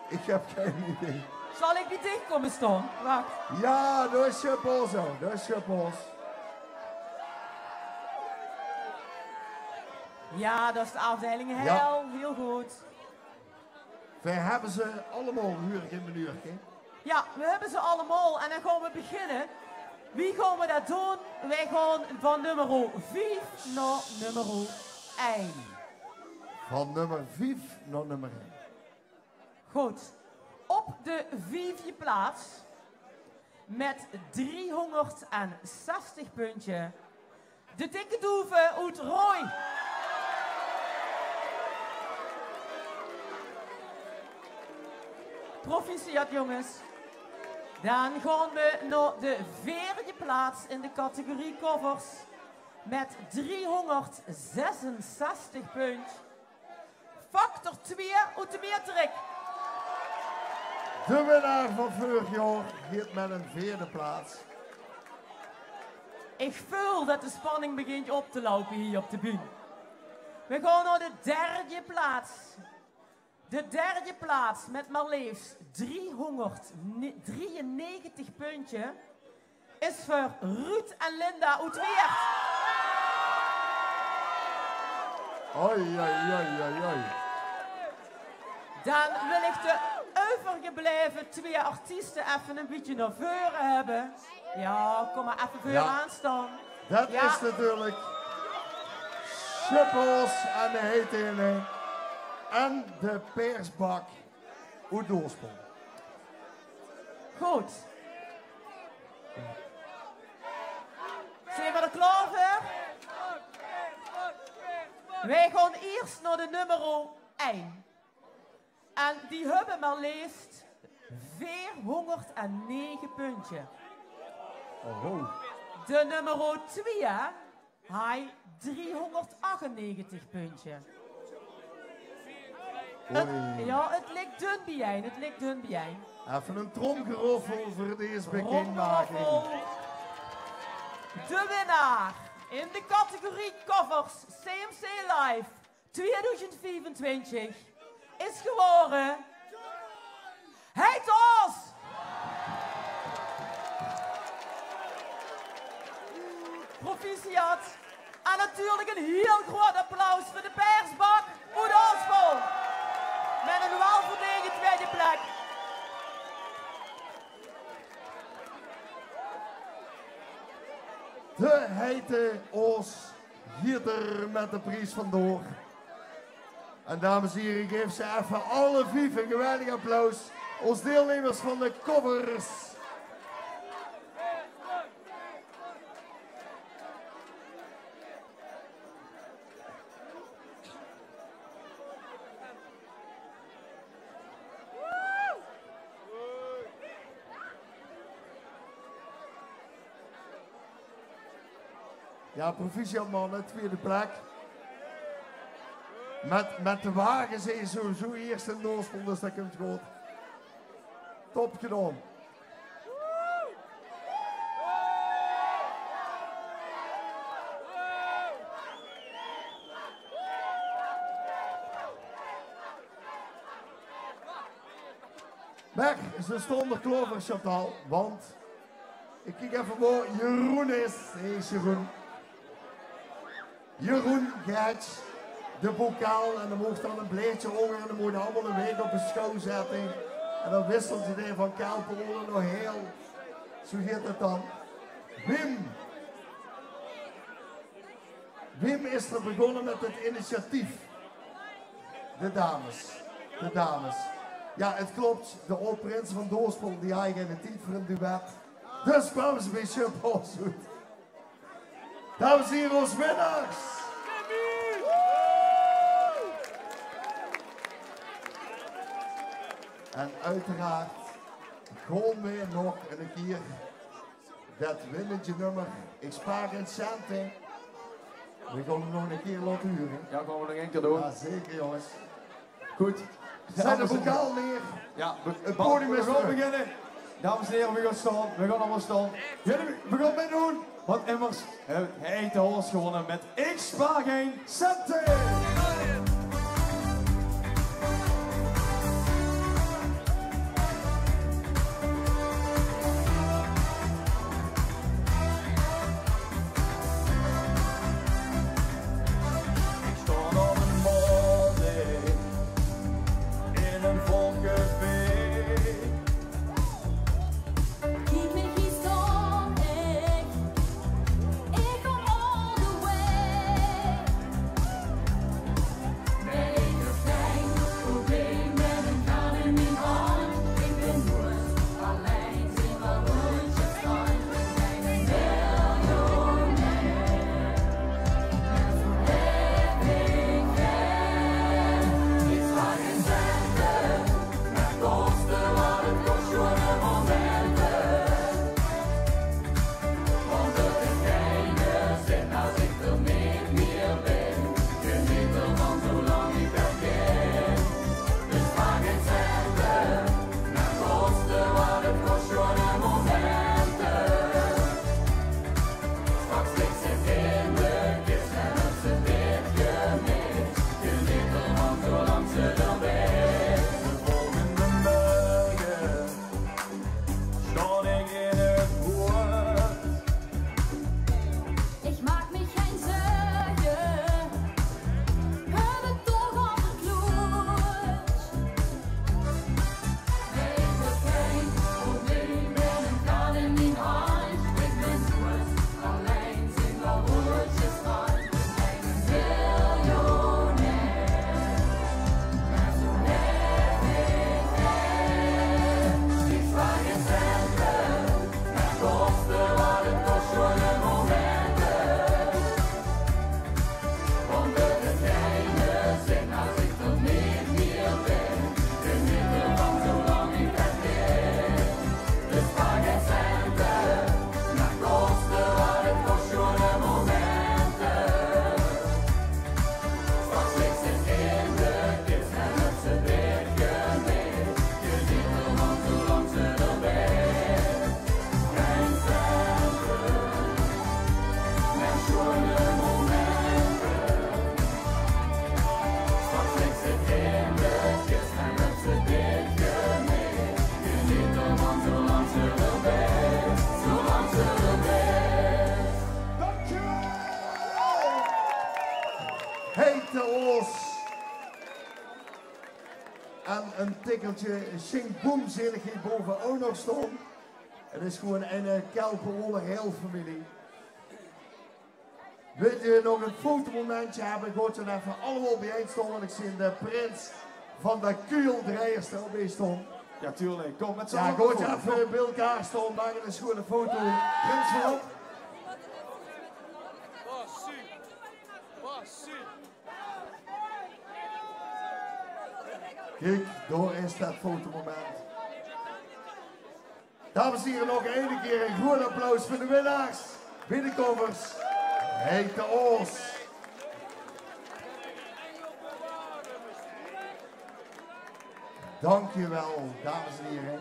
Ich höb gein idee. Zal ich bie dich kómme staon? Wach. Jao, dao is Sjöp Oos, dao is Sjöp Oos. Jao, det is de aafdeiling Heil. Hiel good. Veer höbbe ze allemaol, huur ich in mien uurke. Jao, veer höbbe ze allemaol en dan gaon veer beginne. Wie gaon veer det doon? Veer gaon van nummer vief nao nummer ein. Van nummer vief nao nummer ein. Good. Op de viefde plaats mit driehongerdzestig puntje. De Dikke Doeve oet Rooj. Proficiat, jónges. Dan gaon veer nao de veerde plaats in de categorie covers. Mit driehongerdzesenzestig punt. Factor twee oet de Meterik. De winnaar van veurig jaor geit mit ein veerde plaats. Ich veul det de spanning begint op te loupe hie op de bühne. Veer gaon nao de derde plaats. De derde plaats mit mer leefs driehongerddrieënnegentig puntje is veur Ruud en Linda oet Wieërt. Oi, oi, oi, oi, oi. Dan wil ich de euvergeblaeve twee artieste effe ein bietje nao veure höbbe. Jao, kóm mer effe veuraan staon. Det is natuurlik Sjöppoos en de Heite Inne en de Persbak oet Doorspel. Good. Zeen veer d'r klaor veur? Veer gaon iers nao de nummer ein. En die höbbe mer leefs veerhongerddrieënnege puntje. Oho. De nummer twee haaj driehongerdachtennegenteg puntje. Oei. Jao, 't lik dun biejein, 't lik dun biejein. Effe ein tromgeroffel veur deze bekindmaking. Tromgeroffel. De winnaar in de categorie covers C M C Live tweeduizend viefentwintig is gewore Heite Oos. Proficiat. En natuurlik ein hieël groeët applaus veur de Persbak oet Ospel. Mit ein welverdeende tweede plek. De Heite Oos geit d'r mit de pries vandoor. En dames en hiere, gaef ze effe alle vief ein geweldig applaus. Ós deilnummers van de covers. Jao, proficiat manne, tweede plek. Mit, mit de wage zeen ze sowieso ierste in Ospel, dus det kump good. Top gedaon. Mer ze staon d'r klaor veur, Chantal, want ich kiek effe wo Jeroen is. Hé, Jeroen. Jeroen geit de bokaal en dan maag dan ein blaedje ónger en dan mót 'r allemaol ein waek op de sjouw zètte. En dan wisselt ze dae van Kelpen ónger nog hieël. Zo geit det dan. Wim. Wim is d'r begonne mit 't initiatief. De dames. De dames. Jao, 't klop. De aod-prinse van Doorspel, die hawwe geine tied veur ein duet. Dus kwame ze bie Sjöppoos oet. Dames en hiere, ós winnaars. En oeteraard gaon veer nog ein kieër det winnendje nummer, Ich spaar gein cent, hè. Veer gaon 'm nog ein kieër laote hure. Jao, gaon veer nog ein kieër doon. Jao, zeker, jónges. Good. Zèt de bokaal neer. Jao, veer, 't podium is, veer gaon beginne. Dames en hiere, veer gaon staon. Veer gaon allemaol staon. Veer gaon mitdoon. Want immers haet Heite Oos gewonne mit Ich spaar gein cent. Ich staon op ein mooi in ein En ein tikkeltje sjing boem zeen ich hie bove ouch nog staon. 't Is gewoen ein, eh, kelpe óngerheelfamilie. Wilt geer nog ein fotomomentje höbbe, gaot dan effe allemaol biejein staon, want ich zeen de prins van de Kujeldriejers d'r ouch bie staon. Jao, tuurlik. Kóm, mit z'n allen. Gaot effe bie-ein staon, maak ein sjoen foto. Prins van. Kiek, dao is det fotomoment. Dames en hiere, nog eine kier ein groeat applaus veur de winnaars bie de Koffers. Heite Oos. Dank uch waal, dames en hiere.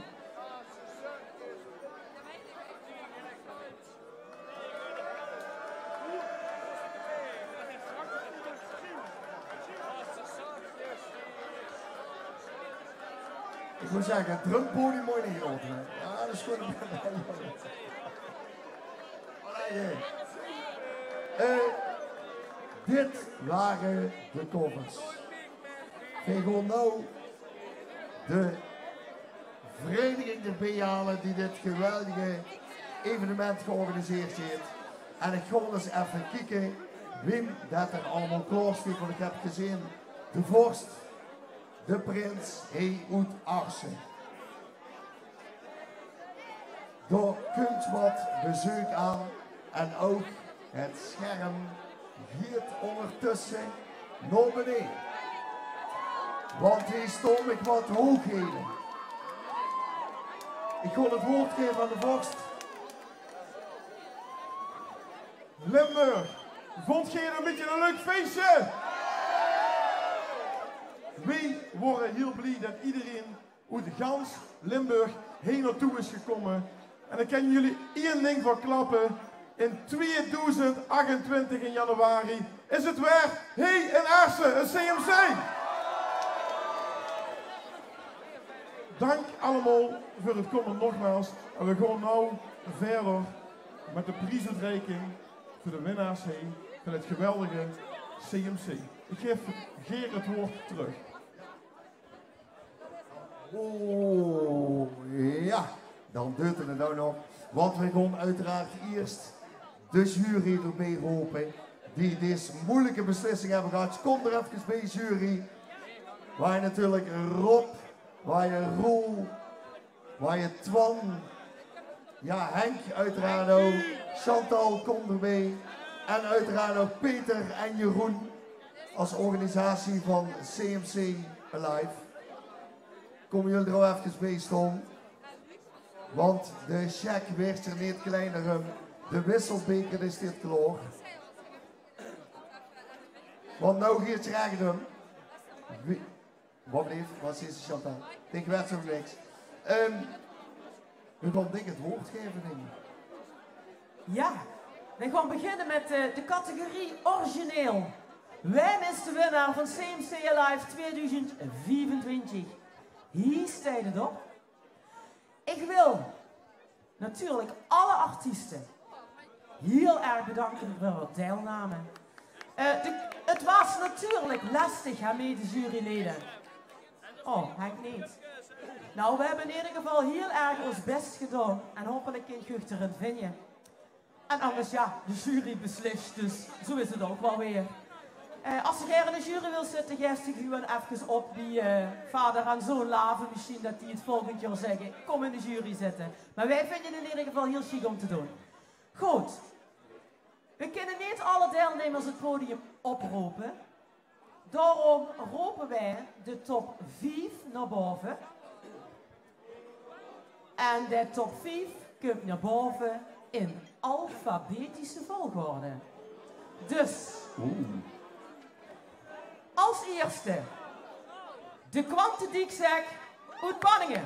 Ich mót zègke, 't drumpodium mót neet groter, hè. Jao, det is good. Allee, eh, dit wore de Koffers. Veer gaon noe de vereiniging d'rbie haole die dit geweldige evenement georganiseerd heet. En ich gaon ins effe kieke wee det d'r allemaol klaor steit, want ich höb gezeen, de vors, de prins, hae oet Asse. Dao kump get bezeuk aan en ouch 't sjerm geit óngertösse nao beneje. Want hie staon mich get hoogheden. Ich gaon 't waord gaeve aan de vors. Limburg, vónj geer 't ein bietje ein leuk fieësje? Weej wore hieël blie det ederein oet gans Limburg hie naotoe is gekómme. En ich kan uch ein dink verklappe. In tweedoezend achtentwintig in januari is 't waer hie in Asse, 't C M C. Dank allemaol veur 't kómme nogmaals. En weej gaon noe wiejer mit de priesoetreiking veur de winnaars hie van 't geweldige C M C. Ich gaef geer 't waord trök. Oh, jao, dan duit 't noe nog. Want weej gaon oeteraard ieërs de jury d'rbie rope, die dees meujelike beslissing höbbe gehad. Kóm d'r efkes bie, jury. Waor natuurlik Rob, waor Roel, waor Twan, jao, Henk oeteraard ouch, Chantal kóm d'rbie. En oeteraard ouch Peter en Jeroen es organisatie van C M C Alive. Kómme geer d'r ouch efkes bie staon? Want de sjek wuuert hie neet kleiner, de wisselbeker is neet klaor. Want noe geit 't rech óm. Wie, waat blief? Waat zaet ze, Chantal? Ich weit ouch niks. Ehm, weej gaon dink 't waord gaeve, dink ich. Jao, weej gaon beginne mit, eh, de categorie origineel. Wae is de winnaar van C M C Alive tweedoezend viefentwintig? Hie steit 't op. Ich wil natuurlik alle artieste hieël erg bedanke veur häör deilname. Eh, de, 't waas natuurlik lestig, hè, mede juryleden. Oh, Henk neet. Noe, weej höbbe in eder geval hieël erg ós bès gedaon en hopelik kint geer 't vinje. En angers, jao, de jury beslis, dus zoe is 't ouch waal weer. Eh, es geer in de jury wilt zitte, gaef uch gewoon efkes op bie, eh, vader en zoon Lave. Mesjien det die 't volgend jaor zègke: "Kóm in de jury zitte." Mer weej vinje 't in eder geval hieël sjiek óm te doon. Good. Weej kinne neet alle deilnummers 't podium oprope. Daorum rope weej de top vief nao bove. En de top vief kump nao bove in alfabetische volgorde. Dus, es ieërste de Kwantediekzek oet Panninge.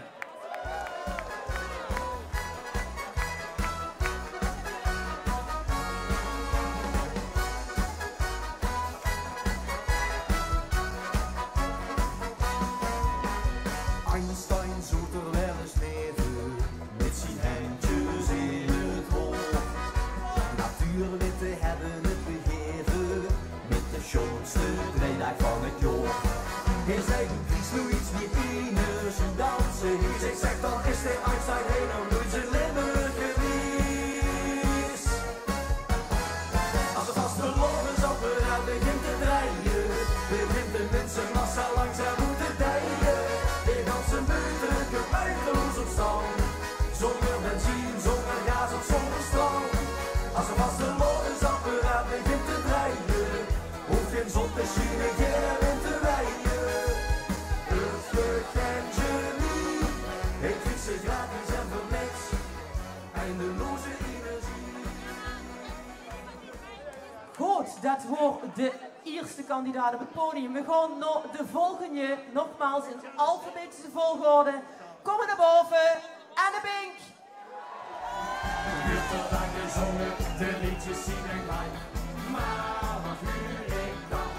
Einstein zoot d'r waal ins neve, mit zien hendjes in 't haor. Natuurwitte höbbe 't begeve, mit de sjoonste dreejdaag van Hae zag: "D'r is noe get mieë in zien dans." Hae zag: "Zèk, dan is dae Einstein hie nog noeats in Limburg gewaes." As 't vastelaovendsapparaat begint te drejje, begint de minsemassa langzaam oet te deije. De ganse meute kump buiteloos op stang. Zónger benzien, zónger gaas of zónger stroum. As 't vastelaovendsapparaat begint te drejje, hoof gein zon te sjiene, geine wind te weije. 't Geit gein genie, hae krieg ze gratis en veur niks. Eindeloze energie. Good, det waor de ierste kandidaat op 't podium. Veer gaon nao de volgende, nogmaals in alfabetische volgorde. Kóm mer nao bove, Anne Bink. Uurlang gezónge, de leedjes zien ein glaj. Mer waat huur ich dan?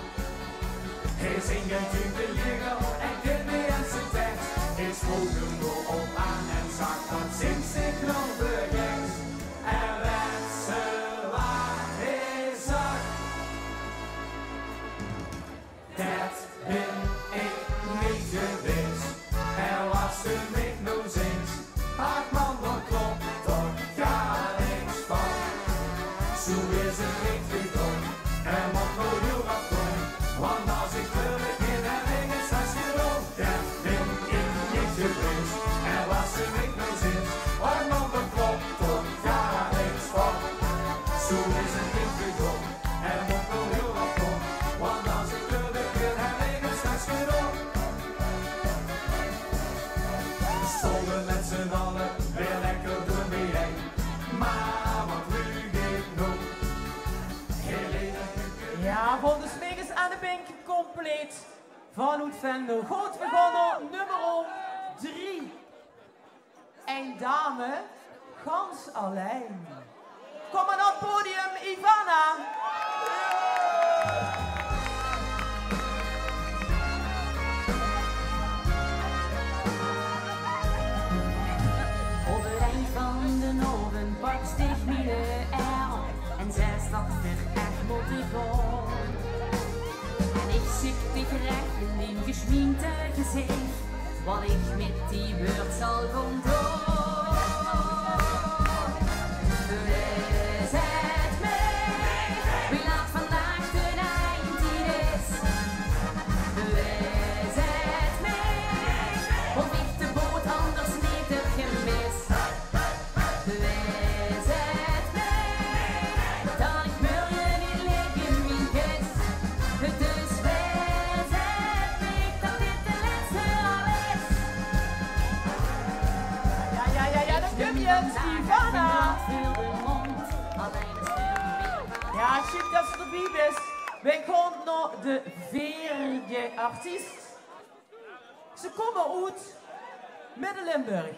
Hae zingk natuurlik de leedjes en kint neet ins de teks. Hae spook 'm dao op aan en zag: "Waat zingk geer noe veur geks?" En wèt geer waat hae zag? Det bin ich neet gewaes. En waat geer mich noe zingk, ach man, dao klop toch gaar niks van. Zoe is 't neet gedoon. En mót noe hiel raar doon. Want as ich kleur begin, höb ich 't straks gedoon. Det bin ich neet gewaes. En waat geer mich noe zingk, ach man, dao klop toch gaar niks van. Zoe is 't neet gedoon. En mót noe hiel raar doon. Want as ich kleur begin, höb ich 't straks gedoon. Stónge v'r mit z'n alle weer lekker drum biejein. Mer waat wil ich noe? Jao, volges mich is Anne Bink compleet. Vanoet Venlo. Good, veer gaon nao nummer drie. Ein dame, gans allein. Kóm mer nao 't podium, Ivana. Op 't eind van d'n aovend pak ich miene erm en zèk det v'r ech mótte gaon. En ich zèk dich rech in dien gesminkte gezich, waat ich mit die wäörd zal gaon doon. Wees 't mich, wie laat vandaag d'n eindtied is. Wees 't mich, of ich de boot anders neet höb gemis. Wees 't mich, det ich mörge neet ligk in mien kis. Dus wees 't mich det dit de lètste al is. Jao, jao, jao, jao, dao kump ze, Ivana. Jao, sjiek det se d'rbie bis. Veer gaon nao de veerde artiest. Ze kómme oet Midde-Limburg.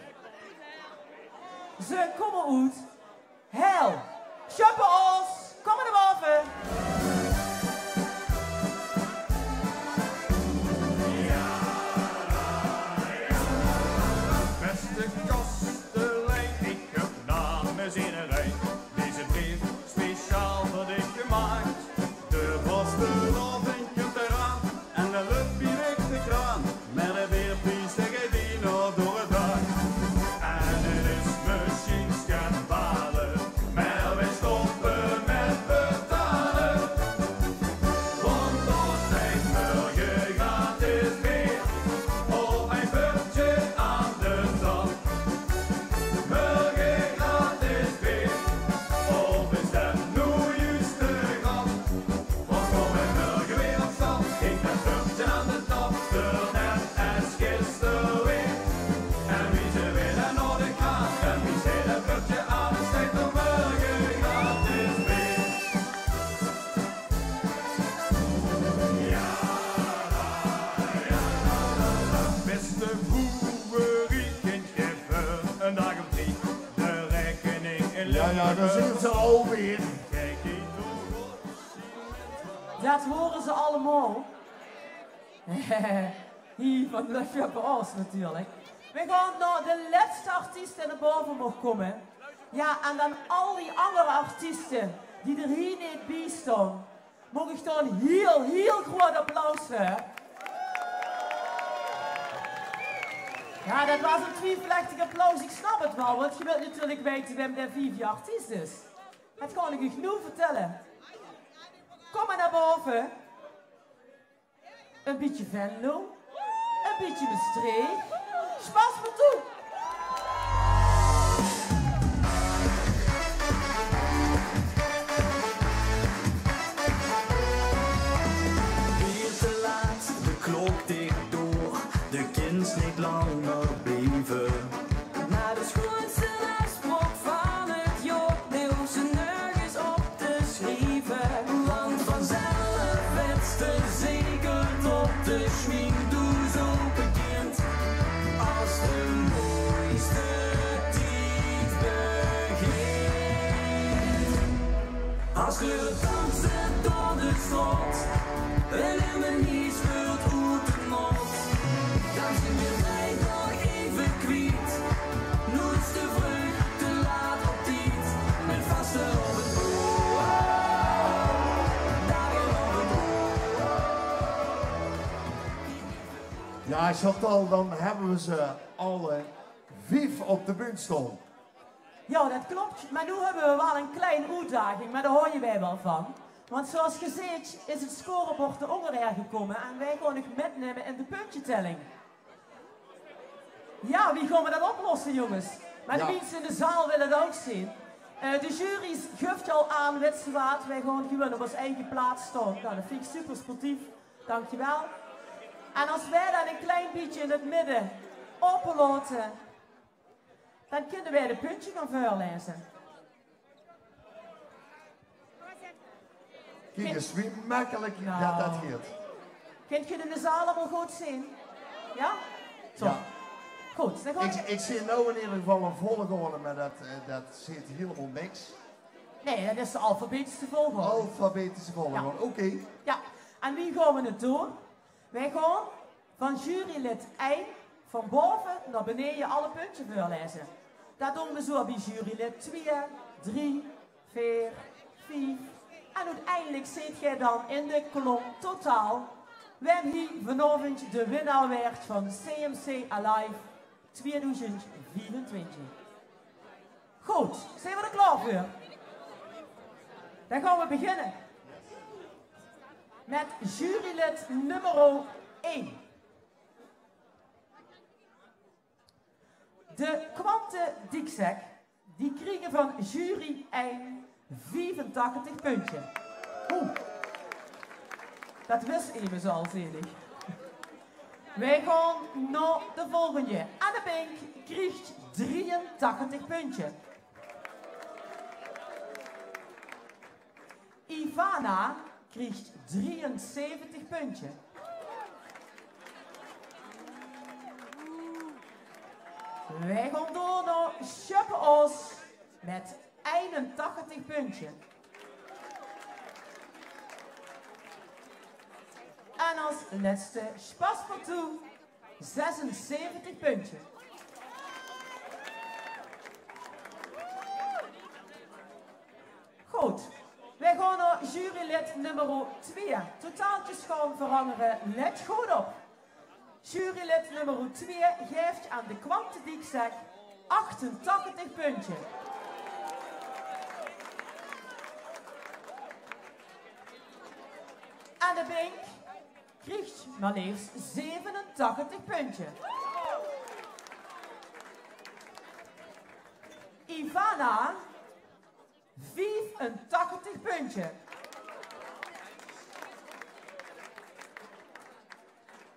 Ze kómme oet Heil. Sjöppe Aos, kóm mer nao bove. Beste kastelein, ich höb names ederein deze breef speciaal veur dich gemaak. De vastelaovend kump d'raan en de löp bie de kraan. Mer de beerpries, dae geit nog door 't dak. En 't is mesjiens get bale, mer veer stoppe mit betale. Want dao steit mörge gratis beer op ein bördje aan de tap. Mörge gratis beer, of is det noe juus de grap? Want veer kómme mörge weer op stap. Ich höb 't bördje aan de tap, d'r net es gister weer. En wie ze wille nao de kraam, en wie steit 't bördje aan, steit d'r mörge gratis beer. Jao, jao, beste broerie, kint geer veur ein daag of drie de raekening in Limburg? Jao, jao, dao zeen ze alweer. Det hure ze allemaol. Hie van Sjöppe Aos natuurlik. Veer gaon nao de lètste artiest dae nao bove maag kómme. Jao, en dan al die anger artieste die d'r hie neet bie staon, maag ich dao ein hiel, hiel groeat applaus veur? Ja, det waas ein twiefelechteg applaus. Ich snap 't waal, want geer wilt natuurlik weite wae de viefde artiest is. Det gaon ich uch noe vertèlle. Kóm mer nao bove. Ein bietje Venlo. Ein bietje Mestreech. Sjpas partout! Weer te laat, de klok tik door. De kins neet langer blieve. Nao de sjoenste aafspraok van 't jaor, die hoofs se nörges op te sjrieve. Want vanzelf wèts se zeker tot de sjminkdoos ope geit, es de mooiste tied begint. Es geure danse door de straot en in de nies speelt oet de maat, dan zeen veer vrijdag effe kwiet. Noets te vreug, te laat op tied. Mit vastelaovend. Oh, oh, oh, oh. Daag en aovend. Ja, Chantal, dan höbbe v'r ze alle vief op de bühne staon. Ja, det klop. Mer noe höbbe v'r waal ein klein oetdaging, mer dao haoje veer waal van. Want zoeas geer zeet is 't scorebord d'r ónger haer gekómme en veer gaon uch mitnumme in de puntjetelling. Ja, wie gaon v'r det oplosse, jónges? Mer de miense in de zaal wille 't ouch zeen. Eh, de jury guf al aan, wèts se waat, veer gaon gewoon op ós eige plaats staon. Nou, det vinj ich super sportief. Dankjewel. En es veer dan ein klein bietje in 't midde ope laote, dan kinne veer de puntjes gaon veurlaeze. Kiek ins wie mekkelik det det geit. Kint geer in de zaal allemaol good zeen? Ja? Top. Ja. Good, dan gaon v'r... Ich, ich zeen noe in eder geval ein volgorde, mer det, eh, det zaet hielemaol niks. Nae, det is de alfabetische volgorde. Alfabetische volgorde, oké. Ja, en wie gaon v'r 't doon? Veer gaon van jurylid ein van bove nao beneje alle puntjes veurlaeze. Det doon v'r zoe bie jurylid twee, drie, veer, vief. En oeteindelik zeet geer dan in de klomp totaal wae hie vanaovend de winnaar waert van C M C Alive twieëdoezend viefentwintig. Good, zeen v'r d'r klaor veur? Dan gaon v'r beginne mit jurylid nummer ein. De Kwante Diekzek, die kriege van jury ein viefentachtig puntje. Oeh. Det wis emes al, zeen ich. Veer gaon nao de volgende. Anne Bink krieg drieëntachtig puntje. Ivana krieg drieënzeventig puntje. Veer gaon door nao Sjöppe Os mit einentachtig puntje. En es lètste Sjpas partout, zesenzeventig puntje. Good. Veer gaon nao jurylid nummer twee. Totaaltjes gaon verangere. Lèt good op. Jurylid nummer twee gaef aan de Kwante Diekzek achtentachtig puntje. Anne Bink krieg mer leefs zevenentachtig puntje. Ivana, viefentachtig puntje.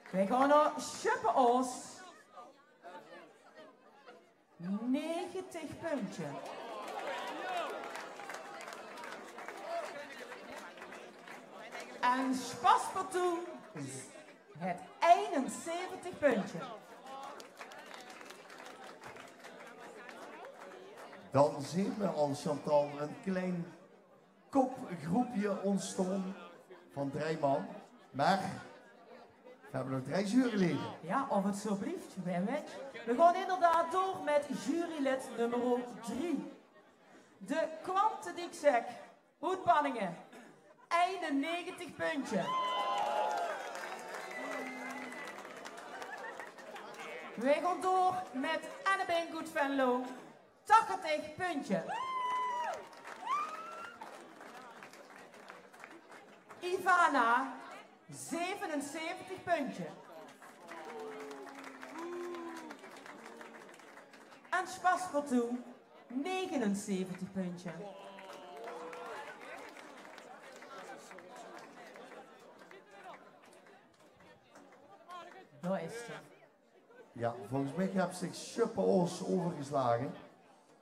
Veer gaon nao Sjöppe Os. Negentig puntje. En Sjpas partout haet einenzeventig puntje. Dan zeen v'r al, Chantal, ein klein kopgroepje óntstaon van drie man. Mer veer höbbe nog drie jurylede. Ja, of 't zoe blief, wae weit. Veer gaon inderdaad door mit jurylid nummer drie. De Kwante Diekzek oet Panninge. Einennegentig puntje. Weej gaon door mit Ennebink oet Venlo. Tachtig puntje. Ivana, zevenenzeventig puntje. En Spaspartout, negenenzeventig puntje. Dao is ze. Ja, volges mich haet zich Sjöppe Oos euvergeslage.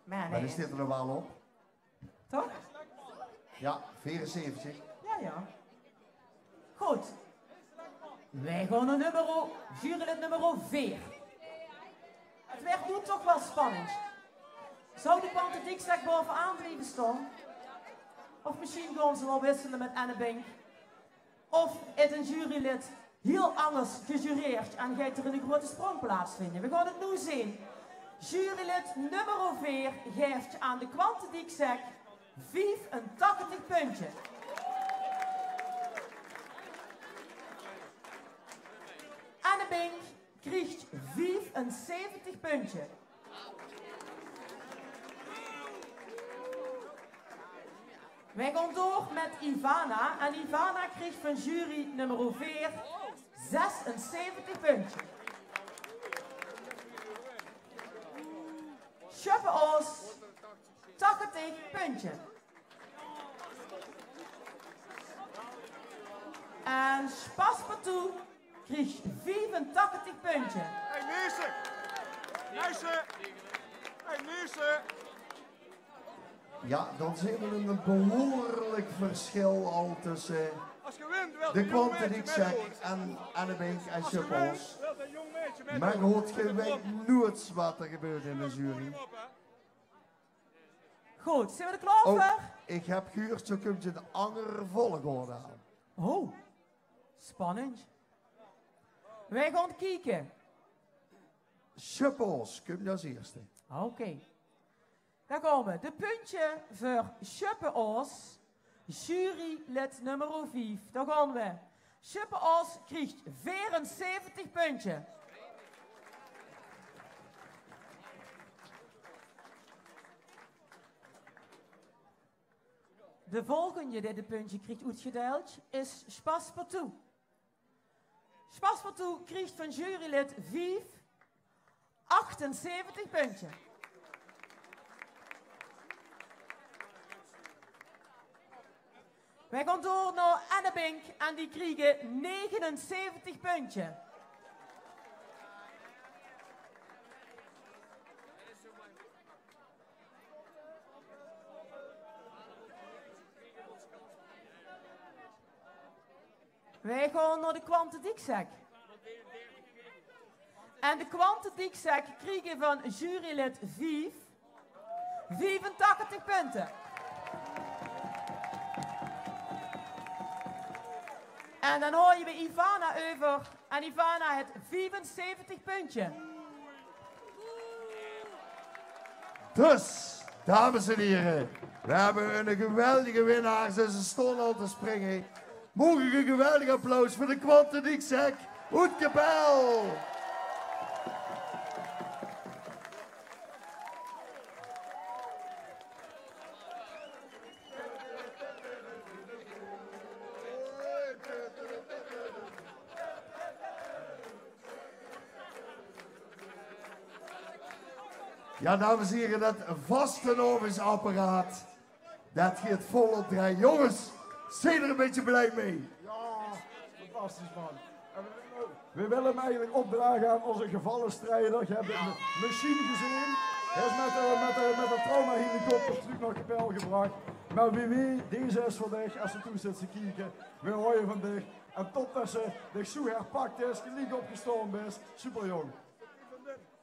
Mer nae. Mer die steit d'r nog waal op. Toch? Ja, veerenzeventig. Ja, ja. Good. Weej gaon nao nummer, jurylid nummer veer. Het wuuert noe toch waal spannend. Zou de Kwante Diekzak baovenaan blieve staon? Of mesjien gaon ze waal wissele mit Ennebink? Of haet ein jurylid hiel angers gejureerd en geit d'r ein groeate sprong plaatsvinde? Weej gaon het noe zeen. Jurylid nummer veer gaef aan de Kwante Diekzak viefentachtig puntje. Ennebink krieg viefenzeventig puntje. Weej gaon door mit Ivana. En Ivana krieg van jury nummer veer zesenzeventig puntje. Sjöppe Oos, tachtig puntje. En Spaspartout krieg viefentachtig puntje. Hey, Nisse! Nisse! Hey, Nisse! Ja, dan zeen we ein behuuerlik versjil al tösse de Kwante Diekzak en Ennebink en Sjöppe Oos. Mer good, geej weit noeats waat d'r gebeurt in de jury. Good, zeen we d'r klaor veur? Oh, ich höb gehuurd, zo kump ein anger volgorde aan. Oh, spannend. Weej gaon kieke. Sjöppe Oos kump as ierste. Oké. Dao kómme de puntje veur Sjöppe Oos, jurylid nummer vief. Dao gaon we. Sjöppe Oos krieg veerenzeventig puntje. De volgende dae de puntje krieg oetgedeild is Spaspartout. Spaspartout krieg van jurylid vief achtenzeventig puntje. Weej gaon door nao Ennebink en die kriege negenenzeventig puntje. Weej gaon nao de Kwante Diekzak. En de Kwante Diekzak kriege van jurylid vief viefentachtig punte. En dan haoje we Ivana euver. En Ivana haet viefenzeventig puntje. Dus, dames en hiere, we höbbe ein geweldige winnaar. Ze staon al te springe. Moge ich ein geweldig applaus veur de Kwante Diekzak oet Kepèl. Ja, dames en hiere, det vastelaovendsapparaat, det geit vol op drei. Jónges, zeet d'r ein bietje blij mei? Ja, fantastisch, man. En we wille, we wille 'm eigelik opdrage aan ózze gevalle strijder. Geer höb de ma-, machine gezeen. Hae is mit de, mit de, mit de traumahelikopter trök nao Kepèl gebrach. Mer W W, deze is veur dich, es se toe zits te kieke. We haoje van dich. En top det se dich zoe herpak höbs, geliek opgestaon bös. Super, jóng.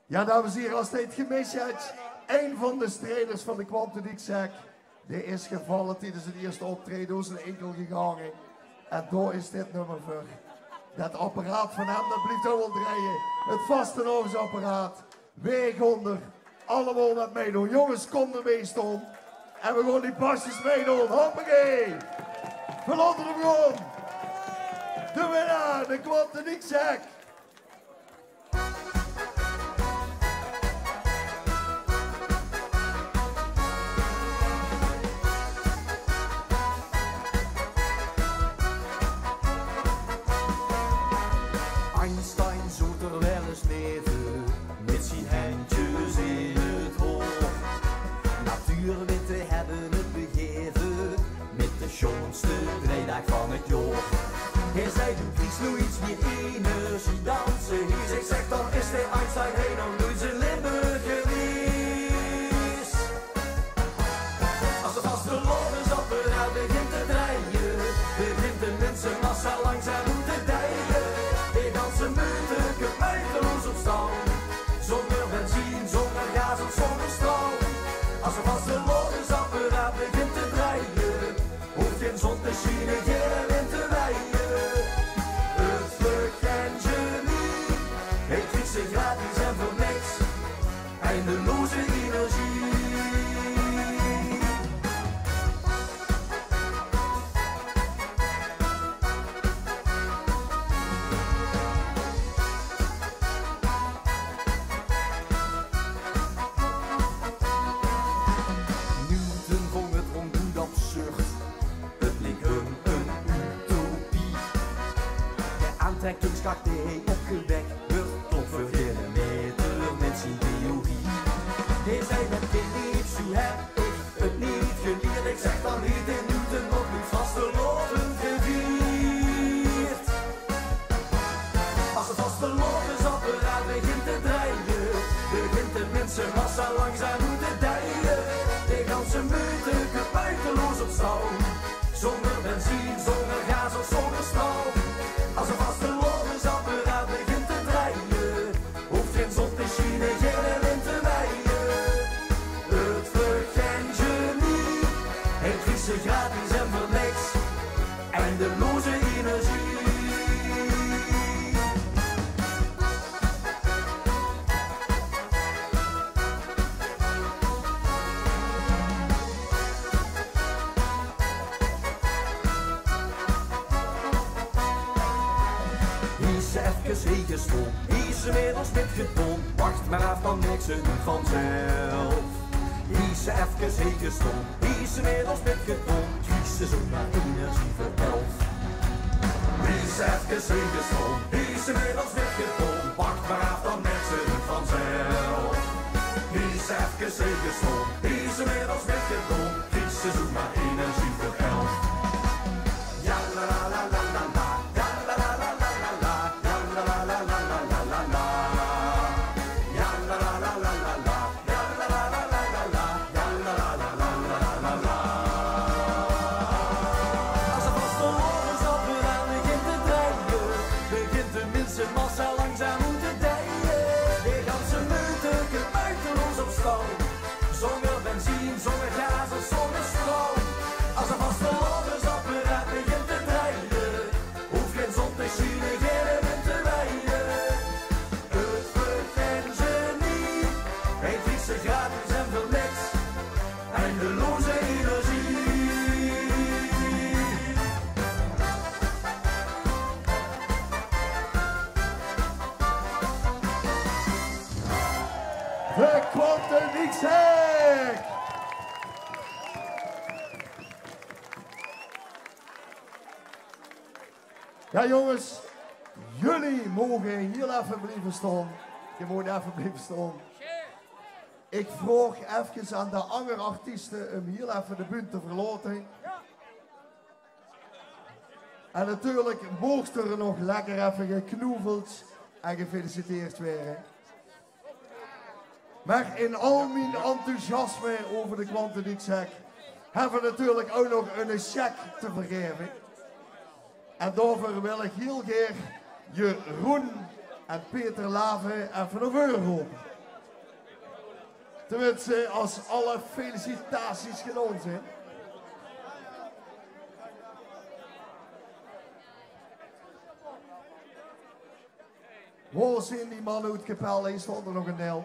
Ja, dames en hiere, es geer 't gemis höb, ein van de strijders van de Kwante Diekzak, dae is gevalle tiedes 't ierste optraeje, door zien inkel gegange. En dao is dit nummer veur. Det apparaat van häöm, det blief ouch waal drejje. 't Vastelaovendsapparaat. Wae gaon d'r allemaol mit meidoon? Jónges, kóm d'r mei staon. En we gaon die pasjes meidoon. Hoppakee. Veur ónger de grond. De winnaar, de Kwante Diekzak. Stijn zoot er wel ens neve, mit zien hendjes in 't hoor. Natuurwitte hebbe 't begeve, mit de sjoonste drei daag van 't joor. Hae zag: "Doe kriegs noe iets mier energie danse." Hae zag: "Zeg, dan is de Einstein hie nog noeit in Limburg gewees." As de vastelaovendsapparaat begint te drejje, begint de minsemassa langzaam oet te deie. De ganse meute kump meiteloos op staon. Zónger benzien, zónger gaas of zónger stroum. As de vastelaovendsapparaat begint te drejje, hoof gein zon te sjiene, geine wind te weie. 't Vluchgenie, hae krieg ze gratis en veur niks. Eindeloze energie. Newton vong 't ongood absurd. 't Leek häöm 'n utopie. De aantrekkingskrach die hae opgewek haet, klop veur geine maeter mit zien theorie. Hae zag: "Mit Philips, zoe höb ich 't neet gelierd." Ich zeg: "Dan haet de Newton nog noeit vastelaovend gevierd." As 't vastelaovendsapparaat begint te drejje, begint de minsemassa langzaam oet te deie. De ganse meute kump meiteloos op staon. Zónger benzien, zónger gaas of zónger stroum. As 't vastelaovendsapparaat begint te drejje, hoof gein zon te sjiene, geine wind te weie. 't Vluchgenie, hae krieg ze gratis en veur niks. Eindeloze energie. Hae is efkes hie gestoon, hae is inmiddels mitgedoon. Wach mer aaf, dan merks se 't vanzelf. Hae is efkes hie gestoon, hae is inmiddels mitgedoon. Kriegs se zoemer energie veur elf. Hae is efkes hie gestoon, hae is inmiddels mitgedoon. Wach mer aaf, dan merks se 't vanzelf. Hae is efkes hie gestoon, hae is inmiddels mitgedoon. Kriegs se zoemer energie veur elf. Ja la la la la la la, ja la la la la la la, ja la la la la la la la. Ja la la la la la la, ja la la la la la la, ja la la la la la la. As 't vastelaovendsapparaat begint te drejje, begint de minsemassa langzaam oet te deie. De ganse meute kump meiteloos op staon. Zónger benzien, zónger gaas of zónger stroum. As 't vastelaovendsapparaat begint te drejje, hoof gein zon te sjiene, geine wind te weie. 't Vluchgenie, hae krieg ze gratis en veur niks. Eindeloze energie. De Kwanteniekshek. Ja, jónges, geer moog hie effe blieve staon. Geer moog effe blieve staon. Ich vraog efkes aan de anger artieste um hie effe de bühne te verlaote. En natuurlik moog d'r nog lekker effe geknoeveld en gefeliciteerd waere. Mer in al mien enthousiasme euver de Kwanteniekshek höbbe v'r natuurlik ouch nog eine sjek te vergaeve. En daoveur wil ich hiel gaer Jeroen en Peter Lave effe nao veure rope. Tenminste, es alle felicitaties gedaon zeen. Wo zeen die manne oet Kepèl? Hie staon d'r nog ein deil.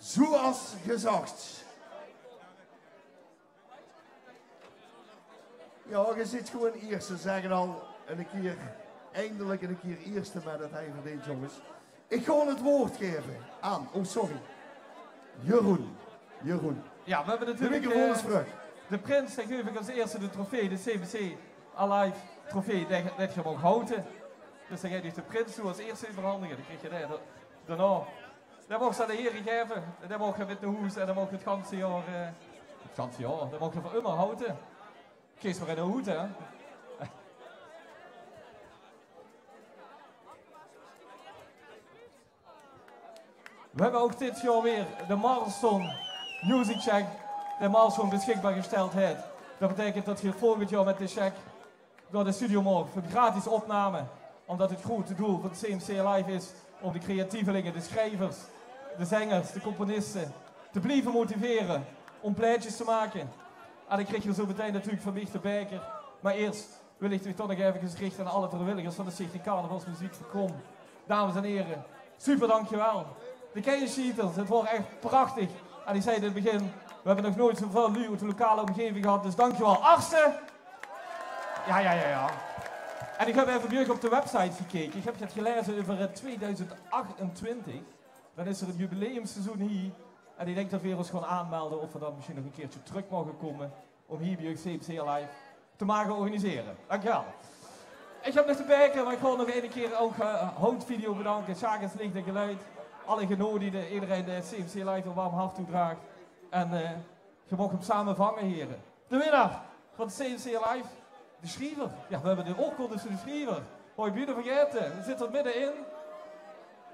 Zoeas gezag. Jao, geer zeet gewoon ierste, zègk 't al, eine kier, eindelik eine kier ierste mit 't hei verdeend, jónges. Ich gaon 't waord gaeve aan, oh, sorry, Jeroen. Jeroen. Jao, veer höbbe natuurlik, eh, de prins, dae geef ich es ierste de trofee, de C M C Alive trofee, dae, dae geer maag hawte. Dus dae gaon ich de prins noe es ierste euverhandige. Dan krieg geer dae daonao. Dae maag ze aan de here gaeve. Dae maag geer mit nao hoes en dae maag geer 't ganse jaor, eh, 't ganse jaor, dae maag geer veur ummer hawte. Geef mer eine hoed, hè. Veer höbbe ouch dit jaor weer de Marlston Music Check, de Marlston beschikbaar gesteld haet. Dat beteikent dat geer volgend jaor mit de check door de studio maag veur gratis opname, ómdat 't groete doel van de C M C Alive is óm de creatievelinge, de sjrievers, de zengers, de componiste te blieve motivere óm plaetjes te make. En dan krieg geer zo metein natuurlik van mich de baeker. Mer iers wil ich mich toch nog efkes richte aan alle vriewilligers van de Stichting Carnavalsmuziek Bekom. Dames en here, super dankjewel. De Keienscheters, 't waor ech prachtig. En ich zag in 't begin, veer höbbe nog noeit zoväöl luuj oet de lokale ómgeving gehad, dus dankjewel. Arse! Jao, jao, jao, jao. En ich höb effe bie uch op de website gekeke. Ich höb get gelaeze euver, eh, tweeduizend achtentwintig. Dan is d'r ein jubileumseizoen hie. En ich dink dat veer ós gaon aanmelde of veer dan mesjien nog ein keertje trök moge kómme óm hie bie uch C M C Alive te moge organisere. Dankjewel. Ich höb nog de baeker, mer ich gaon nog eine kier ouch, eh, Hout Video bedanke. Sjaak es Licht en Geluid. Alle genodigde, ederein dae C M C Alive ein werm hart toedraag. En, eh, geer maag 'm same vange, here. De winnaar van de C M C Alive, de sjriever. Jao, veer höbbe de oorkonde veur de sjriever. Waor ich bienao vergaete. Dae zit d'r midde-in.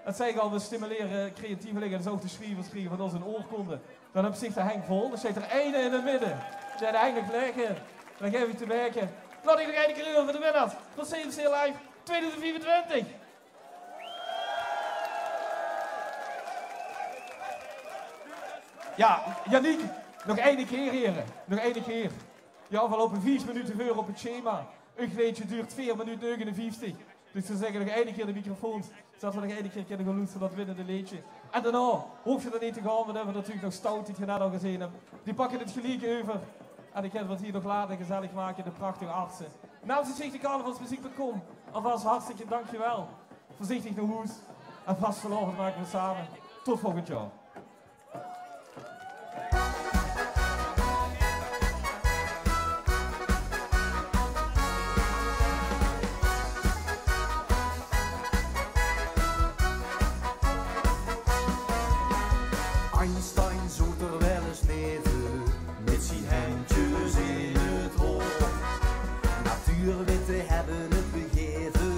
't Zeen al, veer stimulere creatievelinge, dus ouch de sjrievers kriege van ós ein oorkonde. Dan höb ich de heng vol. Dan steit d'r eine in 't midde. Dae haet de heng nog laeg. Dan gaef ich de baeker. Laot ich nog eine kier hure veur de winnaar van C M C Alive twieëdoezend viefentwintig. Jao, Yannick, nog eine kier, here. Nog eine kier. Jao, veer loupe vief minute veur op 't schema. Uch leedje doert veer minute neugenenvieftig. Dus ich zou zègke, nog eine kier de microfoons, zoedat veer nog eine kier kinne gaon loestere nao 't winnende leedje. En daonao hoof geer d'r neet te gaon, want veer höbbe natuurlik nog Stout, die geer net al gezeen höb. Die pakke 't geliek euver. En ich gaon 't hie nog later gezellig make, de prachtige Arse. Namens de Stichting Carnavalsmuziek punt com alvas hartstikke dankjewel. Veurzichtig nao hoes. En vastelaovend make veer same. Tot volgend jaor. Einstein zoot d'r waal ins neve, mit zien hendjes in 't haor. Natuurwitte höbbe 't begeve,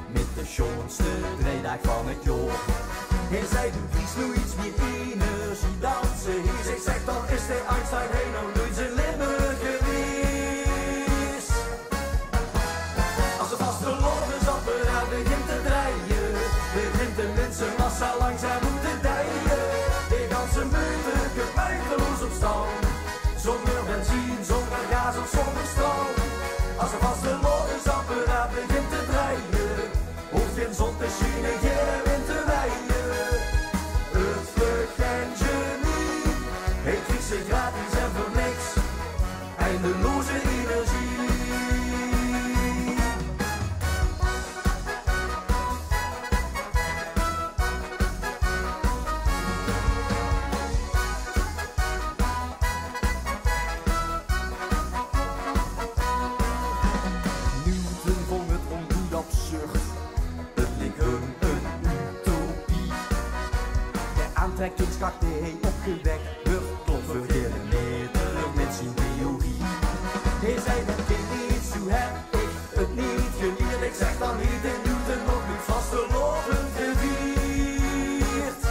mit de sjoonste drei daag van 't jaor. Hae zag: "Doe kriegs noe get mieë energie danse." Hae zag: "Zèk, dan is dae Einstein hie nog noeits in Limburg gewaes." Es de vastelaovendsapparaat begint te drejje, begint de minsemassa langzaam oet te deije. De ganse meute geit moeiteloos op stoum, zónger benzien, zónger gaas of zónger stroum. Es de vastelaovendsapparaat begint te drejje, hoof gein zon te sjiene, geine wind te weije. 't Vluchhendje neet, hae krieg ze gratis en veur niks. Eindeloze energie. Newton vónj 't ómroet absurd. 't Leek häöm ein utopie. De aantrekkingskrach die hae opgewek haet, klop veur geine maeter mit zien theorie. Hae zag: "Det kin neet, zoe höb ich 't neet gelierd." Ich zèk: "Dan haet dae Newton nog noeits vastelaovend gevierd."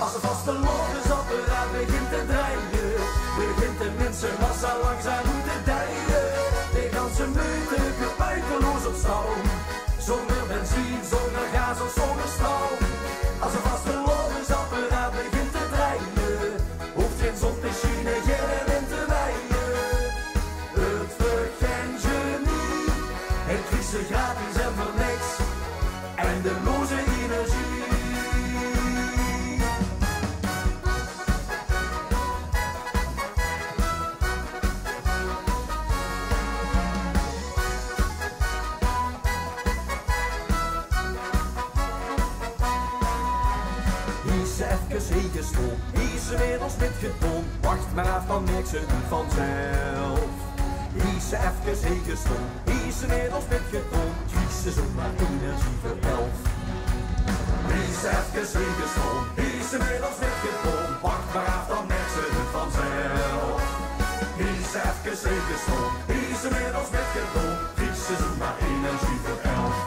Es de vastelaovendsapparaat begint te drejje, begint de minsemassa langzaam oet te deije. De ganse meute geit moeiteloos op stoum, zónger benzien, zónger gaas of zónger stroum. Es de vastelaovendsapparaat Middels mitgedoon, wach mer aaf, dan merks se 't vanzelf. Hie is ze efkes hie gestoon, hie is ze middels mitgedoon, kriegs se zomer energie veur elf. Hie is ze efkes hie gestoon, hie is ze middels mitgedoon, wach mer aaf, dan merks se 't vanzelf. Hie is ze efkes hie gestoon, hie is ze middels mitgedoon, kriegs se zomer energie veur elf.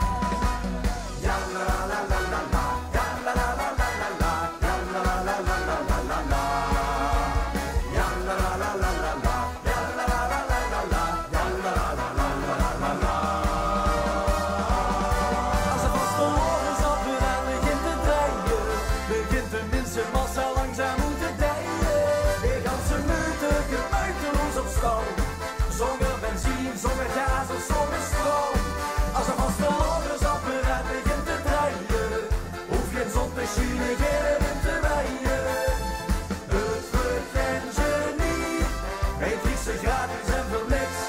Ja la la la la la, ja la la la la la, ja la la la la la. Ja la la la la la, ja la la la la la, ja la la la la la. As de vastelaovesapparaat begint te drejje, begint de minsemassa langzaam oet te deje. De ganse meute geit meuteloos op stal. Zónger benzien, zónger gaas of zónger stroum. As de vastelaovesapparaat begint te drejje, hoof gein zon te sjiene, gein wind te weje. 't Weurt gein genie, hie kriegs se gratis en veur niks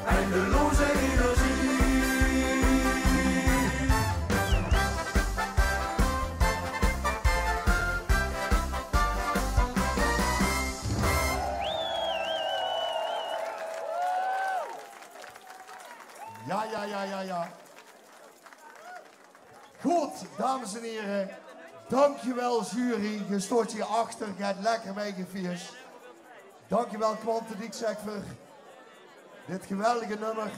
eindeloze energie. Ja, ja, ja, ja, ja. Good, dames en hiere. Dankjewel, jury. Geer stoot hie achter. Geer höb lekker mitgefees. Dankjewel, Quantendiek, zèk, veur dit geweldige nummer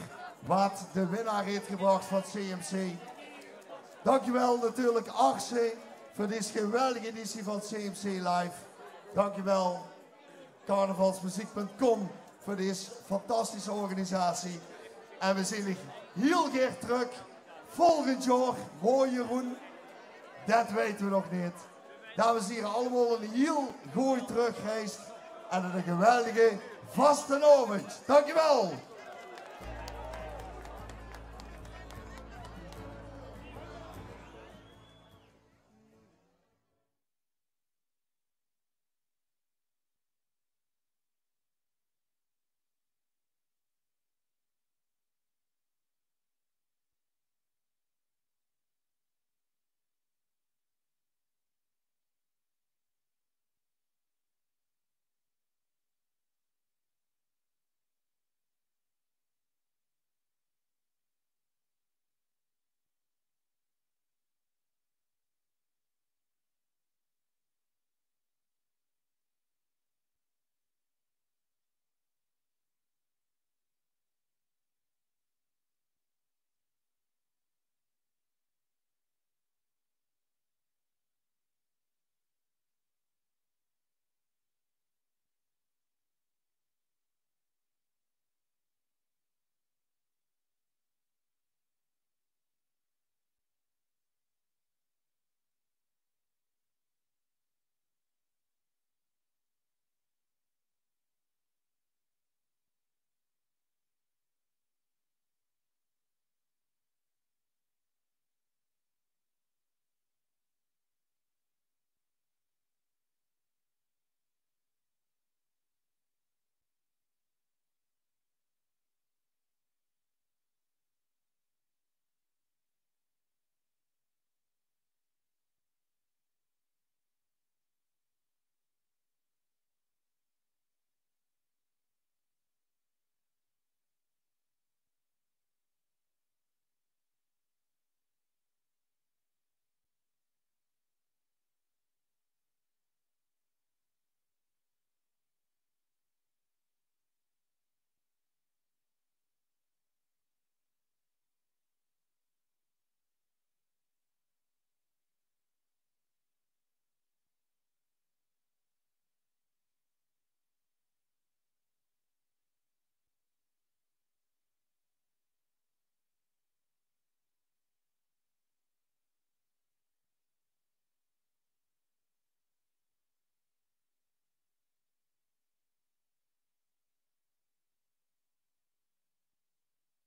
wat de winnaar heet gebrach van 't C M C. Dankjewel natuurlik, Arce, veur dees geweldige editie van 't C M C Live. Dankjewel, carnavalsmuziek punt com, veur dees fantastische organisatie. En we zeen uch hiel gaer trök volgend jaor. Wo, Jeroen? Det weite we nog neet. Dames en hiere, allemaol ein hiel gooj trökreis en ein geweldige vastelaovend. Dankjewel.